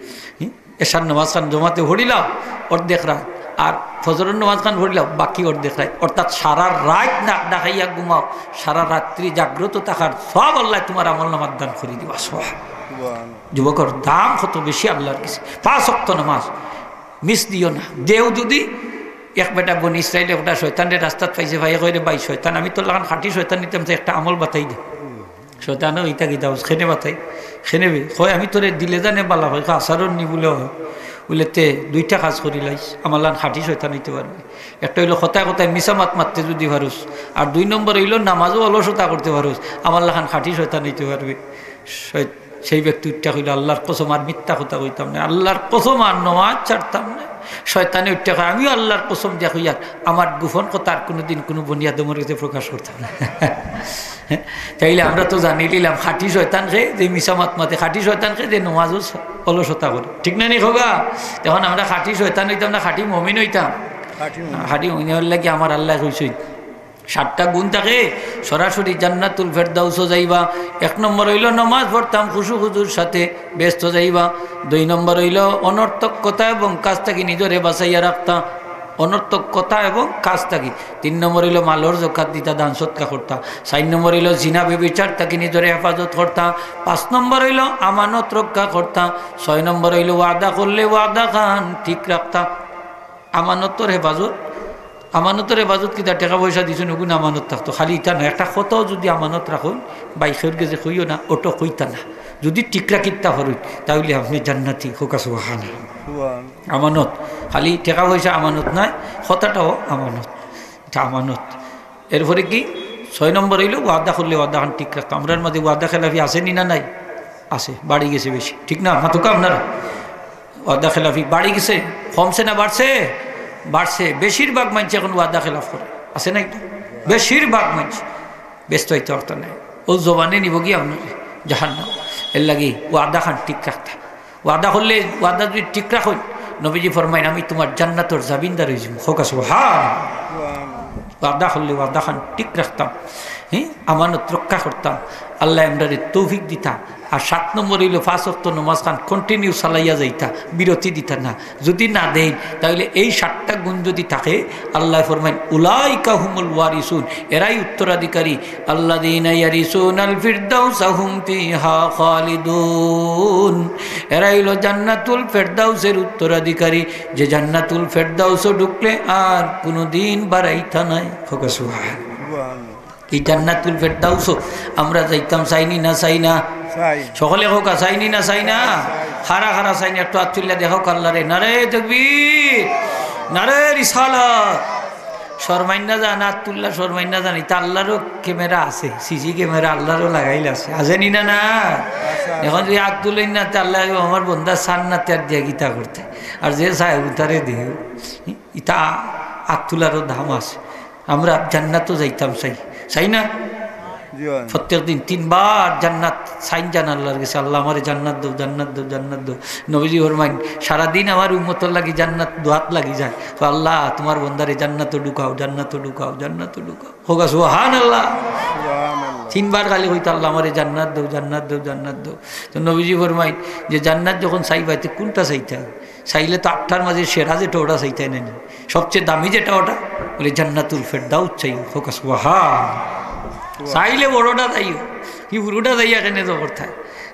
হুম? এশার নামাজ খান জমাতে পড়িলাও অর্ধেক রাইত, আর ফজরর নামাজ খান পড়িলাও বাকি অর্ধেক রাইত। অর্থাৎ সারা রাইত নাক ডাকাইয়া ঘুমাও, সারা রাত্রি জাগ্রত থাকার সওয়াব আল্লায় তুমার আমল নামাত দান করি দিবা। সওয়াব। সুবহান। যুবকর দাম কত বেশি আল্লার গেছে। পাঁচ অক্ত নামাজ miss দিও না। দেও যদি, এক বেটা বনি ইসরাইলে একটা শয়তানরে রাস্তাত পাইছে, পাইয়া কয়, "রে ভাই শয়তান, আমি তোর লাখান খাঁটি শয়তান নিতাম, তে একটা আমল বাতাই দে।" শয়তানে ইতা কিতা কেনে বাতাই, কেনে বে? কয়, "আমি তোরে দিলে জানে বালা অয়, কয়, আছারর নি বুলে অয়।" বুলে, "তে দুইটা কাজ করিলাইস, আমার লাখান খাঁটি শয়তান অইতে পারবে। একটা অইলো কথায় কথায় মিছা মাত মাততে যদি পারোস, আর দুই নম্বর অইলো নামাজো অলসতা করতে পারোস, আমার লাখান খাঁটি শয়তান অইতে পারবে।" শয়-, সেই ব্যক্তি উঠিয়া কইলো, "আল্লার কসম, আর মিথ্যা কথা কইতাম না, আল্লার কসম, আর নামাজ ছাড়তাম না।" শয়তানে উঠিয়া কয়, "আমিও আল্লার কসম দিয়া কইয়ার, আমার গোপন কথা আর কুনুদিন কুনু বনি আদমর গেছে প্রকাশ করতাম না।" তাইলে আমরা তো জানিলিলাম, খাঁটি শয়তান কে যে মিছা মাত মাতে, খাঁটি শয়তান কে যে নামাজো অলসতা করে। ঠিক না নি কউক্কা? অখন আমরা খাঁটি শয়তান অইতাম না, খাঁটি মুমিন অইতাম? খাঁটি মুমিন। খাঁটি মুমিন অওয়ার লাগি আমার আল্লায় কইছইন, সাতটা গুণ থাকে, সরাসরি জান্নাতুল ফেরদাউসো যাইবা। এক নম্বর অইলো নামাজ পড়তাম খুশু খুজুর সাথে, বেহেস্তো যাইবা। দুই নম্বর অইলো অনর্থক কথা এবং কাজ থাকি নিজরে বাঁচাইয়া রাখতা, অনর্থক কথা এবং কাজ থাকি। তিন নম্বর অইলো মালর জকাত দিতা, দান সদকা করতা। চাইর নম্বর অইলো জিনা ব্যভিচার থাকি নিজরে হেফাজত করতা। পাঁচ নম্বর অইলো আমানত রক্ষা করতা। ছয় নম্বর অইলো ওয়াদা করলে ওয়াদা খান ঠিক রাখতা। আমানতর হেফাজত, আমানতর হেফাজত কিতা? টেকা পয়সা দিছইন, অগুন আমানত থাকতো। খালি ইতা নায়, একটা কথাও যদি আমানত রাখইন, বাইকর গেছে কইও না, অটো কইতা না। যদি ঠিক রাখিতা পারইন, তাইলে আপনে জান্নাতি। কউক্কা সুবহানাল্লাহ। সুবহান। আমানত, খালি টেকা পয়সা আমানত নায়, কথাটাও আমানত, ইটা আমানত। এরপরে কি? ছয় নম্বর অইলো ওয়াদা করলে ওয়াদা খান ঠিক রাখতা। আমরার মাঝে ওয়াদা খেলাফি আছে নি না নাই? আছে, বাড়ি গেছে বেশি। ঠিক না? মাতউক্কা আপনারা? ওয়াদা খেলাফি বাড়ি গেছে, কমছে না বাড়ছে? বাড়ছে। বেশিরভাগ মানষে এখন ওয়াদা খেলাফ করে, আছে না এটা? বেশিরভাগ মানষে বেহেস্তো যাইতা পারতা নায়। অউ জবানে নিবোগি আপনারে জাহান্নাম। এরলাগি ওয়াদাখান ঠিক রাখতা। ওয়াদা করলে, ওয়াদা যুদি ঠিক রাখইন, নবীজি ফরমাইন, "আমি তুমার জান্নাতর জামিনদার অইযিমু।" কউক্কা সুবহান। ওয়াদা করলে ওয়াদাখান ঠিক রাখতাম, হ্যাঁ, আমানত রক্ষা করতাম। আল্লায় আমরারে তৌফিক দিতা। আর সাত নম্বর অইলো পাঁচ ওয়াক্ত নমাজখান continue চালাইয়া যাইতা, বিরতি দিতা না। যুদি না দেইন, তাইলে এই সাতটা গুণ যুদি থাকে, আল্লায় ফরমাইন, "উলাইকা হুমুল ওয়ারিসুন", এরাই উত্তরাধিকারী। "আল্লাযীনা ইয়ারিসুনাল ফিরদাউসা হুম ফিহা খালিদুন", এরা অইলো জান্নাতুল ফেরদাউসের উত্তরাধিকারী, যে জান্নাতুল ফেরদাউসো ঢুকলে আর কুনুদিন বারাইতা নায়। কউক্কা সুবহান। এই জান্নাতুল ফেরদাউসো আমরা যাইতাম, চাইনি না চাই না? চাই। সকলে কউক্কা, চাইনি না চাই না? কারা কারা চাইন, একটু আত তুলিয়া দেখাউক্কা আল্লারে। নারায়ে তাকবীর, নারায়ে রিসালাত। শরমাইন না যান, আত তুললা শরমাইন না যান। ইতা আল্লারও camera আছে, CC camera আল্লারও লাগাইল আছে, আছে নি না? না, এখন যুদি আত তুলইন না, তে আল্লায় কইবা, "আমার বন্দা চার না তে আর দিয়া কিতা করতে?" আর যে চায়, উতারে দিও। ইতা আত তুলারও দাম আছে। আমরা জান্নাতো যাইতাম চাই, চাই না? জি অয়। প্রত্যেক দিন তিনবার জান্নাত চাইন যান আল্লার গেছে, "আল্লা, আমারে জান্নাত দেও, জান্নাত দেও, জান্নাত দেও।" নবীজি ফরমাইন, "সারাদিন আমার উম্মতর লাগি জান্নাত দোয়াত লাগি যায়, তো আল্লা, তুমার বন্দারে জান্নাতো ঢুকাও, জান্নাতো ঢুকাও, জান্নাতো ঢুকাও।" কউক্কা সুবহানাল্লাহ। সুবহানাল্লাহ। তিনবার খালি কইতা, "আল্লা, আমারে জান্নাত দেও, জান্নাত দেও, জান্নাত দেও।" তো নবীজি ফরমাইন যে জান্নাত যখন চাইবায়, তে কুনটা চাইতায়? চাইলে তো আটটার মাঝে সেরা যেটা, ওটা চাইতায় নানি, সবচেয়ে দামি যেটা, ওটা বলে জান্নাতুল ফেরদাউস চাইও। কউক্কা সুবহান। চাইলে বড়টা চাইও, কি বুরুটা চাইয়া কেনে জবর থায়?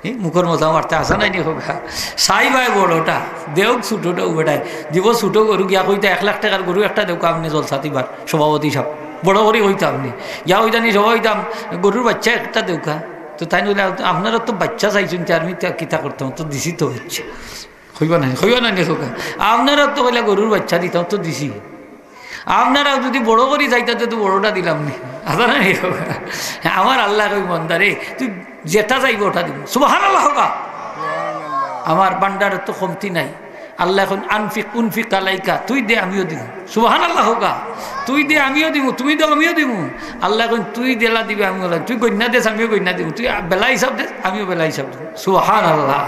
হি, মুখর মজা মারতে আসা নাই নি কউক্কা। চাইবায় বড়টা, দেউক ছোটটা উবেটায়। দিব ছোট গরু, গিয়া কইতা, "এক লাখ টেকার গরু একটা দেউক্কা আপনে জলসাত ইবার সভাপতি সাব।" বড় করি কইতা আপনে। গিয়া কইতা নি সভাপতি সাব, "গরুর বাইচ্চা একটা দেউক্কা।" তো তাইন কইলা, "আপনারা তো বাইচ্চা চাইছইন, তে আমি তা কিতা করতাম, তো দিছি তো বাইচ্চা।" কইবা না, কইবা না নি কউক্কা? আপনারা তো কইলা গরুর বাইচ্চা দিতাম, তো দিছি। আপনারা যুদি বড় করি চাইতা, তে তো বড়টা দিলাম নি। আছে না নি কউক্কা? আমার আল্লায় কইন, "বন্দারে, তুই যেটা চাইবে ওটা দিমু।" সুবহানাল্লাহ কউক্কা। আমার ভান্ডারো তো কমতি নাই। আল্লায় কইন, "আনফিক উনফিক আলাইকা", তুই দে আমিও দিমু। সুবহানাল্লাহ কউক্কা। তুই দে আমিও দিমু, তুমি দেও আমিও দিমু। আল্লায় কইন, "তুই যেলা দিবে আমিও দিমু, তুই গইন্না দেস আমিও গইন্না দিমু, তুই বেলা হিসাব দেস আমিও বেলা হিসাব দিমু।" সুবহানাল্লাহ।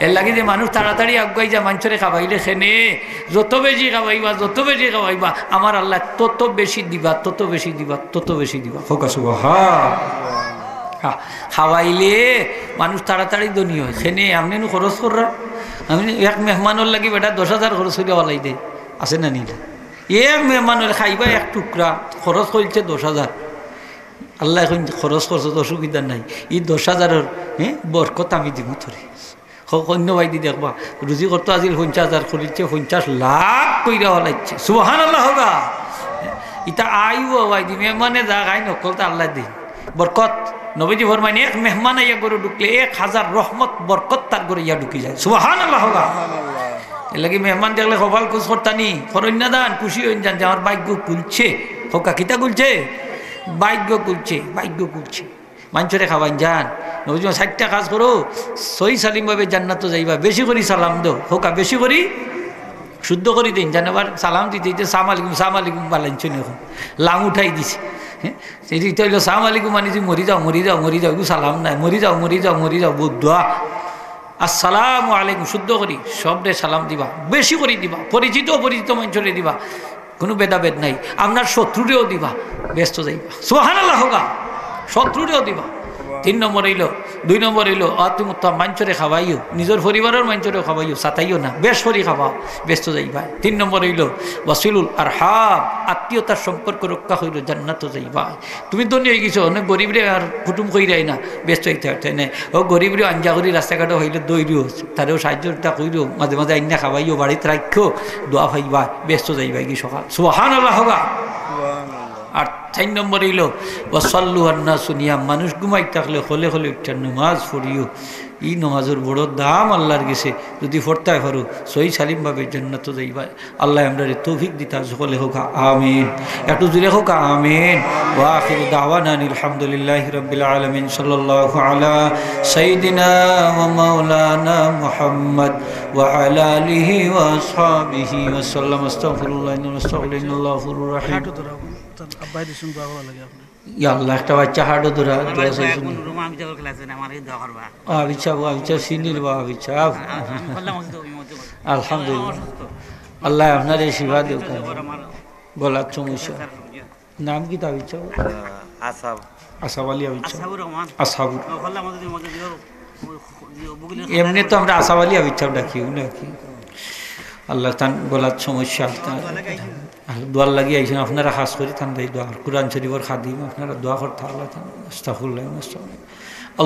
এরলাগি যে মানুষ তাড়াতাড়ি আগুয়াই যায়, মানষরে খাবাইলে কেনে, যত বেশি খাবাইবা, যত বেশি খাবাইবা, আমার আল্লায় তত বেশি দিবা, তত বেশি দিবা, তত বেশি দিবা। কউক্কা সুবহান। খা-, খাবাইলে মানুষ তাড়াতাড়ি ধনী অয়। কেনে আপনে নু খরচ কররা, আপনে এক মেহমানর লাগি বেটা দশ হাজার খরচ করিয়া ফালাই দেয়, আছে না নি? এক মেহমানর খাইবা এক টুকরা, খরচ করছে দশ হাজার। আল্লায় কইন খরচ করছো তো অসুবিধা নাই, ই দশ হাজারর, হ্যাঁ, বরকত আমি দিমু তোরে। হ-, অন্য বায়দি দেখবা, রুজি করতো আছিল পঞ্চাশ হাজার, করিছে পঞ্চাশ লাখ কইরা ফালাইছে। সুবহানাল্লাহ কউক্কা। ইতা আইও বায়দি, মেহমানে যা খাইন হক্কলতা আল্লায় দেইন। বরকত, নবীজি ফরমাইন, এক মেহমান আইয়া ঘরো ঢুকলে এক হাজার রহমত বরকত তার ঘরো আইয়া ঢুকি যায়। সুবহানাল্লাহ কউক্কা। এরলাগি মেহমান দেখলে কপাল কুচ করতা নি, করইন না যান, খুশি অইন যান যে আমার ভাইগ্য খুলছে। কউক্কা, কিতা খুলছে? ভাইগ্য খুলছে, ভাইগ্য খুলছে। মানষরে খাবাইন যান। নবীজি কইন, "চাইরটা কাজ করো, সহি সালিমভাবে জান্নাতো যাইবা।" বেশি করি সালাম দেও, কউক্কা বেশি করি, শুদ্ধ করি দেইন। যান আবার সালাম দিতে দিতে, "সালাম আলাইকুম, সালাম আলাইকুম", বালাইন চুনি অখন। লাং উঠাই দিছে। হ্যাঁ? ইটা অইলো, "সালাম আলাইকুম" মানি তুই মরি যাও, মরি যাও, মরি যাও, ইগু সালাম নায়, "মরি যাও, মরি যাও, মরি যাও", বদদোয়া। "আসসালামু আলাইকুম", শুদ্ধ করি, সবরে সালাম দিবা, বেশি করি দিবা, পরিচিত অপরিচিত মানষরে দিবা। কুনু ভেদাভেদ নাই, আপনার শত্রুরেও দিবা, বেহেস্তো যাইবা। সুবহানাল্লাহ কউক্কা, শত্রুরেও দিবা। তিন নম্বর অইলো, দুই নম্বর অইলো, আতিমুত্তাম, মানষরে খাবাইও, নিজর পরিবারর মানষরেও খাবাইও, সাতাইও না, বেশ করি খাবাও, বেহেস্তো যাইবা। তিন নম্বর অইলো, ওয়াসিলুল আরহাম, আত্মীয়তার সম্পর্ক রক্ষা করিও, জান্নাতো যাইবা। তুমি ধনী অইগেছো, অনেক গরিবরে আর কুটুম কইরায় না, বেহেস্তো যাইতায় পারতায় নায়। ও গরিবরে আঞ্জা করি রাস্তাঘাটো পাইলে ধরিও, তারেও সাহায্য করিও, মাঝে মাঝে আইন্না খাবাইও, বাড়িত রাখিও, দোয়া পাইবা, বেহেস্তো যাইবায়গি সকাল। সুবহানাল্লাহ কউক্কা। আর চাইর নম্বর অইলো, "ওয়াসাল্লু ওয়ান্নাসু নিয়াম", মানুষ ঘুমাই থাকলে হকলে হকলে উঠিয়া নমাজ পড়িও। ই নমাজর বড় দাম আল্লার গেছে, যুদি পড়তায় পারো, সহি সালিম ভাবে জান্নাতো যাইবায়। আল্লায় আমরারে তৌফিক দিতা, হকলে কউক্কা আমিন। একটু জোরে কউক্কা আমিন। ওয়া আখিরু দাওয়ানা আনিল হামদুলিল্লাহি রাব্বিল আলামিন। সাল্লাল্লাহু আলা সাইয়্যিদিনা ওয়া মাওলানা মুহাম্মদ ওয়া আলা আলিহি ওয়া আসহাবিহি ওয়া সাল্লাম। আস্তাগফিরুল্লাহ, ইন্নাল্লাহু গাফুরুর রাহিম। আব্বাই দিছইন, দোয়া করা লাগে আপনার। ইয়া আল্লাহ, একটা বাচ্চা হার্টও ধরা, আমার দোয়া বাড়ির চাইছইন। কয়েকজন রুমা আমি যাবো ক্লাসে, আমার এই দোয়া করবা। আবিচ্ছা, আবিচ্ছা, সিনির বা আবিচ্ছা। আমি করলাম ওষুধ, ওই মধ্যে করলাম। আলহামদুলিল্লাহ। আমার অসুস্থ। আল্লাহ আপনারে শিফা দেউক। আমার গলার সমস্যা। নাম কিতা আবিচ্ছা? আহ, আসাব। আসাব আলী আবিচ্ছা। আসাবুর রহমান। আসাবুর। ও, করলাম ওষুধ, ওই মধ্যে দিও। এমনে তো আমরা আসাব আলী আবিচ্ছা ডাকি, নাকি? আল্লাহ তান গলার সমস্যা। আর দোয়ার লাগি আইছইন, আপনারা খাছ করি তান দায় দোয়া। কোরআন শরীফর খাদিম, আপনারা দোয়া করতা আল্লাহ তান। আস্তাগফিরুল্লাহ, আস্তাগফিরুল্লাহ।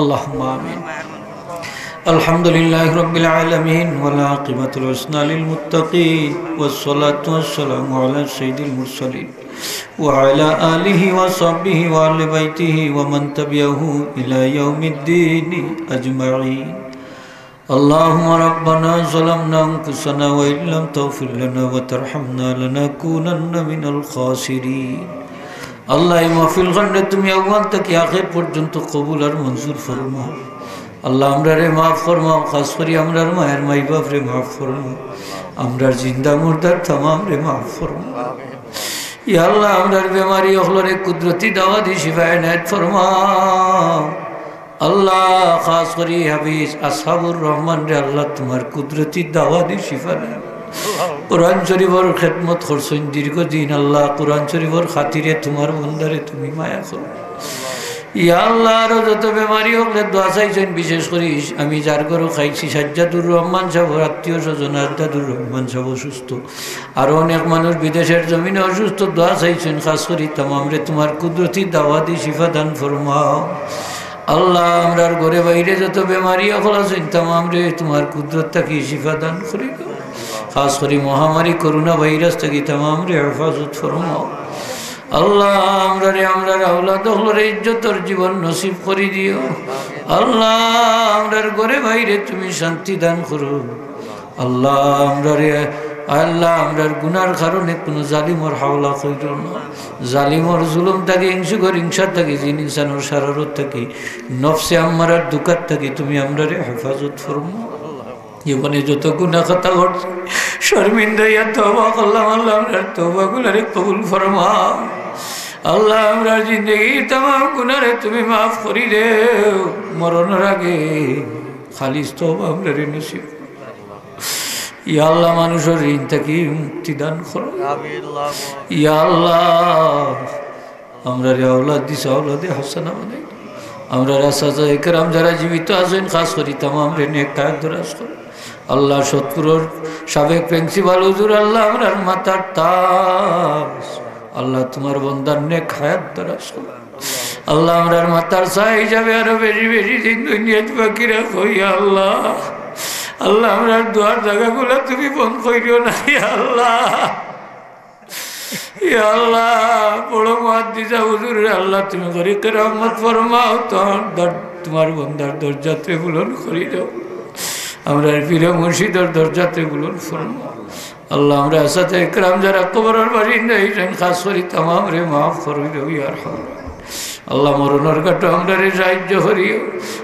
আল্লাহুম্মা আমিন। الحمد لله رب العالمين، والعاقبة الحسنى للمتقين، والصلاة والسلام على سيد المرسلين، وعلى آله وصحبه وأهل بيته ومن تبعه إلى يوم الدين أجمعين. اللهم ربنا ظلمنا أنفسنا وإن لم تغفر لنا وترحمنا لنكونن من الخاسرين. আল্লাহ, এই মাহফিল খানরে তুমি আউয়াল থাকি আখের পর্যন্ত কবুল আর মঞ্জুর ফরমাও। আল্লাহ, আমরারে মাফ ফরমাও, খাছ করি আমরার মায়ের মাই বাপরে মাফ ফরমাও, আমরার জিন্দা মুর্দার তামামরে মাফ ফরমাও। ইয়া আল্লাহ, আমরার বেমারি অকলরে কুদরতি দাওয়া দি শিফা এনায়েত ফরমাও। আল্লাহ, খাছ করি হাফিজ আসাবুর রহমানরে আল্লাহ তুমার কুদরতি দাওয়া দি শিফা দেও। কোরআন শরীফর খেদমত করছইন দীর্ঘদিন, আল্লাহ কোরআন শরীফর খাতিরে তুমার বন্দারে তুমি মায়া করো। ইয়া আল্লাহ, আরো যত বেমারি অকলে দোয়া চাইছইন, বিশেষ করি আমি যার ঘরো খাইছি, সাজ্জাদুর রহমান সাবর আত্মীয় স্বজন আজাদুর রহমান সাব অসুস্থ, আরো অনেক মানুষ বিদেশর জমিনে অসুস্থ, দোয়া চাইছইন, খাছ করি তামামরে তুমার কুদরতি দাওয়া দি শিফা দান ফরমাও। আল্লাহ, আমরার ঘরে বাইরে যত বেমারি অকল আছইন, তামামরে তুমার কুদরত থাকি শিফা দান করি দেও। খাছ করি মহামারী করোনা ভাইরাস থাকি তামামরে হেফাজত ফরমাও। আল্লাহ, আমরারে, আমরার আওলাদ অকলরে ইজ্জতর জীবন নসিব করি দিও। আল্লাহ, আমরার ঘরে বাইরে তুমি শান্তি দান করো। আল্লাহ, আমরারে, আল্লাহ, আমরার গুনার কারণে কুনু জালিমর হাওলা করিও না। জালিমর জুলুম থাকি, হিংসুকর হিংসা থাকি, জিন ইনসানর শারারত থাকি, নফসে আম্মারার দুকাত থাকি তুমি আমরারে হেফাজত ফরমাও। জীবনে যত গুনা খাতা করছি, শর্মিন্দা অইয়া তওবা করলাম, আল্লাহ, আমরার তওবাগুলারে কবুল ফরমাও। আল্লাহ, আমরার জিন্দেগির তামাম গুনারে তুমি মাফ করি দেও। মরণর আগে খালিস তওবা আমরারে নসিব। ইয়া আল্লাহ, মানুষর ঋণ থাকি মুক্তি দান করো। ইয়া আল্লাহ, আমরারে আওলাদ দিছো, আওলাদে হাসানা বানাই। আমরার আসাতিজা একরাম যারা জীবিত আছইন, খাছ করি তামামরে নেক হায়াত দরাজ করো। আল্লাহ, সৎপুরর সাবেক প্রিন্সিপাল হুজুর, আল্লাহ, আমরার মাথার তাজ, আল্লাহ, তুমার বন্দার নেক হায়াত দরাজ করো। আল্লাহ, আমরার মাথার ছায়া হিসাবে আরো বেশি বেশি দিন দুনিয়াত বাকি রাখো, ইয়া আল্লাহ। আল্লাহ, আমরার দোয়ার জাগাগুলা তুমি বন্ধ করিও না, ইয়া আল্লাহ। ইয়া আল্লাহ, বড় মুহাদ্দিস হুজুররে আল্লাহ তুমি করি কেরামত ফরমাও, তুমার দর-, তুমার বন্দার দরজাতে বুলন্দ করি দেও। আমরার পীর মুর্শিদর দরজাতে বুলন্দ ফরমাও। আল্লাহ, আমরার আসাতিজা একরাম যারা কবরর বাসিন্দা অইছইন, খাছ করি তামামরে মাফ করি দেও, ইয়া আরহামার রাহিমিন। আল্লাহ, মরণর ঘাটো আমরারে সাহায্য করিও,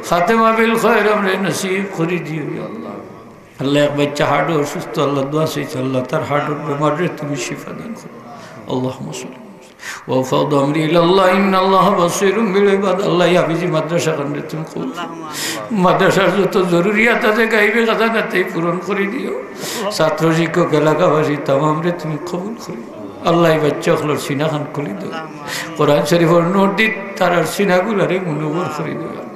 খাতেমা বিল খায়ের আমরারে নসিব করি দিও, ইয়া আল্লাহ। আল্লাহ, এক বাচ্চা হার্টে অসুস্থ, আল্লাহ, দোয়া চাইছে, আল্লাহ, তার হার্টর বেমাররে তুমি শিফা দান করো। আল্লাহুম্মা সাল্লি। وأفوض أمري إلى الله إن الله بصير بالعباد। আল্লাহ, এই হাফিজি মাদ্রাসা খানরে তুমি কবুল করো। মাদ্রাসার যত জরুরিয়াত আছে, গাইবে খাজানাতে পূরণ করি দিও। ছাত্র শিক্ষক, এলাকাবাসী তামামরে তুমি কবুল করো। আল্লাহ, এই বাচ্চা অকলর সিনা খান খুলি দেও। কোরআন শরীফর নূর দি তারার সিনাগুলারে মুনব্বর করি দেও।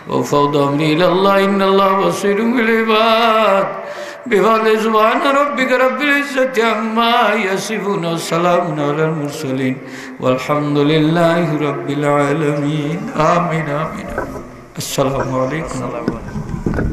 وأفوض أمري إلى الله إن الله بصير بالعباد। بفضل سبحان ربك رب العزة عما يصفون وسلام على المرسلين والحمد لله رب العالمين। آمين، آمين، آمين। السلام عليكم।